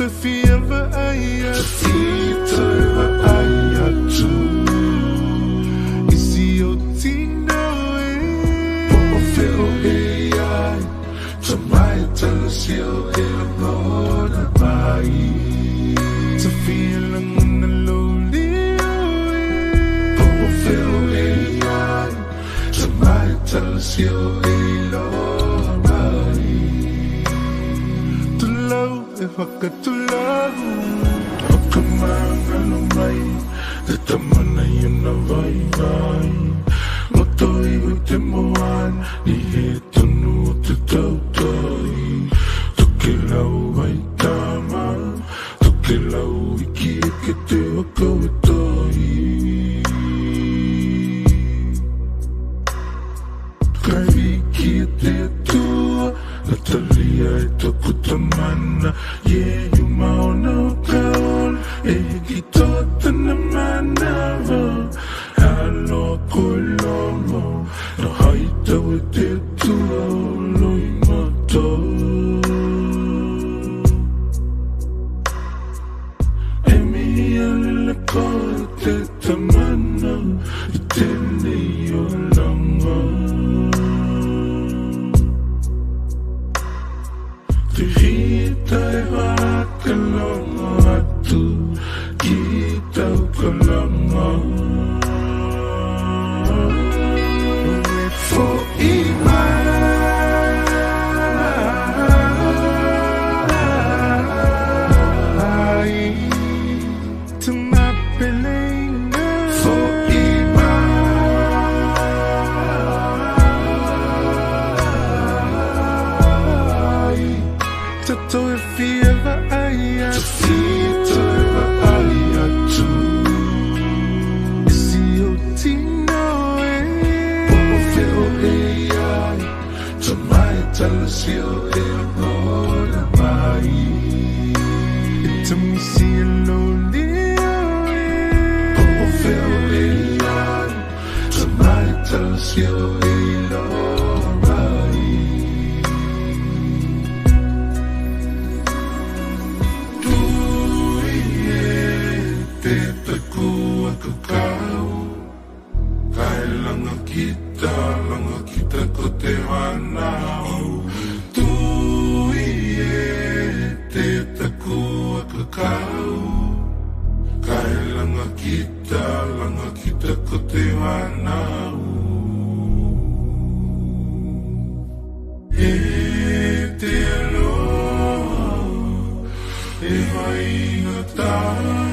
e fia vaai atu. Toe vaai atu i si ou tino e. Po o fea o e i ai, tamai talasi o e lagona mai. Ta fia lagona lou leo e. Po o fea o e i ai, tamai talasi o e iloa mai. Tulau e whakatulau o ka mangalo mai te tamana i ona vai vai. Roto iho i te moana i he tonu o te tautai. Toke lau ai tama, toke lau iki e ke te waka e tai. Kai wiki e te atua, na talia e toku tamana. Ye yuma ona o ka ola, e hiki tō tana manawa. Aloha koe lomo, na haitau e te atua o Loimata. E mihi alele koe te tamana i tēnei olanga. Te hita e whakalongo atu ki tau kalanga. Fo'i mai. Tumapeleinga. Fo'i mai. Tatou e fia vaai atu. Toe vaai atu i si ou tino e. Po o fea o e i ai, tamai talasi o e lagona mai. E tamisi e lou leo e. Po o fea o e i ai, tamai talasi o e iloa mai. Tui e te taku a kakau, kai langa kita, langa kita ko te whanau. Tui e te taku a kakau, kai langa kita, langa kita ko te whanau. E te aloha, e vainga tae.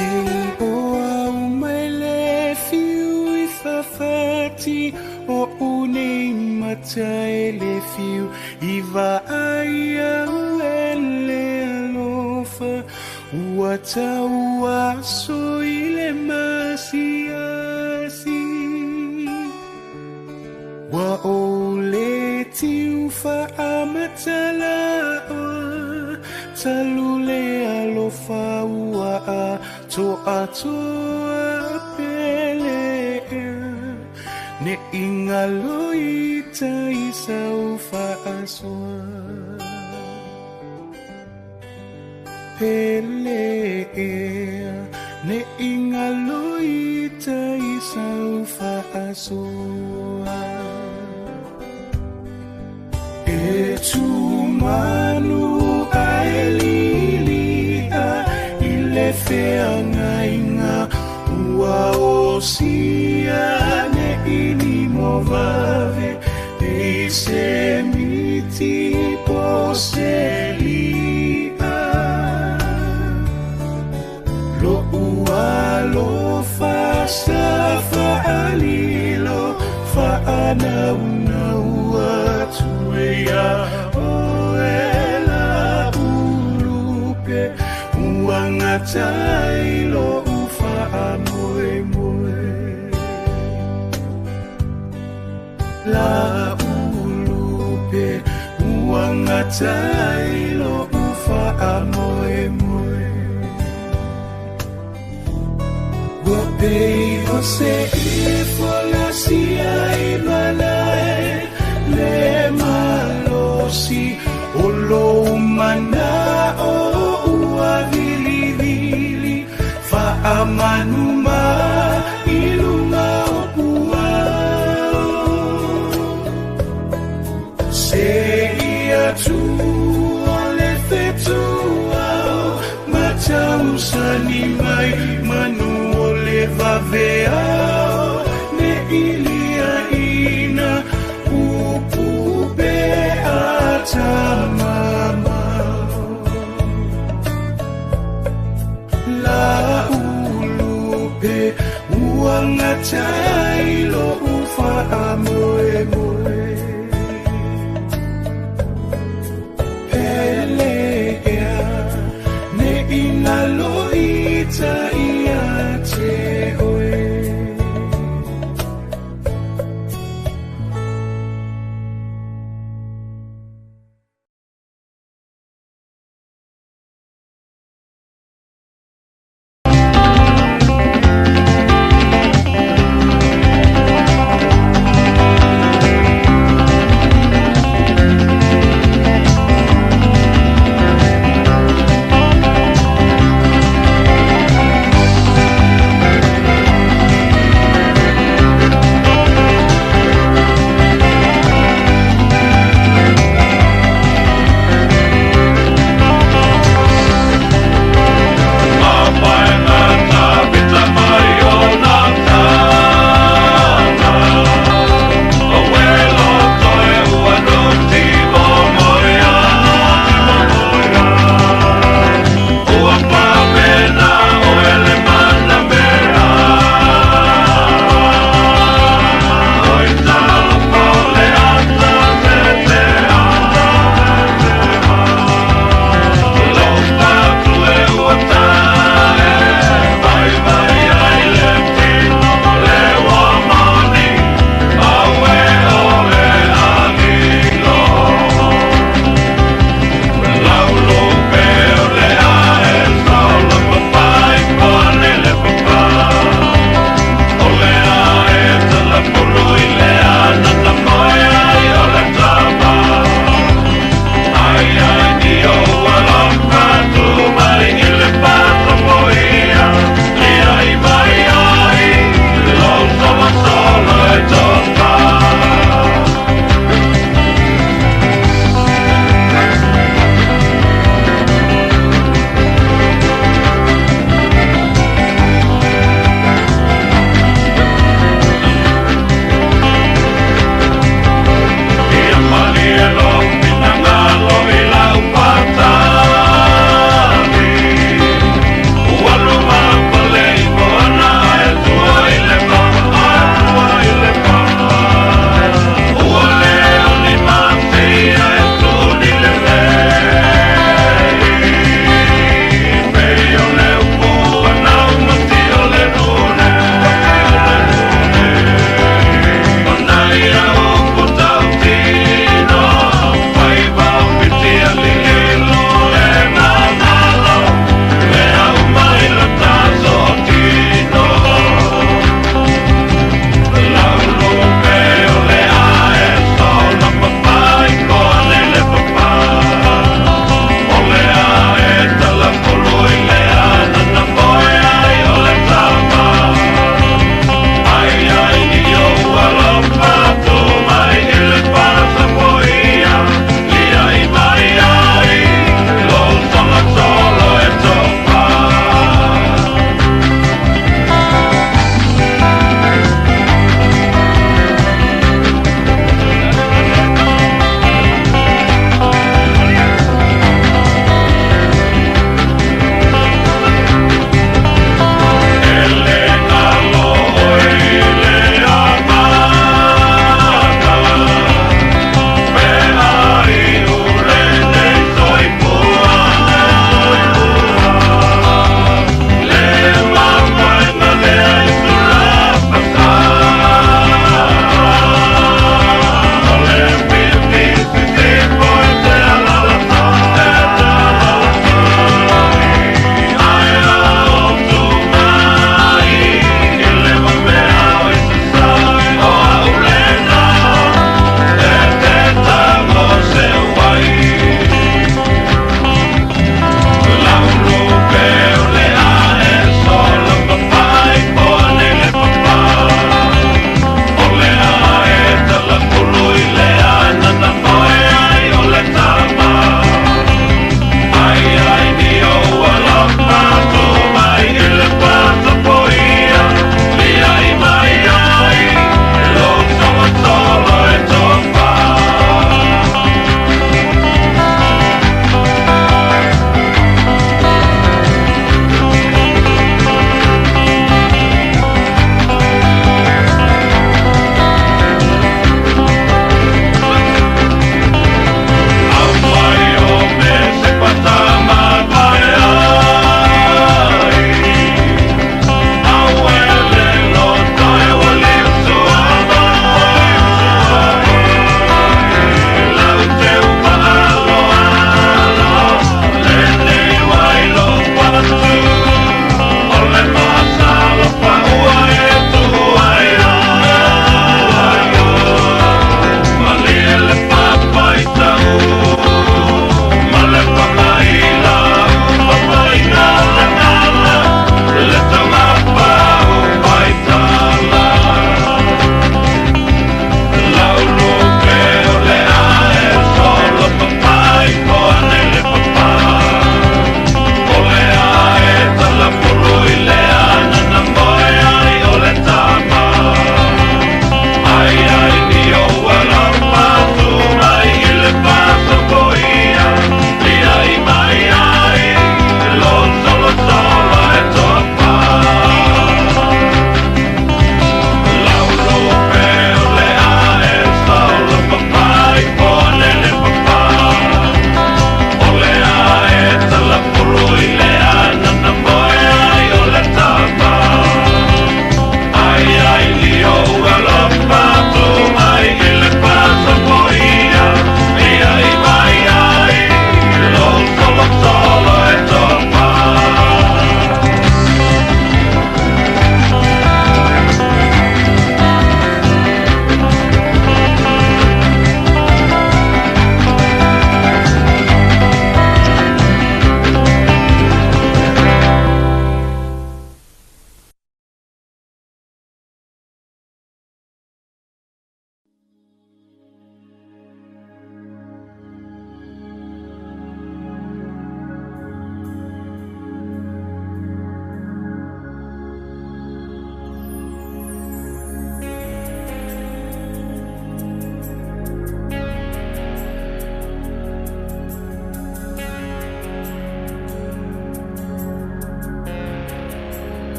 Nei o au mai le fiu i fafati o unei mata e le fiu i vaai au e le alofa ua tau aso i le masiasi. Ua o le tiu faamatalaoa talu le alofa ua a toa toa pele ea ne ingalo i tai sau faasoa pele ea ne ingalo i tai sau faasoa. E tumanu ae lilia i le feagaiga ua osia ne ini mo vave e i se miti po se lia. Lo ua alofa sa faalilo faanaunau atu e ia oe la ulupe ua gatai lo'u faamoemoe. La ulupe ua gatai lo'u faamoemoe. Ua pei o se ifo lasia i malae le malosi o lou mana'o ua vilivili faamanuma i luga o puao. Se ia tua le fetuao matausani mai manu o le vaveao ne ilia ina upu pe atamamao. La ulupe ua gatai lo'u faamoemoe. Pele ea ne ingalo ita ia te oe.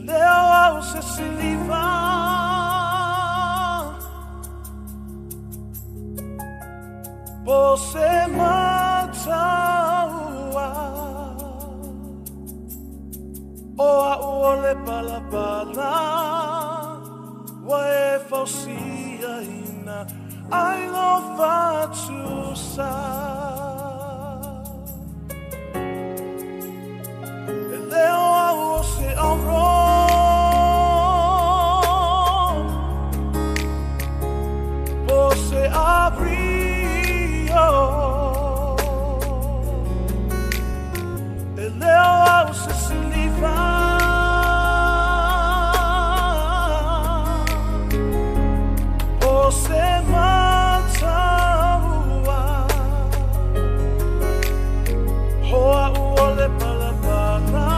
leo au se siliva Po se mataua O au o le palapala Ua e fausia ina ai lo fatusa E leo au o se auro Po se abrio E leo au se siliva Po se mataua Hoa ua le palapala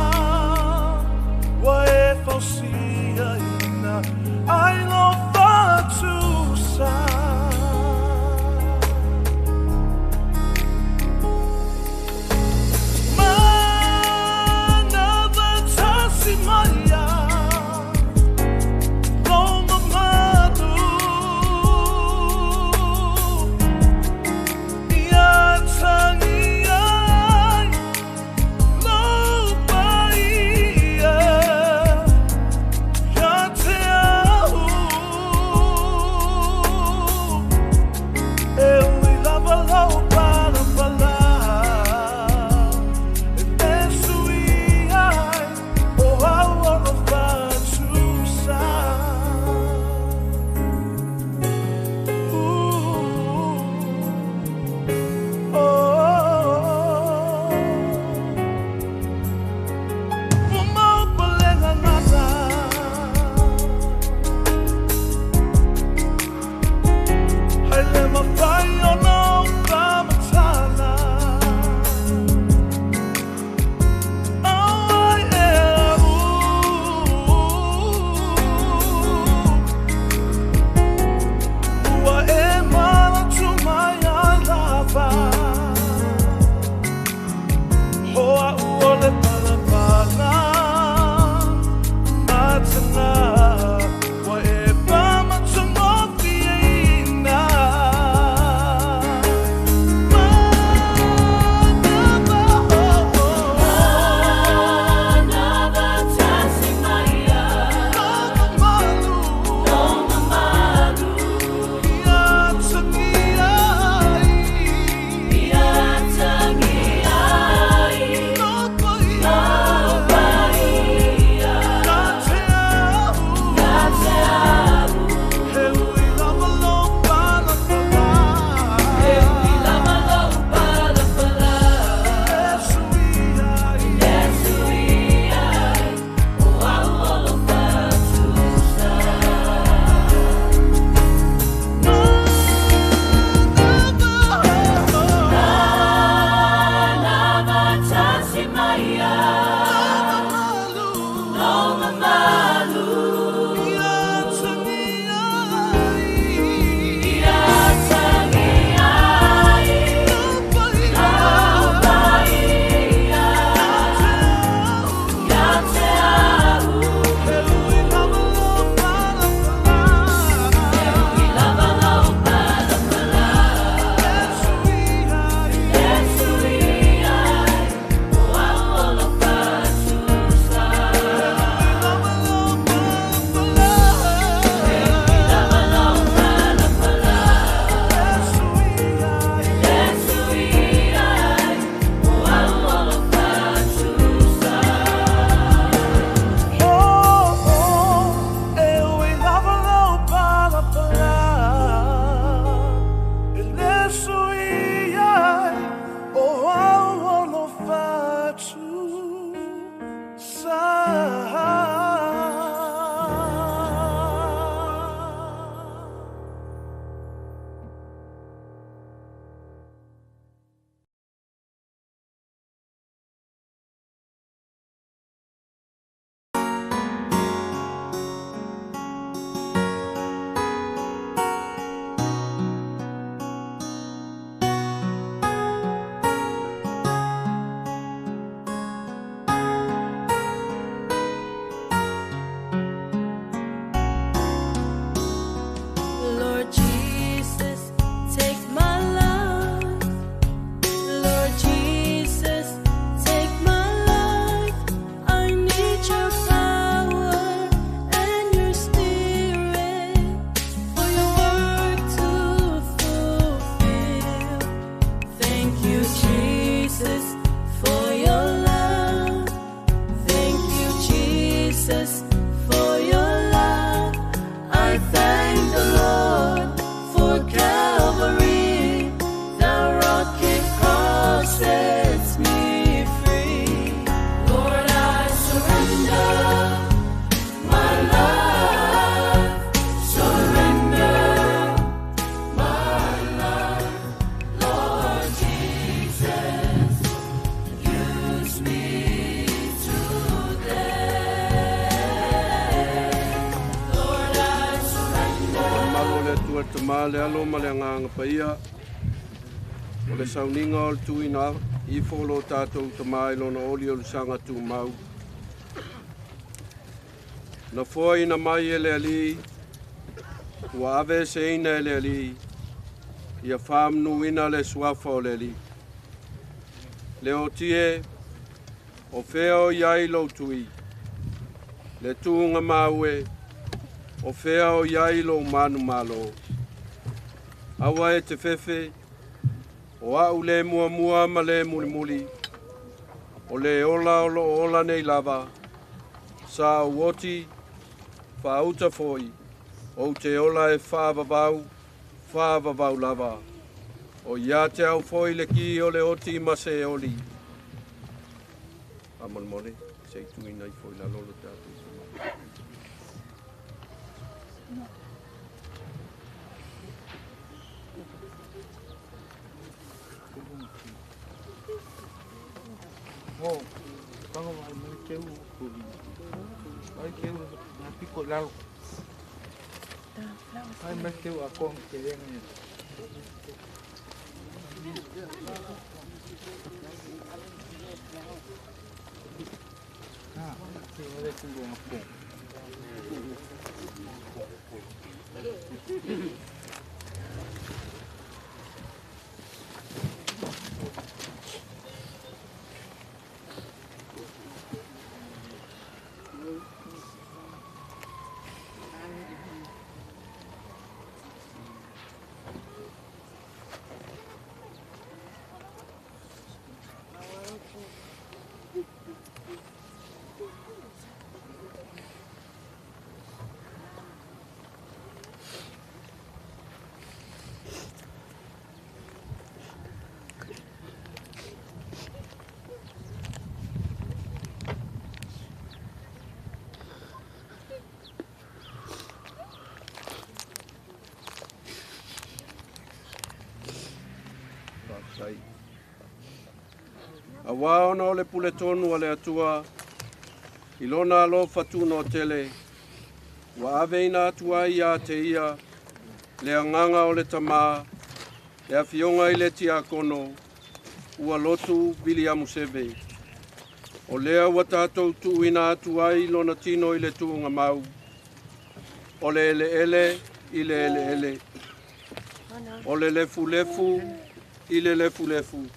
Ua e fausia ina ai lo fatusa Mana vatasi maia Lo mamadu Ia tangi ai Lo paia Ia te au E ui lava lau palapala E te sui ai O au o lo fatusa Ooh, oh, Ua mau palega gata Hai le mawhai o nau whamatala Au ai e au Ua e manatu mai ai lava Hoa ua le palapala Matana Ua e pamatumofiaina Tamā le Alo ma le Agaga Paia, o le sauniga o le tuuina ifo o lo tatou Tamā i lona oli o le saga tumau. Na foaina mai e le Alii, ua aveeseina e le Alii, ia faamanuina le suafa o le Alii. Le otie, o fea o i ai lou tui, le tuuga maue, o fea o i ai lou manumalo. Aua e te fefe, o au le muamua ma le mulimuli, o le ola o loo ola nei lava, sa ou oti, faauta foi, ou te ola e faavavau, faavavau lava. O ia te au foi le ki o le oti ma se oli. Faamolemole, se i tuuina ifo i lalo lo tatou Tamā. Oh, kanga mai mai teu kuli. Mai teu na piko lalo. Mai mai teu a kong te lenga ni. Ah, te wale tungo nga pong. Faafetai. Auā ona o le puletonu a le Atua, i lona alofa tunoa tele, ua aveina atu ai iā te ia, le agaga o le Tamā, le afioga i le Tiakono, ua lotu Viliamu Seve. O lea ua tatou tuuina atu ai lona tino i le tuugamau, o le eleele i le eleele, o le lefulefu i le lefulefu,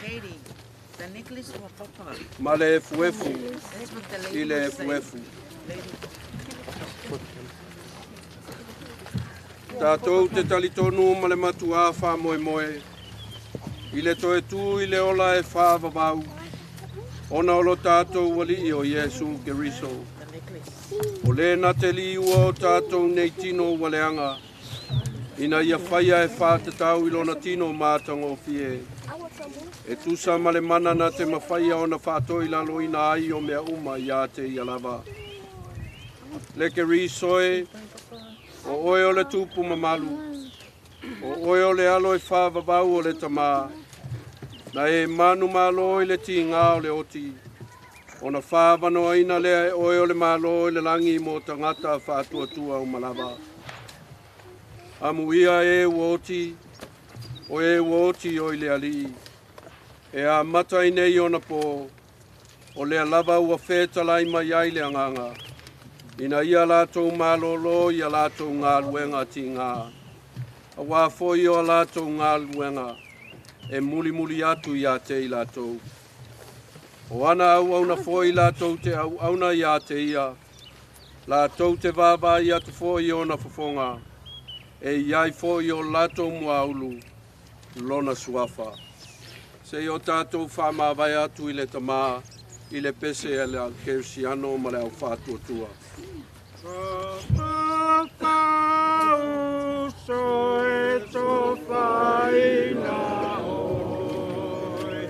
Katie, the necklace for Papa. ma le efuefu That's what the lady i le was saying. efuefu. Lady. Tatou te talitonu ma le matuā faamoemoe, i le toe tū i le ola e faavavau, ona o lo tatou Alii o Iesu Keriso. The necklace. O le na te liua o tatou nei tino ua leaga, ina ia faia e faatatau i lona tino matagofie. E tusa ma le mana na te mafaia ona faatoilaloina ai o mea uma iā te ia lava. Le Keriso e, o oe o le tupu mamalu, o oe o le alo e faavavau o le Tamā, na e manumalo i le tigā o le oti, ona faavanoaina lea e oe o le malo i le lagi mo tagata faatuatua uma lava. Amuia e ua oti, o e ua oti o i le Alii. E amata i nei ona pō, o lea lava ua fetalai mai ai le agaga, ina ia latou malōlō i a latou galuega tigā. Auā foi o a latou galuega, e mulimuli atu iā te i latou. O ana auauna foi latou te auauna iā te ia, latou te vaavaai atu foi i ona fofoga, e i ai foi o latou muaulu, lona suafa. Se i o tatou faamavae atu i le Tamā, i le pese a le Kerisiano ma le au faatuatua. So e to whaina oe,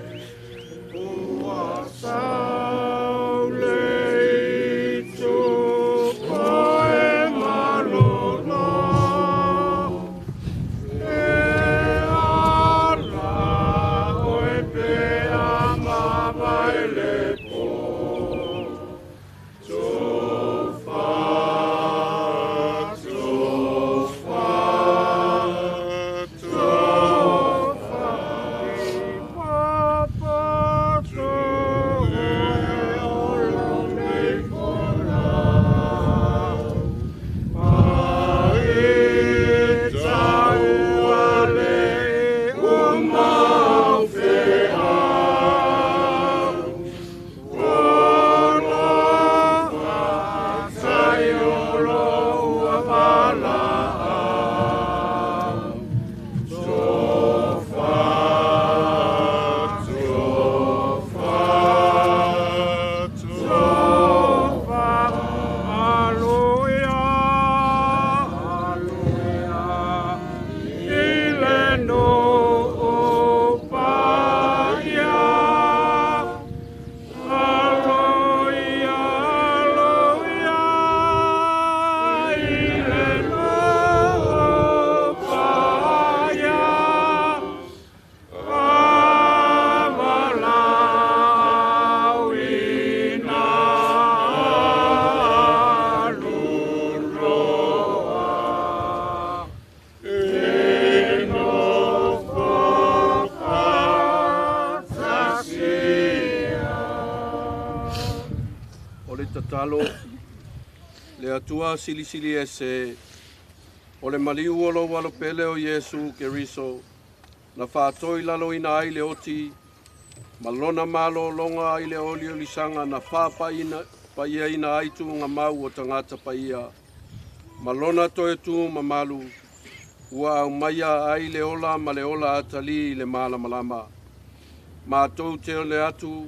ua sau le i tupo e malolo. E ala oe pe a mavae le po. Tufa, tufa. O le tatalo, le Atua silisili ese, o le maliu o lou Alo pele o Iesu Keriso, na faatoilaloina ai le oti, ma lona malologa i le oliolisaga na faapaiaina ai tuugamau o tagata paia, ma lona toe tu mamalu, ua aumaia ai le ola ma le ola atalī i le malamalama. Matou te one atu,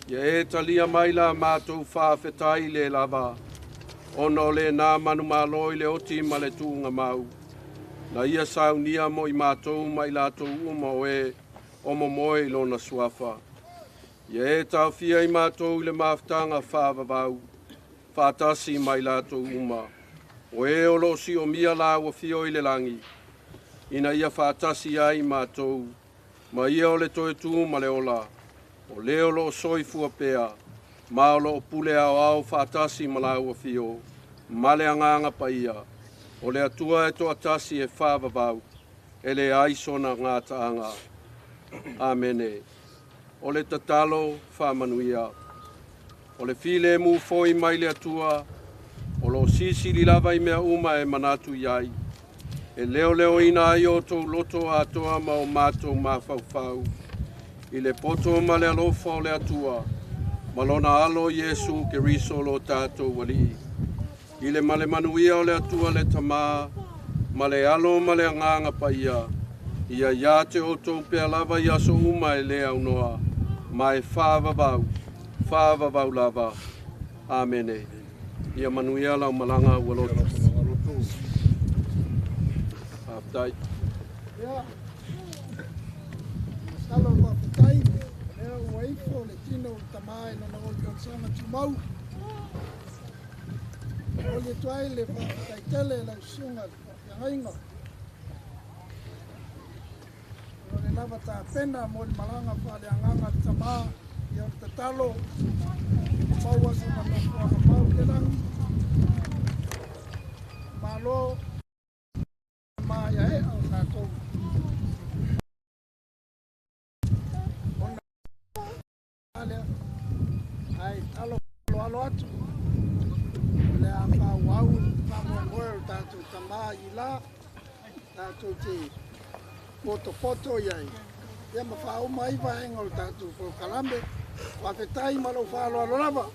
ia e talia mai la matou faafetai le lava, ona o lenā manumalo i le oti ma le tuugamau, na ia saunia mo i matou ma i latou uma o e o momoe i lona suafa. Ia e taofia i matou i le mafutaga faavavau, faatasi ma i latou uma, o e o loo siomia la ua fio i le lagi, ina ia faatasi ai matou, ma ia o le toe tu ma le ola, o le o loo soifua pea, ma o loo pule aoao faatasi ma la ua fio, ma le agaga paia, o le Atua e toatasi e faavavau, e leai sona gataaga. Amene. O le tatalo faamanuia. O le filemu foi mai le Atua, o loo sisili lava i mea uma e manatu i ai, e leoleoina ai outou loto atoa ma o matou mafaufau, i le poto ma le alofa o le Atua, ma lona alo Iesu Keriso lo tatou Alii. I le male manuia o le Atua le Tamā, ma le Alo ma le Agaga Paia, ia ia te outou pea lava i aso uma e le aunoa, ma e faavavau, faavavau lava. Amene. Ia manuia lau malaga ua loto. Faafetai. Ia, masalo faafetai, o lea ua ifo le tino o le tamā i lona oliolisaga tumau. Oli atu ai le faafetai tele i lau susuga i le faafeagaiga. O le lava tapena mo le malaga faaleagaga a le tamā, ia o le tatalo, maua sona nofoaga mau i le lagi. Malo maeaea o tatou ona lea ai alo alo atu o le a faaauau le faamoemoe o le tatou tamā i la tatou te potopoto i ai ia ma faauma ai vaega o le tatou polokalame. Faafetai ma lou faaaloalo lava.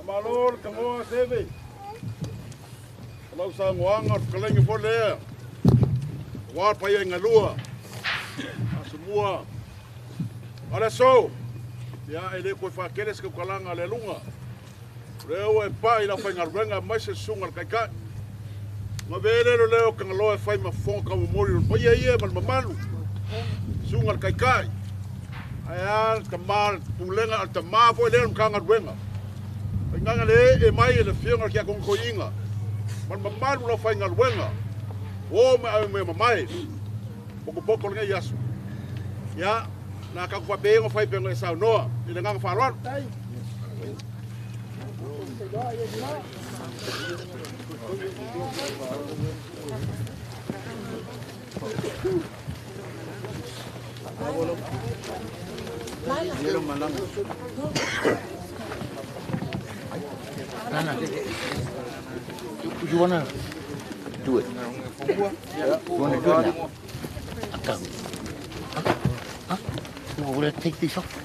Malo le tagoa seve. O lau saunoaga o le fetalaiga foi lea. Aua le paia i galua. Asomua. O le aso. Ia e le toe faatele se tautalaga a le aluga. O lea ua e pai i lau faigaluega aemaise le susuga i le Taitai. Na velelo lea o Tagaloa e fai ma fofoga taumomoli o le paia ia ma le mamalu. Susuga i le Taitai. Ae a le tama le pulega a le tama foi lea o le Matagaluega. Faigata le ee mai e le afioga i le Tiakono Toeaina ma le mamalu o le aufaigaluega. O ma ave mea mamae. Potopoto lenei aso. Ia, na tatou faapea ona fai pei ona e saunoa i le agaga faaaloalo. You wanna do it? You wanna do it now? Go. Huh? Huh? You wanna take this off?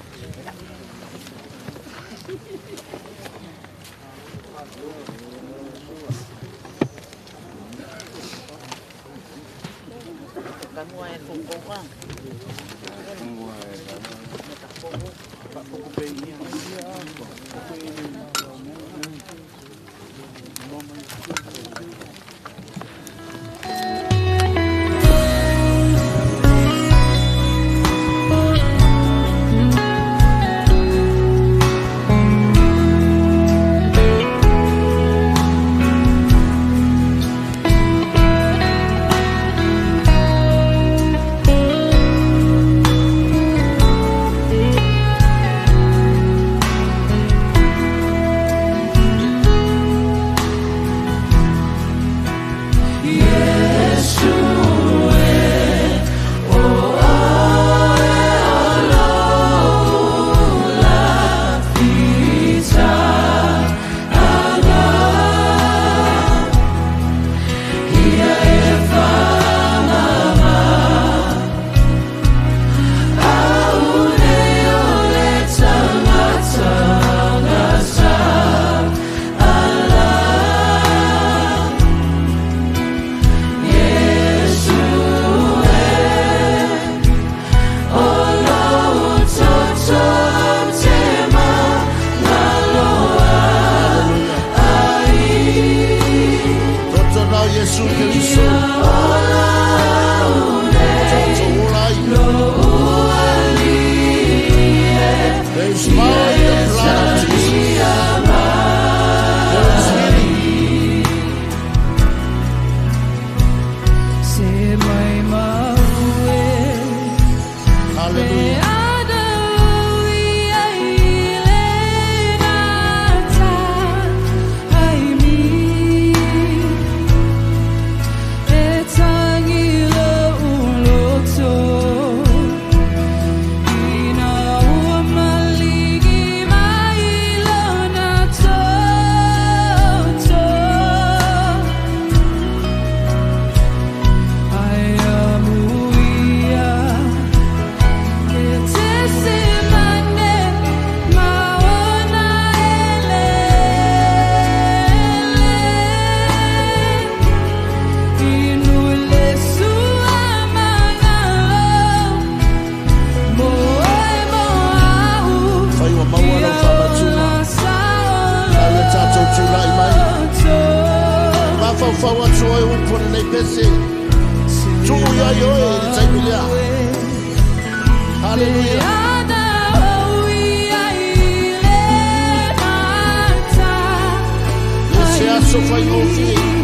Lenei pese. Tuu ia i oe i le taimi lea. Haleluia. Le se aso faigofie.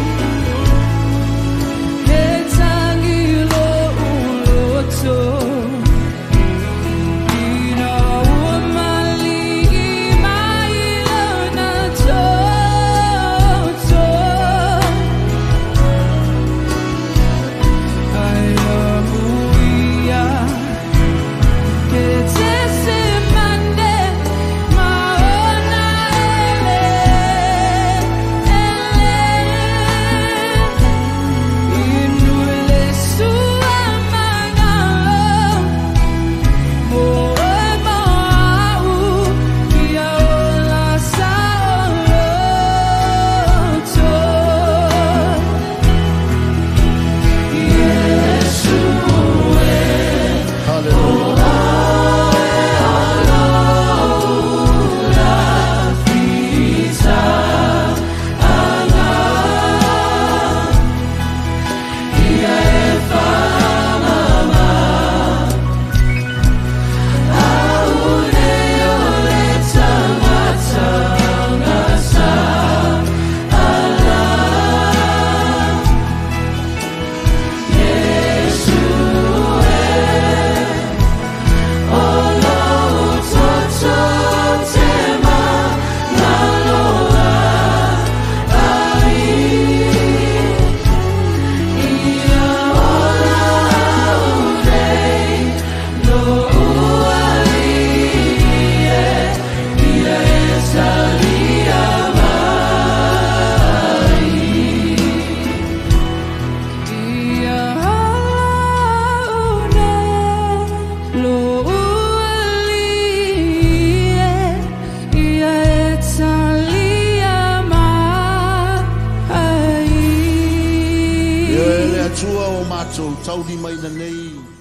Ia e le Atua o matou taulimaina nei.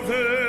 Yahvé.